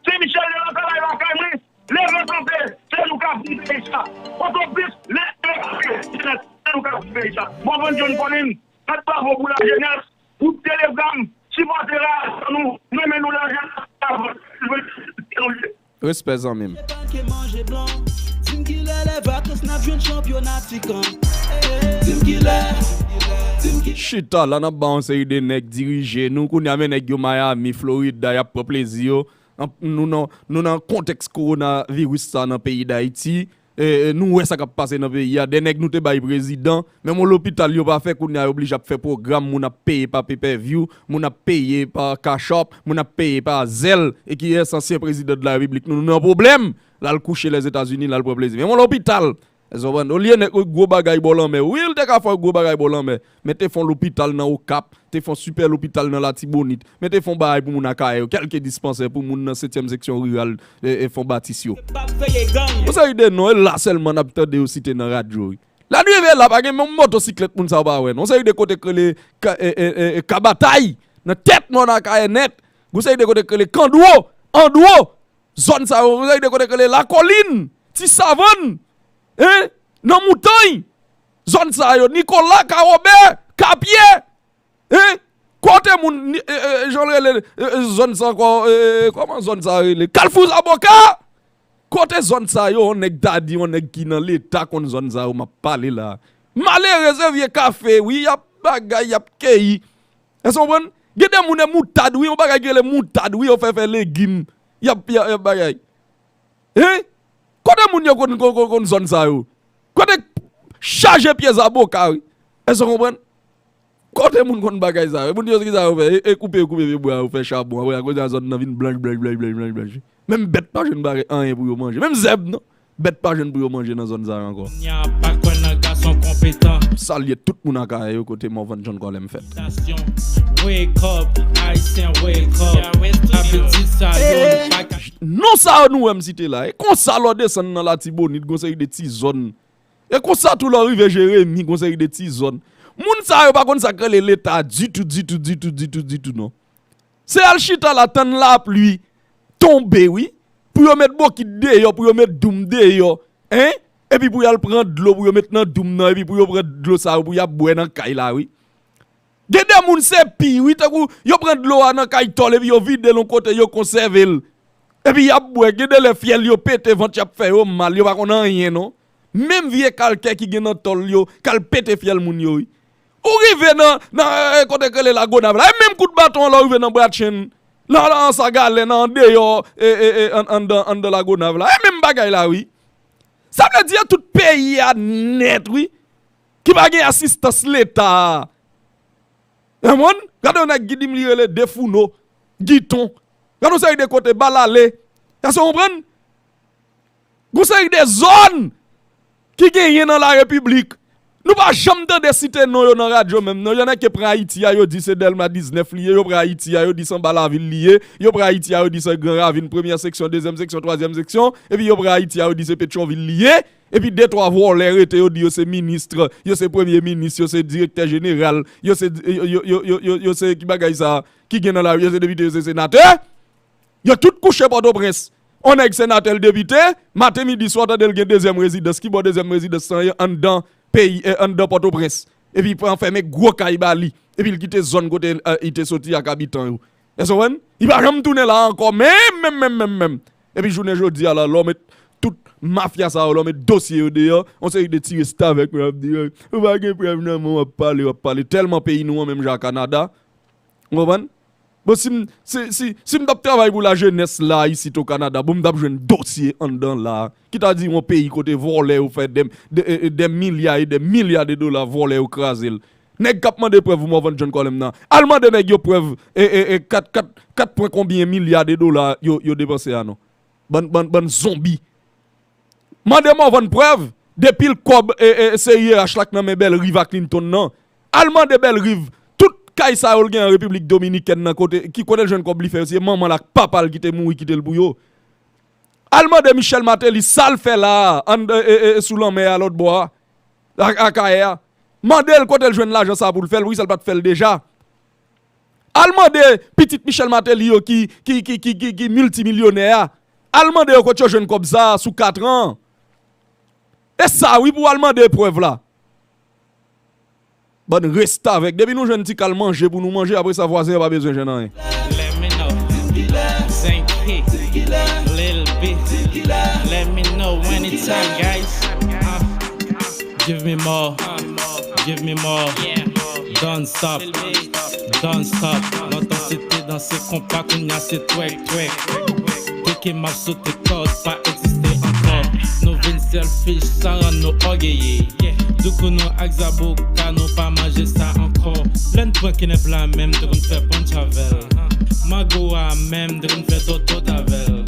Sen Michèl, lè w travay lakay mwen, leve kanpe, se nou k avni peyi sa. Pòtoprens, leve kanpe, se nou k avni peyi sa. Mòvan John Colem, bat bravo pou lajenès, gwoup Telegram, sipòte reyalite nou, renmen nou lajenès, avanse, nou ye. Respè zanmi m. Chita la n ap ba yon seri de nèg dirije nou, kounye a men nèg yo Miami, Florida, y ap pran plezi yo. An- Nou nan, nou nan kontèks kowonaviris sa nan peyi Dayiti. E, e, nou wè sa k ap pase nan peyi a. De nèg nou te bay prezidan, menm yon lopital yo pa fè, kounye a yo blije ap fè pwogram, moun ap peye pa pay-per-view, moun ap peye pa Cash App, moun ap peye pa Zelle, e kiyès? Ansyen prezidan de la repiblik, nou, nou nan pwoblèm. L al kouche Lèzetazini, l al pran plezi. Menm yon lopital, èske w konprann? Olye nèg gwo bagay bò lanmè. Wi, l te ka fè gwo bagay bò lanmè, men te fè yon lopital nan Okap, te fè yon sipè lopital nan Latibonit, men te fè yon bagay pou moun Akayè yo, kèlke dispansè pou moun nan setyèm seksyon riral, e, e Fon Batis yo. Yon seri de non, e la sèlman n ap tande yo site nan radyo, wi. Lè n rive la, pa gen menm motosiklèt moun sa yo pa wè, non. Yon seri de kote k rele Ka-, e, e, e, e, Kabatay, nan tèt mòn Akayè nèt. Yon seri de kote k rele Kandwo, Andwo, zòn sa yo, yon seri de kote k rele Lakolin, Ti Savann, en, nan Montany, zòn sa yo, Nikola, Kawobè, Kapyè, en, kote moun, ni- e, e, jan l rele, e, e, zòn sa ankò, e, e, kòman zòn sa rele? Kalfou Zaboka! Kote zòn sa yo, yon nèg ta di, yon nèg ki nan leta konn zòn sa yo, m ap pale la. Malere, se vye kafe, wi, y ap bagay, y ap keyi. Èske w konprann? Gen de moun e moutad, wi, yon bagay ki rele moutad, wi, yo fè fè legim. Y ap, y ap, y ap bagay. Hein? Kote moun yo konn, konn, konn, konn zòn sa yo? Kote chaje pye zaboka, wi. Èske w konprann? Kote moun konn bagay sa yo? Moun yo ki sa yo fè? E, e koupe, koupe pye bwa yo, fè chabon. Apre, akoz a zòn nan vin blanch, blanch, blanch, blanch, blanch, blanch. Menm bèt pa jwenn bagay, anyen pou yo manje. Menm zèb, non. Bèt pa jwenn pou yo manje nan zòn sa yo ankò. Nya pa kwè nan gason konpetan. Salye tout moun Akayè yo kote Morvan John Colem fèt. Wake up, Ayisyen, wake up. Apeti sa yo, pa ka- Non sa yo nou wè m site la. E konsa lè w desann nan Latibonit, gon seri de ti zòn. E konsa tou lè w rive Jeremi, gon seri de ti zòn. Moun sa yo pa konn sa k rele Leta ditou, ditou, ditou, ditou, ditou, non. Se al chita la, tann lapli tonbe, wi. Pou yo met bokit deyò, pou yo met doum deyò, en? Epi pou y al pran dlo, pou yo met nan doum nan, epi pou yo pran dlo sa yo, pou y ap bwè nan kay la, wi. Gen de moun se pi, wi, tankou yo pran dlo a nan kay tòl, epi yo vide l yon kote, yo konsève l. Epi y ap bwè, gen de lè fyèl yo pete, vant y ap fè yo mal, yo pa konn anyen, non. Menm vye kalkè ki gen nan tòl yo, k al pete fyèl moun yo, wi. Ou rive nan, nan, eh, kote k rele Lagonav la, e menm kout baton an lè w rive nan Bratchenn, nan, nan Anse à Galets, nan andeyò, eh, eh, eh, an, anndan, anndan Lagonav la, e menm bagay la, wi. Sa vle di, tout peyi a nèt, wi, ki pa gen asistans Leta a. Ou konprann? Gade yon nèg ki di m li rele Defouno, Giton. Gade yon seri de kote, Balale. Èske w konprann? Gon seri de zòn ki genyen nan la repiblik. Nou pa janm tande site non yo nan radyo menm non. Yo nèk ke pran Ayiti a, yo di se Dèlma diznèf li ye, yo pran Ayiti a, yo di se anba lavil li ye, yo pran Ayiti a, yo di se Gran Ravin, premyè seksyon, dezyèm seksyon, twazyèm seksyon, epi yo pran Ayiti a, yo di se Petyonvil li ye, epi de twa vòlè rete, yo di yo se minis, yo se premye minis, yo se direktè jeneral, yo se, yo, yo, yo, yo, yo, yo se ki bagay sa, ki gen nan lari, yo se depite, yo se senatè. Yo tout kouche Pòtoprens. On nèg senatè, l depite, maten, midi, swa, w tande l gen dezyèm rezidans. Ki bò dezyèm rezidans sa ye anndan peyi, eh, anndan Pòtoprens? Epi pran fèmen gwo kay ba li. Epi l kite zòn kote, eh, li te soti ak abitan yo. Èske w konprann? Li pa janm tounen la ankò, menm, menm, menm, menm, menm. Epi jounen jodi a la, lè w met tout mafya sa yo, lè w met dosye yo deyò, yon seri de ti restavèk, mwen ap di, eh, ou pa gen prèv nan men w, w ap pale, w ap pale. Tèlman peyi nou an menm jan ak Kanada. Ou konprann? Bon, si m, si, si, si m t ap travay pou lajenès la, isit o Kanada, bon, m t ap jwenn dosye anndan la, ki ta di yon peyi kote vòlè yo fè dè, dè, e, e, dè milya e dè milya de dola, vòlè yo kraze l. Nèg k ap mande prèv pou Morvan John Colem nan, al mande nèg yo prèv, e, e, e, kat, kat, kat pwen konbyen milya de dola yo, yo depanse a non. Bann, bann, bann zonbi. Mande Morvan prèv, depi l kòb, e, e, C I R H la k nan men Bellerive ak Clinton nan. Al mande Bellerive, tout kay sa yo l gen an Repiblik Dominikèn nan, kote, ki kote l jwenn kòb li fè yo, se manman l ak papa l ki te mouri kite l pou yo. Al mande Michel Martelly sa l fè la a, an, e, e, e, sou lanmè a lòt bò a, a, Akayè a. Mande l kote l jwenn lajan sa pou l fè l, poukisa l pa t fè l deja. Al mande pitit Michel Martelly yo ki, ki, ki, ki, ki, ki miltimilyonè a. Al mande yo kote yo jwenn kòb sa a sou kat an. E sa wi pou w al mande prèv la. Bann restavèk. Depi nou jwenn ti kal manje pou nou manje, apre sa vwazen an pa bezwen jwenn anyen. Let me know. Zinky, Lil B. Let me know anytime, guys. Uh, give me more. Give me more. Don't stop. Don't stop. Lontan se te danse konpa, kounya se twèk, twèk. Teke m ap sote kòd, pa egziste ankò. Nou vin selfish, sa rann nou ògeye. Doukounn nou ak zaboka, nou pa manje sa ankò. Lè n pran kenèp la menm, te konn fè punch avè l. Mago a menm, te konn fè dòdòd avè l.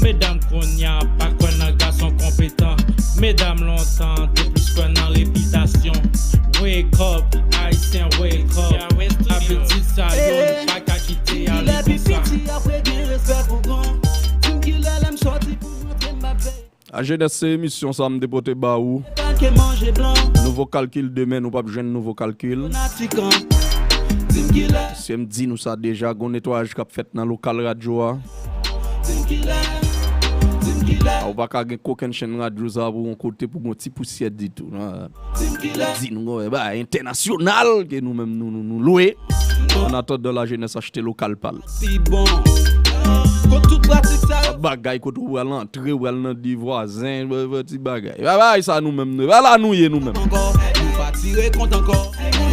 Medam kounya, pa kwè nan gason konpetan. Medam lontan, te plis kwè nan repitasyon. Wake up, Ayisyen, wake up. Abitid sa yo, nou pa ka kite ale konsa. Lajenès, se emisyon sa m te pote ba ou. Nouvo kalkil demen, nou p ap jwenn nouvo kalkil. Se m di nou sa deja, gon netwayaj k ap fèt nan lokal radyo a. A, ou pa ka gen kokenn chenn radyo sa pou yon kote pou gon ti pousyè ditou. Di nou gon bagay entènasyonal ke nou menm nou, nou, nou lwe. An atandan, lajenès achte lokal pa l. Bagay kote ou pral antre, ou pral nan di vwazen, ti bagay. Bagay sa nou menm nou. Pa la nou ye nou menm.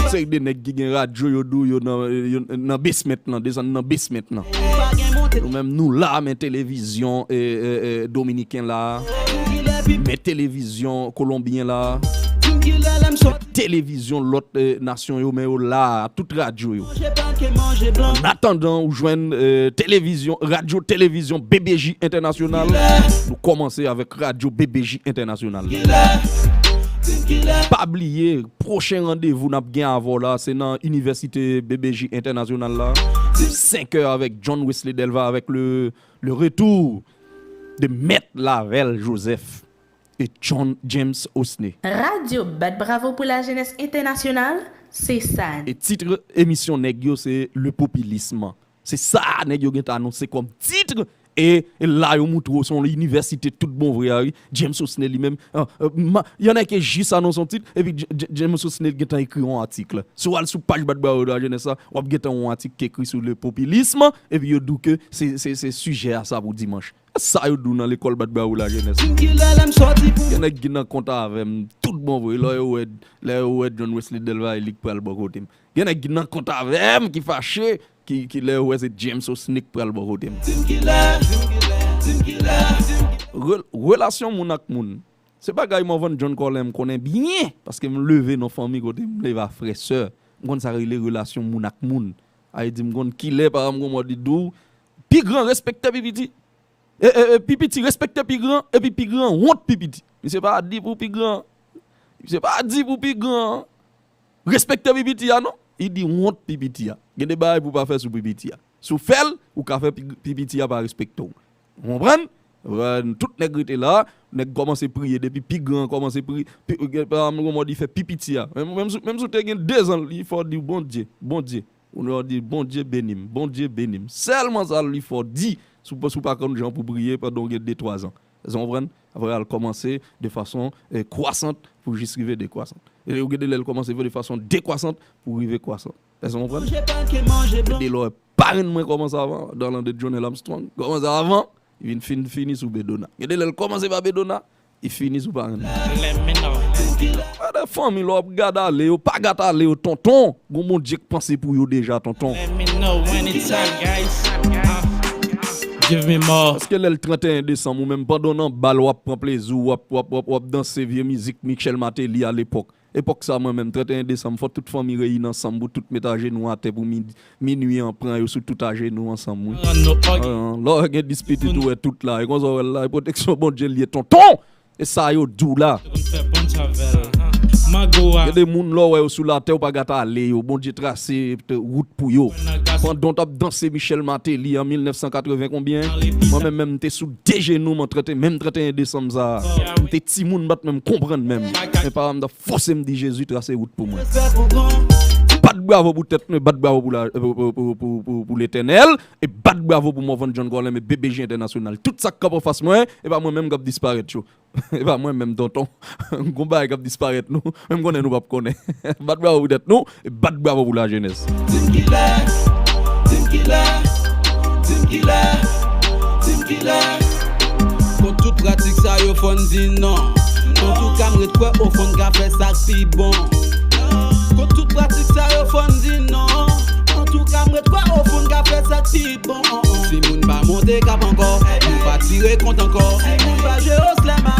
Seri de nèg ki gen radyo yo dou yo nan, yo nan basement nan, desann nan basement nan. Nou menm nou la, men televizyon, e, e, e, dominiken la, men televizyon kolonbyen la, men televizyon lòt, e, nasyon yo, men yo la, tout radyo yo. An atandan, ou jwenn, e, televizyon, radyo televizyon B B J Entènasyonal. Nou kòmanse avèk radyo B B J Entènasyonal. Pa bliye, pwochen randevou n ap gen avè w la, se nan Inivèsite B B J Entènasyonal la. Senkè avèk John Wesley Delva avèk le, le retour de Mèt Lavèl Joseph e John James Osney. Radyo bat bravo pou lajenès entènasyonal, Se sa. E tit emisyon nèg yo se Le Populisme. Se sa nèg yo gentan anonse kòm tit. E, e la yo moutre w se yon inivèsite tout bon vre a wi. James Osnel li menm, ah, euh, ma- y en a ki jis anonse yon tit, epi J- J- James Osnel gentan ekri yon atik. Si w al sou paj Bat Bravo de la Jeunesse la, w ap gentan yon atik ki ekri sou Le Populisme, epi yo di w ke se, se, se sijè a sa pou dimanch. Sa yo di w nan lekòl Bat Bravo la Jeunesse. Gen nèg ki nan kont avè m tout bon vre. Lè yo wè, lè yo wè John Wesley Delvailly k pral bò kote m. Gen nèg ki nan kont avè m ki fache, ki, ki lè yo wè se James Osnel k pral bò kote m. Rel- relasyon moun ak moun. Se bagay Morvan John Colin m konnen byen, paske m leve nan fanmi kote m leve a frè sè. M konn sa rele relasyon moun ak moun. A vle di m konn kilè paran m gon mòd li di w, pi gran respekte pi piti. E, e, e, pi piti respekte pi gran, epi pi gran wont pi piti. Misye pa di pou pi gran. Misye pa di pou pi gran respekte pi piti a non. Li di wont pi piti a. Gen de bagay pou w pa fè sou pi piti a. Si w fè l, ou ka fè pi, pi piti a pa respekte w. Ou konprann? Tout nèg rete la, nèg kòmanse priye depi pi gran kòmanse priye. Pi, gen pa m gon mòd li fè pi piti a. Menm, menm si, menm si w te gen de zan, li fè w di Bondye, Bondye. Ou lè w di Bondye beni m, Bondye beni m. Sèlman sa li fè w di, si w, si w pa konn jan pou priye pandan w gen de twa zan. Èske w konprann? Apre al kòmanse de fason, eh, kwasant pou jis rive dekwasant. E ou gen de lè l kòmanse de fason dekwasant pou rive kwasant. Èske w konprann? Gen de lè parenn mwen kòmanse avan, Darlande Jonel Armstrong, kòmanse avan, li vin fin, fini sou Bedona. Gen de lè l kòmanse pa Bedona, li fini sou parenn mwen. Let me know. Gade fanmi lè w ap gade ale yo, pa gate ale yo tonton. Gon Bondye k panse pou yo deja tonton. Let me know when it's time, guys. Give me more. Paske lè l trannteyen desanm ou menm pandan w nan bal w ap pran plezi w, w ap, w ap, w ap, w ap danse vye mizik Michel Martelly alepòk. Epòk sa mwen menm trannteyen desanm fò tout fanmi reyini ansanm pou tout met ajenou atè pou mi- minui an pran yo sou tout ajenou ansanm wi. Lè w gen dis pitit ou wè tout la e konsa w wè l la e pwoteksyon Bondye l ye tonton. E sa yo di w la. Gen de moun lè w wè yo sou latè ou pa gate ale yo, Bondye trase wout pou yo. Pandan w t ap danse Michel Martelly an mil nèf san katreven konbyen, mwen menm menm m te sou de jenou m an trannteyen, menm trannteyen desanm sa a. M te timoun m pa t menm konprann menm. Men paran m t ap fòse m di Jezi trase wout pou mwen. Bat bravo pou tèt nou, bat bravo pou la, pou, pou, pou, pou, pou, pou Letènèl, e bat bravo pou Morvan John Colin e B B J Entènasyonal. Tout sa k ap anfas mwen, e pa mwen menm k ap disparèt yo. E pa mwen menm tonton. Gon bagay k ap disparèt nou, men m konnen nou p ap konnen. Bat bravo pou tèt nou, e bat bravo pou lajenès. Di m kilè, di m kilè, di m kilè, di m kilè. Kont tout pratik sa yo fò n di non. Antouka m ret kwè ofrann ka fè sa k pi bon. Kont tout pratik sa yo fò n di non. Antouka m ret kwè ofrann ka fè sa k pi bon. Si moun pa monte kap ankò, nou pa tire kont ankò. Si moun pa jwe osla,